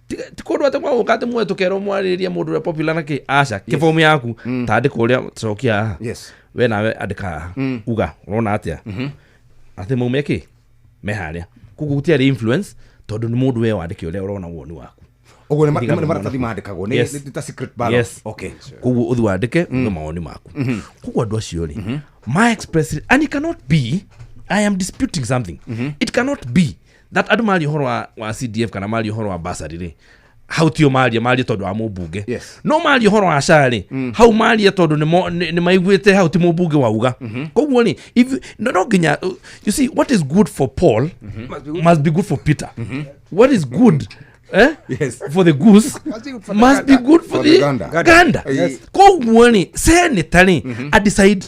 Ti kũndũ atĩ mwagũka atĩ muoe tũkerwo mwarĩrĩria mũndũ ũrĩa popular na kĩ, aca. Kĩbomu yaku tandĩka ũrĩa cokia haha. We nawe andĩka haha, uga ũrona atĩa, atĩ maume kĩ me harĩa. Koguo gũtiarĩ influence, tondũ nĩ mũndũ we wandĩke ũrĩa ũrona woni waku. Ũguo nĩ Ndiga nĩ maratathi mũno. mandĩkagwo, nĩ ta secret ballot. Koguo ũthiĩ wandĩke uge mawoni maku. Koguo andũ acio rĩ ma express it, and it cannot be, I am disputing something, it cannot be that andũ maria ũhoro wa CDF kana maria ũhoro wa bursary rĩ, hau tio maria tondũ wa mũmbunge. No maria ũhoro wa SHA rĩ, hau maria tondũ nĩ maiguĩte hau ti mũmbunge wauga. Koguo rĩ, if no nginya, you see, what is good for Paul must be good for Peter, what is good for the goose must be good for For the the gander. gander. Koguo rĩ, senator rĩ a decide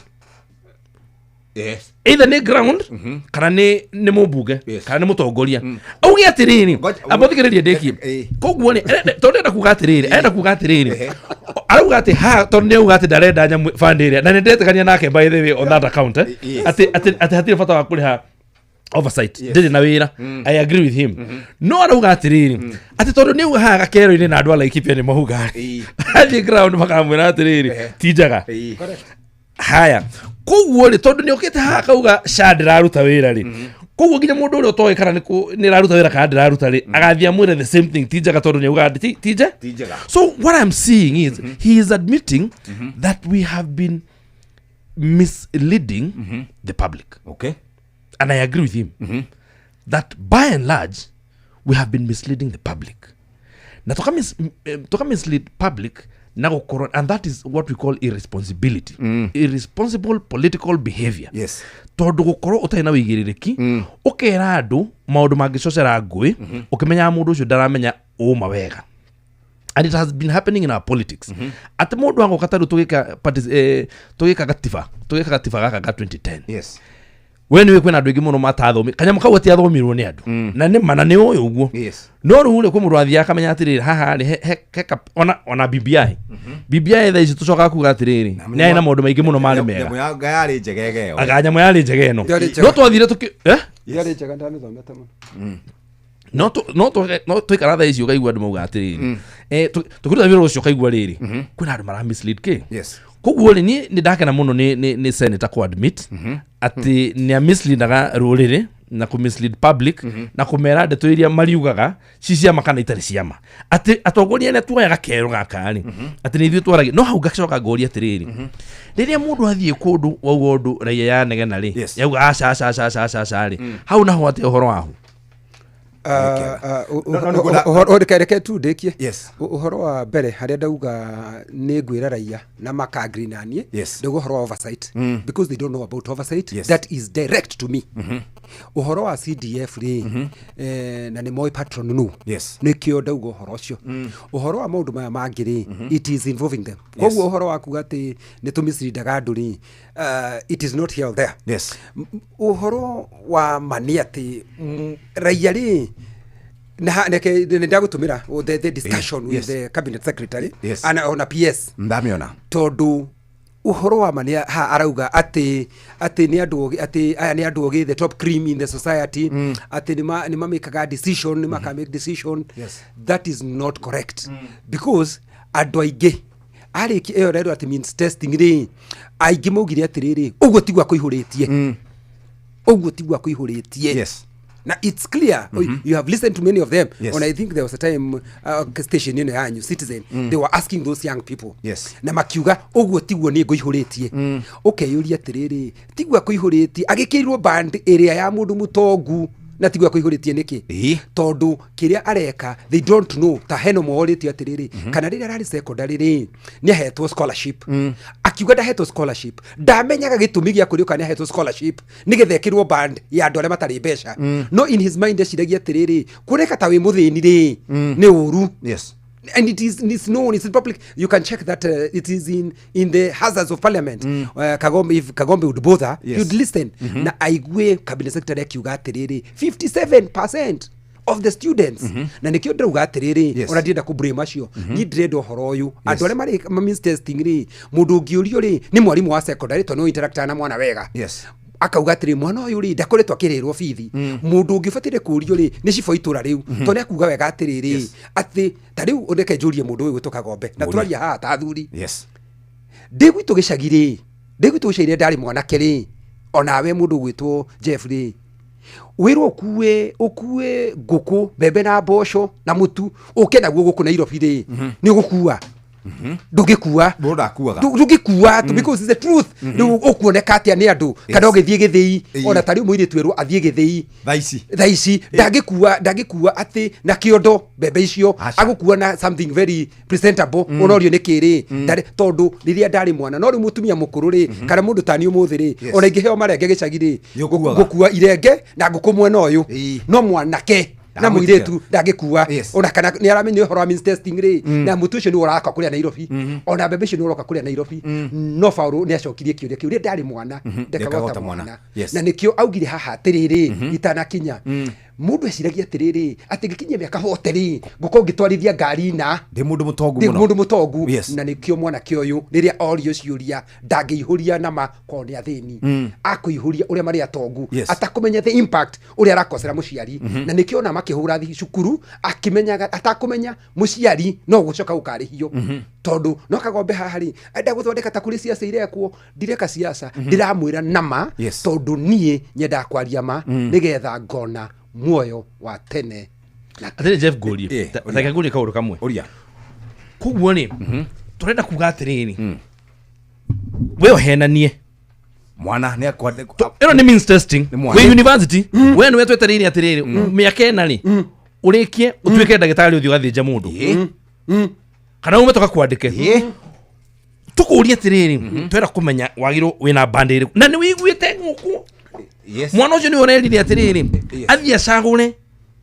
either nĩ ground kana nĩ mũmbunge kana nĩ mũtongoria, auge atĩrĩrĩ, amba ũthikĩrĩrie ndĩkie. Koguo rĩ, tondũ arenda kuga atĩrĩrĩ, arenda kuga atĩrĩrĩ, arauga atĩ ha, tondũ nĩ auga atĩ ndarenda nyamũ fund ĩrĩa, na nĩ ndetĩkania nake by the way on that account, atĩ hatirĩ bata wa kũrĩha oversight, ndĩrĩ na wĩra. I agree with him. No arauga atĩrĩrĩ, atĩ tondũ nĩ auga haha gakero-inĩ na andũ a Laikipia nĩ mauga, athiĩ ground makamwĩra atĩrĩrĩ, ti njega. Haya, koguo rĩ, tondũ nĩ okĩte haha akauga SHA ndĩraruta wĩra rĩ, koguo nginya mũndũ ũrĩa ũtoĩ kana nĩ ĩraruta wĩra kana ndĩraruta rĩ, agathiĩ amwĩre the same thing, ti njega, tondũ nĩ auga ti nje. Ti njega. So what I'm seeing is he is admitting that we have been misleading the public. And I agree with him that by and large we have been misleading the public. Na toka mislead public na gukorwo, and that is what we call irresponsibility. Irresponsible political behavior. Tondu gukorwo utari na wigirĩrĩki, ukera andu maundu mangĩcocera ngũĩ, ũkĩmenyaga mũndũ ũcio ndaramenya ũma wega. And it has been happening in our politics. Atĩ mũndũ agoka ta rĩu tũgĩka gatiba gaka ga 2010. We nĩũĩ kwĩna andũ aingĩ mũno matathomi kanyamũ kau gatiathomirwo nĩ andũ. Na nĩ ma na nĩ ũĩ ũguo. No rĩu rĩ kwĩ mũndũ athiaga akamenya atĩrĩrĩ haha rĩ he ona BBI. BBI thaa ici tũcokaga kuga atĩrĩrĩ nĩ yarĩ na maũndũ maingĩ mũno marĩ mega. Nyamũ yarĩ njega ĩyo. Aga nyamũ yarĩ njega ĩno. Yarĩ njega. No twathire tũkĩ Yarĩ njega ndamĩthomete mũno. No tũikara thaa ici ũkaigua andũ mauga atĩrĩrĩ tũkĩruta wĩra ũcio ũkaigua rĩrĩ kwĩna andũ mara mislead kĩ. Koguo rĩ niĩ nĩ ndakena mũno nĩ senator kũ admit atĩ nĩ amisleadaga rũrĩrĩ na kũ mislead public na kũmera ndeto iria mariugaga ci ciama kana itarĩ ciama, atĩ atongoria arĩa tuoyaga kerũ gaka rĩ atĩ nĩ ithuĩ twaragia. No hau ngacoka ngoria atĩrĩrĩ, rĩrĩa mũndũ athiĩ kũndũ wauga ũndũ raia yanegena rĩ yauga aca aca aca aca aca aca rĩ, hau naho atĩ ũhoro wahu Reke tu ndĩkie ũhoro wa mbere harĩa ndauga nĩ ngwĩra raia na maka-agree na niĩ, ndauga ũhoro wa oversight because they don't know about oversight. That is direct to me. Ũhoro wa CDF rĩ, na nĩ moĩ patron nũ, nĩkĩo ndauga ũhoro ũcio. Ũhoro wa maũndũ maya mangĩ rĩ, it is involving them. Koguo ũhoro wa kuga atĩ nĩ tũmisleadaga andũ rĩ, it is not here or there. Ũhoro wa ma nĩ atĩ raia rĩ, ndagũtũmĩra the discussion with the cabinet secretary ana ona PS ndamiona tondu uhoro wa ma nĩ ha arauga atĩ nĩ andũ atĩ aya nĩ andũ ogĩ, the top cream in the society, atĩ nĩ mamĩkaga decision, nĩ maka make decision. That is not correct because andũ aingĩ arĩki ĩyo rero atĩ means testing rĩ, aingĩ maugire atĩrĩrĩ ũguo tiguo akũihũrĩtie, ũguo tiguo akũihũrĩtie. Now it's clear. You have listened to many of them. And I think there was a time station ino yanyu Citizen, they were asking those young people. Na makiuga uguo tiguo ni nguihuritie. Ukeyuria atiriri tiguo akuihuritie agikirwo band area ya mundu mutongu na tiguo akuihuritie niki? Tondu kiria areka they don't know ta heno mohoritie atiriri kana riria arari secondary ri ni ahetwo scholarship. Akiuga ndahetwo scholarship, ndamenyaga gitumi gia kuriuka ni ahetwo scholarship nigetha ekirwo band ya andu aria matari mbeca. No in his mind eciragia atiriri kureka ta wi muthini ri ni uru. And it's known, it's in public. You can check that it is in the hazards of parliament. Kagombe, if Kagombe would bother, you'd listen. Na aigue cabinet secretary akiuga atiriri 57% of the students. Na nikio ndauga atiriri ona ndienda ku blame acio, ni ndirenda uhoro uyu andu aria mari means testing ri mundu ungiurio ri ni mwarimu wa secondary to no interact na mwana wega. Akauga atiri mwana uyu ri ndakoretwo akirĩrwo bithi. Mundu ungibatire kurio ri ni cibũ itura riu to ni akuga wega atiriri ati ta riu ndeke njurie mundu uyu gwitwo Kagombe na turaria haha ta athuri. Ndi gwitũ gĩcagi ri, ndi gwitũ gĩcagi ndari mwanake ri onawe mundu gwitwo Jeff ri wĩrwo ũkue ngũkũ mbembe na mboco na mũtu ũke naguo gũkũ Nairobi ri nĩ ũgũkua. Ndũngĩkua, ndũngĩkua because it's the truth. Rĩu ũkuoneka atĩa nĩ andũ kana ũgĩthiĩ gĩthĩi ona ta rĩu mũirĩtu erwo athiĩ gĩthĩi thaa ici ndangĩkua atĩ na kĩondo mbembe icio agũkua na something very presentable ũnorio nĩ kĩrĩ tondũ rĩrĩa ndarĩ mwana. No rĩu mũtumia mũkũrũ rĩ kana mũndũ tani ũmũthĩ rĩ ona ingĩheo marenge gĩcagi rĩ ngũkua irenge na ngũkũ mwena ũyũ, no mwanake na muiretu ndangĩkua ona kana nĩ aramenya ũhoro wa means testing rĩ na mũtu ũcio nĩ ũraka kũrĩa Nairobi ona mbembe icio nĩ ũroka kũrĩa Nairobi. No Faulu nĩ acokirie kĩũria kĩu rĩrĩa ndarĩ mwana ndekaga ta mwana na nĩkĩo augire haha atĩrĩrĩ itanakinya mundu eciragia atiriri ati ngikinyia miaka 40 ri ngukorwo ngitwarithia ngari na ndi mundu mutongu muno ndi mundu mutongu. Na nikio mwanake uyu riria orio ciuria ndangĩihũria na ma kwao nĩ athĩni, akũihũria ũrĩa marĩ atongu, atakumenya the impact ũrĩa arakosera mũciari. Na nikio ona makĩhũra cukuru akimenyaga atakumenya mũciari no gũcoka gũkarĩhio tondu no Kagombe haha ri enda gũthondeka ta kũrĩ ciaca irekwo ndireka ciaca ndiramwĩra nama tondu niĩ nyendaga kwaria ma nĩgetha ngona muoyo wa tene. Atĩrĩ Jeff Ngũrie, reke ngũrie kaũndũ kamwe. Ũria. Koguo rĩ, tũrenda kuga atĩrĩrĩ, we ũhenanie Mwana nĩ Ĩno nĩ means testing. Wĩ university, we nĩwe twetereire atĩrĩrĩ, mĩaka ĩna rĩ, ũrĩkie ũtuĩke ndagĩtarĩ ũthiĩ ũgathĩnja mũndũ. Kana ume tũkakwandĩke. Tũkũrie atĩrĩrĩ, twenda kũmenya wagĩrĩirwo wĩna band ĩrĩkũ. Na nĩ wĩiguĩte gũkũ. Mwana ũcio nĩwe ũrerire atĩrĩrĩ, athiĩ acagũre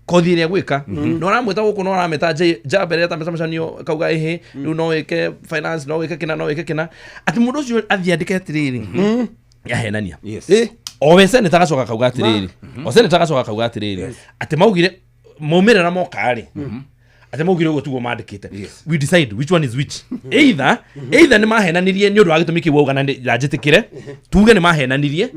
kothi ĩrĩa gwĩka. Na ũramwĩta gũkũ no ũramĩta nja mbere eta mĩcemanio kauga ĩhĩ, rĩu no wĩke finance, no wĩke kĩna, no wĩke kĩna. Atĩ mũndũ ũcio athiĩ andĩke atĩrĩrĩ, yahenania. O we senator agacoka kauga atĩrĩrĩ, o senator agacoka kauga atĩrĩrĩ, atĩ maugire maumĩrĩra moka rĩ, atĩ maugire ũguo tiguo mandĩkĩte. We decide which one is which. Either nĩ mahenanirie nĩ ũndũ wa gĩtũmi kĩu wauga na njĩtĩkĩre, tuge nĩ mahenanirie,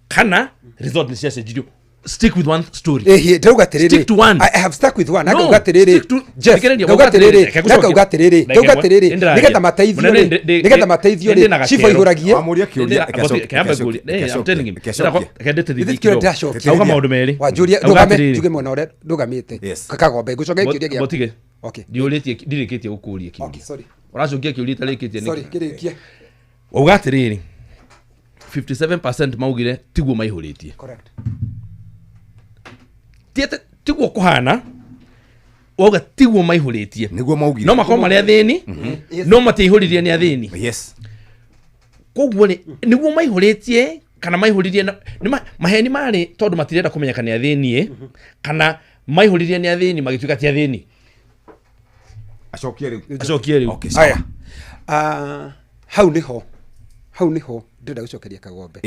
kana result nĩ ciacenjirio. Stick with one story. Ndauga atĩrĩrĩ, Stick to one. I have stuck with one. No, Ngauga atĩrĩrĩ, stick to- Jeff, Thikĩrĩria, ngauga atĩrĩrĩ, reke ngũcokie. ngauga atĩrĩrĩ, Ndagĩka ngauga ĩmwe. atĩrĩrĩ, Nĩndĩraria. nĩgetha mateithio Mũnene, rĩ, nĩgetha mateithio ndĩ na rĩ, chief gakero. aihũragie. Wamũria kĩũria, Ndĩ na- kĩambe ngũrie. I'm telling him. Reke ndĩtĩrithie Githĩ kĩo kidogo. ndĩracokia. Auga maũndũ merĩ. Wanjũria, Auga ndũgame, atĩrĩrĩ. njuge mwena ũrĩa ndũgamĩte. Kagombe, ngũcokia kĩũria gĩaku. Mũtige. Okay. Ndiũrĩtie, ndirĩkĩtie gũkũria kĩũria. Okay, sorry. Ũracokia kĩũria itarĩkĩtie nĩkĩ? Sorry, kĩrĩkie. Wauga atĩrĩrĩ, 57% maugire tiguo maihũrĩtie. Correct. Ti atĩ tiguo kũhana, wauga tiguo maihũrĩtie. Nĩguo maugire. No makorwo marĩ athĩni, no matiaihũririe nĩ athĩni. Yes. Koguo rĩ, nĩguo maihũrĩtie kana maihũririe nĩ maheni marĩ tondũ matirenda kũmenyeka nĩ athĩni ĩ, kana maihũririe nĩ athĩni magĩtuĩka ti athĩni. Acokie rĩu. Acokie rĩu. Okay, sawa. Aya. Hau nĩho, hau nĩho ndĩrenda gũcokeria Kagombe.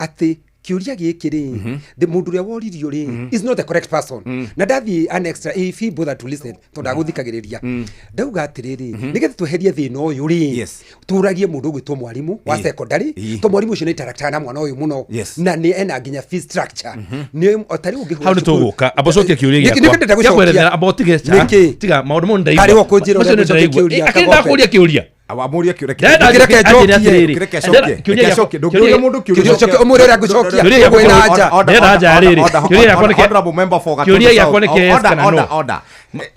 Atĩ kĩũria gĩkĩ rĩ, the mũndũ ũrĩa woririo rĩ is not the correct person. Na ndathiĩ an extra if he bothered to listen, tondũ agũthikagĩrĩria. Ndauga atĩrĩrĩ, nĩgetha tweherie thĩna ũyũ rĩ, tũragie mũndũ ũgwĩtwo mwarimũ wa secondary, tondũ mwarimũ ũcio nĩ interactaga na mwana ũyũ mũno, na nĩ ena nginya fee structure. Nĩ o ta rĩu ũngĩhũra Hau nĩ cukuru- tũgũka. Amba ũcokie kĩũria Nĩkĩ- gĩakwa. nĩkĩ ndĩrenda Gĩa gũcokia? kwerethera, amba ũtige cha. Nĩkĩ? Tiga maũndũ mau nĩndaigua. Harĩ wo kũnjĩra Macio ũrĩa ngũcokia nĩndĩraigua. kĩũria, Akĩrĩ Kagombe. ndakũria kĩũria. Wamũria kĩũria. Ndĩrenda Kĩreke anjĩre njokie. atĩrĩrĩ. Kĩreke acokie. Kĩũria Reke gĩakwa- acokie. Ndũngĩũria mũndũ kĩũria. Kĩũria ũcoke, ũmũre ũrĩa ngũcokia. Kĩũria gĩakwa Kwĩna nĩ- anja. Ndĩrenda anja rĩrĩ. Kĩũria gĩakwa nĩ kĩa- Honorable member for Gatundu Kĩũria gĩakwa nĩ South. kĩa yes Order, kana no. order, order.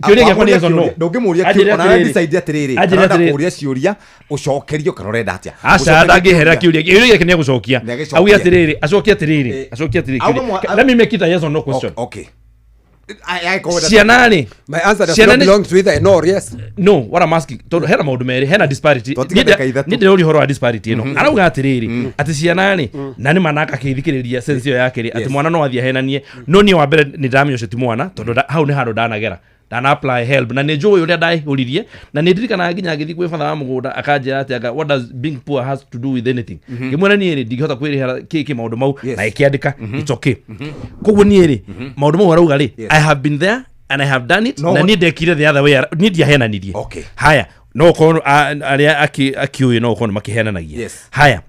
Kĩũria gĩakwa nĩ yes or no. Ndũngĩmũria Anjĩre kĩũria. Ona atĩrĩrĩ. decide atĩrĩrĩ. Anjĩre Ũrenda atĩrĩrĩ. kũũria ciũria, ũcokerio kana ũrenda atĩa? Aca Ũcokerio ndangĩherera kĩũria. kĩũria. Kĩũria gĩake nĩ egũcokia. Nĩagĩcokia. Auge atĩrĩrĩ, acokie atĩrĩrĩ, acokie atĩrĩrĩ. Auga kĩũria. Let me make it a yes or no question. Okay. Ciana rĩ, My answer does ciana not nĩ- belong to either a no or yes. No, what I'm asking, tondũ hena maũndũ merĩ, hena disparity. Twatiga dakika ithatũ. Niĩ ndĩroria ũhoro wa disparity ĩno. Arauga atĩrĩrĩ, atĩ ciana rĩ, na nĩ mana akakĩthikĩrĩria sense ĩyo yake rĩ, atĩ mwana no athiĩ ahenanie. No niĩ wa mbere nĩ ndamenya ũcio ti mwana, tondũ hau nĩ handũ ndanagera. Ndana apply help na nĩ njũĩ ũrĩa ndaihũririe, na nĩ ndirikanaga nginya ngĩthiĩ kwĩ batha wa mũgũnda akanjĩra atĩ anga what does being poor has to do with anything. Ngĩmwĩra niĩ rĩ, ndingĩhota kwĩrĩhĩra kĩ maũndũ mau, na ĩkĩandĩka it's okay. Koguo niĩ rĩ, maũndũ mau arauga rĩ, I have been there and I have done it, No, na niĩ ndekire the other way, niĩ ndiahenanirie. Okay. Haya, no ũkorwo arĩa akĩũĩ no ũkorwo nĩ makĩhenanagia. Yes. Haya,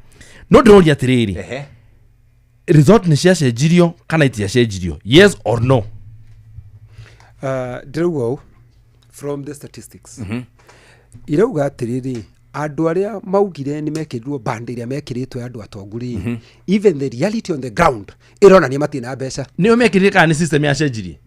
no ndĩroria atĩrĩrĩ, Ehe. result nĩ ciacenjirio kana itiacenjirio, yes or no? Ndĩrauga ũũ from the statistics, irauga atĩrĩrĩ, andũ arĩa maugire nĩ mekĩrirwo band ĩrĩa mekĩrĩtwo ya andũ atongu rĩ, even the reality on the ground ĩronania matirĩ na mbeca. Nĩo mekĩrire kana nĩ system yacenjirie?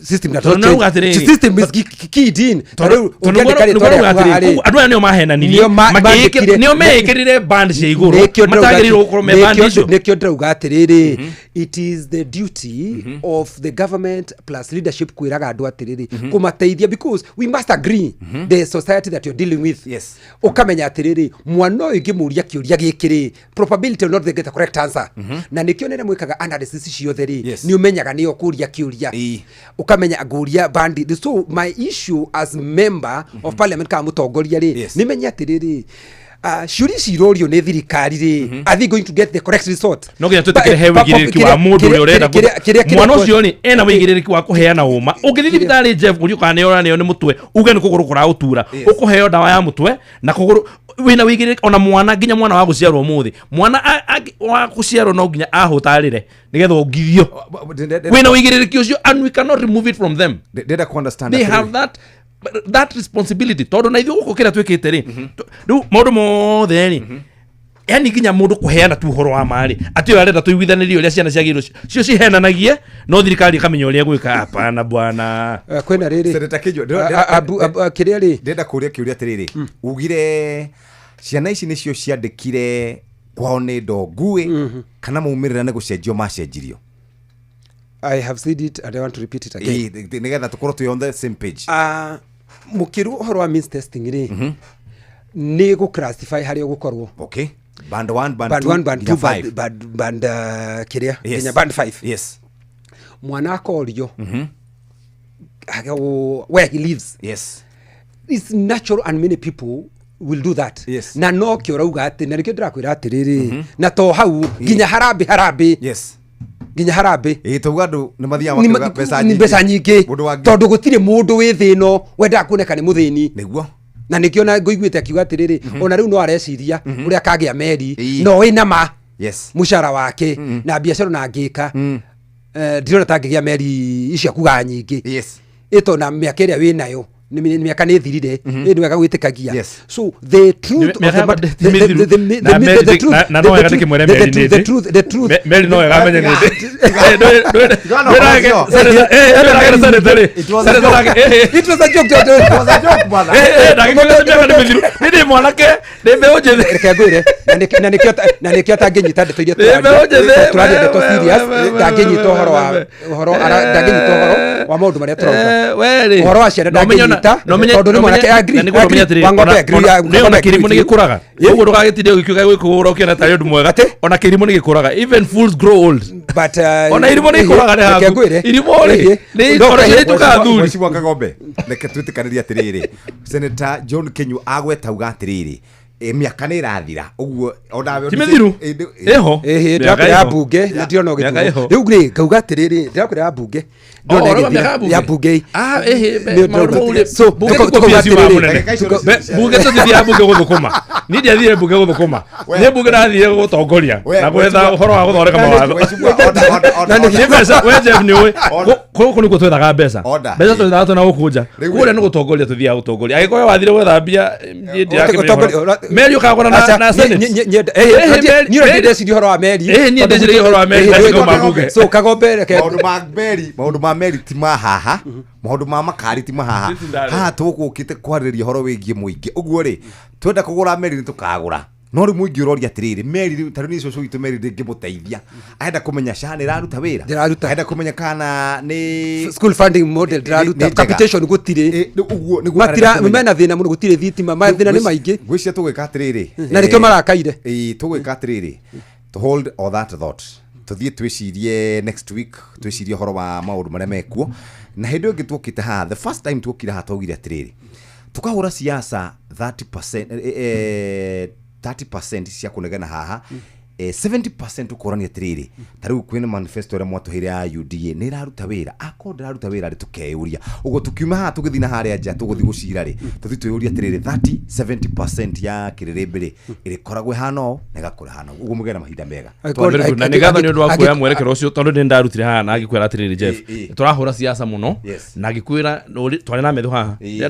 System Tondũ nĩrauga atĩrĩrĩ, system is keyed in. Ta rĩu Tondũ ũngĩandĩka rĩtwa nĩguo arauga rĩaku atĩrĩrĩ, haha rĩ, koguo andũ aya nĩo mahenanirie, nĩo mandĩkire- nĩo meĩkĩrire band cia igũrũ, Nĩkĩo ndĩrauga matagĩrĩirwo gũkorwo me band icio. Nĩkĩo ndĩrauga atĩrĩrĩ, it is the duty of the government plus leadership kwĩraga andũ atĩrĩrĩ, kũmateithia, because we must agree the society that you're dealing with. Yes. Ũkamenya atĩrĩrĩ, mwana ũyũ ingĩmũria kĩũria gĩkĩ rĩ, probability of not get the correct answer. Na nĩkĩo nene mwĩkaga analysis ciothe rĩ, Yes. nĩ ũmenyaga nĩyo kũria kĩũria, ũkamenya ngũria bandi. So my issue as member of parliament kana mũtongoria rĩ, Yes. nĩ menye atĩrĩrĩ, ciũria ici irorio nĩ thirikari rĩ, are they going to get the correct result? No nginya twĩtĩkĩre he wĩigĩrĩrĩki wa mũndũ ũrĩa ũrenda mwana ũcio rĩ, ena wĩigĩrĩrĩki wa kũheana ũma. Ũngĩthiĩ thibitarĩ Jeff, ũrio kana nĩ ũraneo nĩ mũtwe, uge nĩ kũgũrũ kũraũtura, ũkũheo ndawa ya mũtwe na kũgũrũ. Wĩna wĩigĩrĩrĩki ona mwana, nginya mwana wa gũciarwo ũmũthĩ, mwana wa gũciarwo no nginya ahũtarĩre nĩgetha ongithio. Wĩna wĩigĩrĩrĩki ũcio and we cannot remove it from them. Ndĩrenda ku understand They atĩrĩrĩ. have that responsibility, tondũ na ithuĩ gũkũ kĩrĩa twĩkĩte rĩ, rĩu maũndũ mothe rĩ, yani nginya mũndũ kũheana tu ũhoro wa ma rĩ, atĩ ũyũ arenda tũiguithanĩrie ũrĩa ciana ciagĩrĩirwo cio cihenanagie, no thirikari ĩkamenya ũrĩa gwĩka. Hapana bwana. Kwĩna rĩrĩ, Senator Kĩnjũ, kĩrĩa rĩ, ndĩrenda kũria kĩũria atĩrĩrĩ, ugire ciana ici nĩcio ciandĩkire Kwao nĩ ndonguĩ kana maumĩrĩra nĩ gũcenjio macenjirio? I have said it and I want to repeat it again. Ĩĩ, nĩgetha tũkorwo twĩ on the same page. Ah, mũkĩru ũhoro wa means testing rĩ, nĩ gũ classify harĩa ũgũkorwo. Okay, band 1, band band 2, 1, band nginya 2, 5. Band kĩrĩa Yes. nginya band 5. Mwana akorio where he lives. It's natural and many people will do that. Na no kĩo ũrauga atĩ, na nĩkĩo ndĩrakwĩra atĩrĩrĩ, na to hau nginya harambĩ harambĩ. Nginya harambĩ. Ĩĩ, tauga andũ nĩ mathiaga Nĩ makĩruga mbeca nĩ nyingĩ. mbeca nyingĩ. Mũndũ wa Tondũ gũtirĩ mũndũ wĩ thĩ ĩno wendaga kuoneka nĩ mũthĩni. Nĩguo. Na nĩkĩo na ngũiguĩte akiuga atĩrĩrĩ, ona rĩu no areciria ũrĩa akagĩa meri, no wĩna ma mũcara wake na biacara na ngĩka, ndirona ta ngĩgĩa meri icio akugaga nyingĩ. Ĩto na mĩaka ĩrĩa wĩnayo nĩ mĩaka nĩ ĩthirire, ĩ nĩ wega gwĩtĩkagia. So the truth of Mĩaka the yakwa matter, ti mĩthiru. Na na no wega ndĩkĩmwĩre meri nĩ the ndĩ. truth, the truth. Meri no wega amenye nĩ ndĩ. It was a joke. It was a joke, George. It was a joke, brother. Ndagĩkwĩra mĩaka nĩ mĩthiru. Nĩ ndĩ mwanake, ndĩ mbeũ njĩthĩ. Reke ngwĩre, na nĩkĩo atangĩnyita ndeto iria Nĩ mbeũ njĩthĩ. tũraria, ndeto We, serious, we, we, ndangĩnyita we, ũhoro wa we, ũhoro ndangĩnyita ũhoro wa maũndũ marĩa tũrauga. We rĩ. Ũhoro wa ciana No ũmenye ona- ndangĩnyita no ũmenye- tondũ nĩ no mwanake ũmenye- agree, na nĩguo ũmenye agree, atĩrĩrĩ, Wang'ombe agree, nĩ ona Wang'ombe kĩrimũ agree nĩ with you. gĩkũraga. Ũguo ndũgagĩtinde ũgĩkiuga gwĩkũgũra ũkĩona tarĩ ũndũ mwega. Ona kĩrimũ nĩ gĩkũraga. Even fools grow old. But Ona irimũ nĩ ikũraga nĩ reke haku. ngwĩre. Irimũ rĩ, nĩ No, ona ciana ituĩkaga athuri. Mheshimiwa Kagombe, reke twĩtĩkanĩrie atĩrĩrĩ, Senator John Kenyu agweta auga atĩrĩrĩ, mĩaka nĩ ĩrathira ũguo onawe Ti mĩthiru. Ĩho. Ĩhĩ, Mĩaka ndĩrakwĩra ya ĩho. mbunge na ndĩrona Mĩaka ũgĩturwo. ĩho. Rĩu rĩ, ngauga atĩrĩrĩ, ndĩrakwĩra ya mbunge ndĩrona Oh, ũrauga ĩgĩthira. mĩaka ya mbunge? Ya mbunge. Ah, ĩhĩ, Nĩ maũndũ mau rĩ, So, mbunge tikuo tukauga PSU wa atĩrĩrĩ, mũnene. Mbunge tũtithiaga mbunge gũthũkũma. Niĩ ndiathire mbunge gũthũkũma. Niĩ mbunge ndathire gũtongoria na gwetha ũhoro wa gũthondeka mawatho. Nĩ mbeca, we Jeff nĩ ũĩ. Gũkũ nĩkuo twethaga mbeca. Order. Mbeca twethaga twĩna gũkũ nja. Kũrĩa nĩ gũtongoria tũthiaga gũtongoria. Angĩkorwo wathire gwetha mbia, niĩ ndirakĩmenya ũhoro. Meri ũkagũra na Senate. Ĩhĩ, Niĩ meri- ndĩreciria ũhoro wa meri. Ĩhĩ, niĩ ndĩciragia ũhoro wa meri, Ĩhĩ, na cikauma mbunge. So Kagombe reke maũndũ ma meri, maũndũ ma meri ti ma haha, maũndũ ma makari ti ma haha. Haha tũgũkĩte kwarĩrĩria ũhoro wĩgiĩ mũingĩ. Ũguo rĩ, twenda kũgũra meri nĩ tũkagũra, no rĩu mũingĩ ũroria atĩrĩrĩ, meri rĩu ta rĩu niĩ cũcũ witũ meri ndĩngĩmũteithia. Arenda kũmenya SHA nĩ ĩraruta wĩra. Ndĩraruta. Arenda kũmenya kana nĩ school funding model nĩ ndĩraruta, njega. capitation gũtirĩ. Ũguo nĩguo Matira arenda kũmenya. mena thĩna mũno, gũtirĩ thitima, mathĩna nĩ maingĩ. Ngwĩciria tũgwĩka atĩrĩrĩ, Na nĩkĩo marakaire. Ĩĩ, tũgwĩka atĩrĩrĩ, to hold all that thought, tũthiĩ twĩcirie next week, twĩcirie ũhoro wa maũndũ marĩa mekuo. Na hĩndĩ ĩyo ĩngĩ tuokĩte haha, the first time tuokire haha, twaugire atĩrĩrĩ, tũkahũra siasa 30%, 30% cia kũnegena haha, 70% tũkorania atĩrĩrĩ, ta rĩu kwĩna manifesto ĩrĩa mwatũheire ya UDA nĩ ĩraruta wĩra? Akorwo ndĩraruta wĩra rĩ, tũkeyũria ũguo. Tũkiuma haha tũgĩthiĩ na harĩa nja, tũgũthiĩ gũcira rĩ, tũthiĩ twĩyũrie atĩrĩrĩ, 30 70% ya kĩrĩrĩmbĩ rĩ, ĩrĩkoragwo ĩhana ũũ na ĩgakorwo ĩhana ũũ. Ũguo mũgĩe na mahinda mega. Very good. Na nĩ ngatho nĩ ũndũ wa kuoya mwerekero ũcio, tondũ nĩ ndarutire haha na ngĩkwĩra atĩrĩrĩ, Jeff, Ĩ, ĩ. tũrahũra siasa mũno. Yes. Na ngĩkwĩra twarĩ na metho haha. Ndĩrenda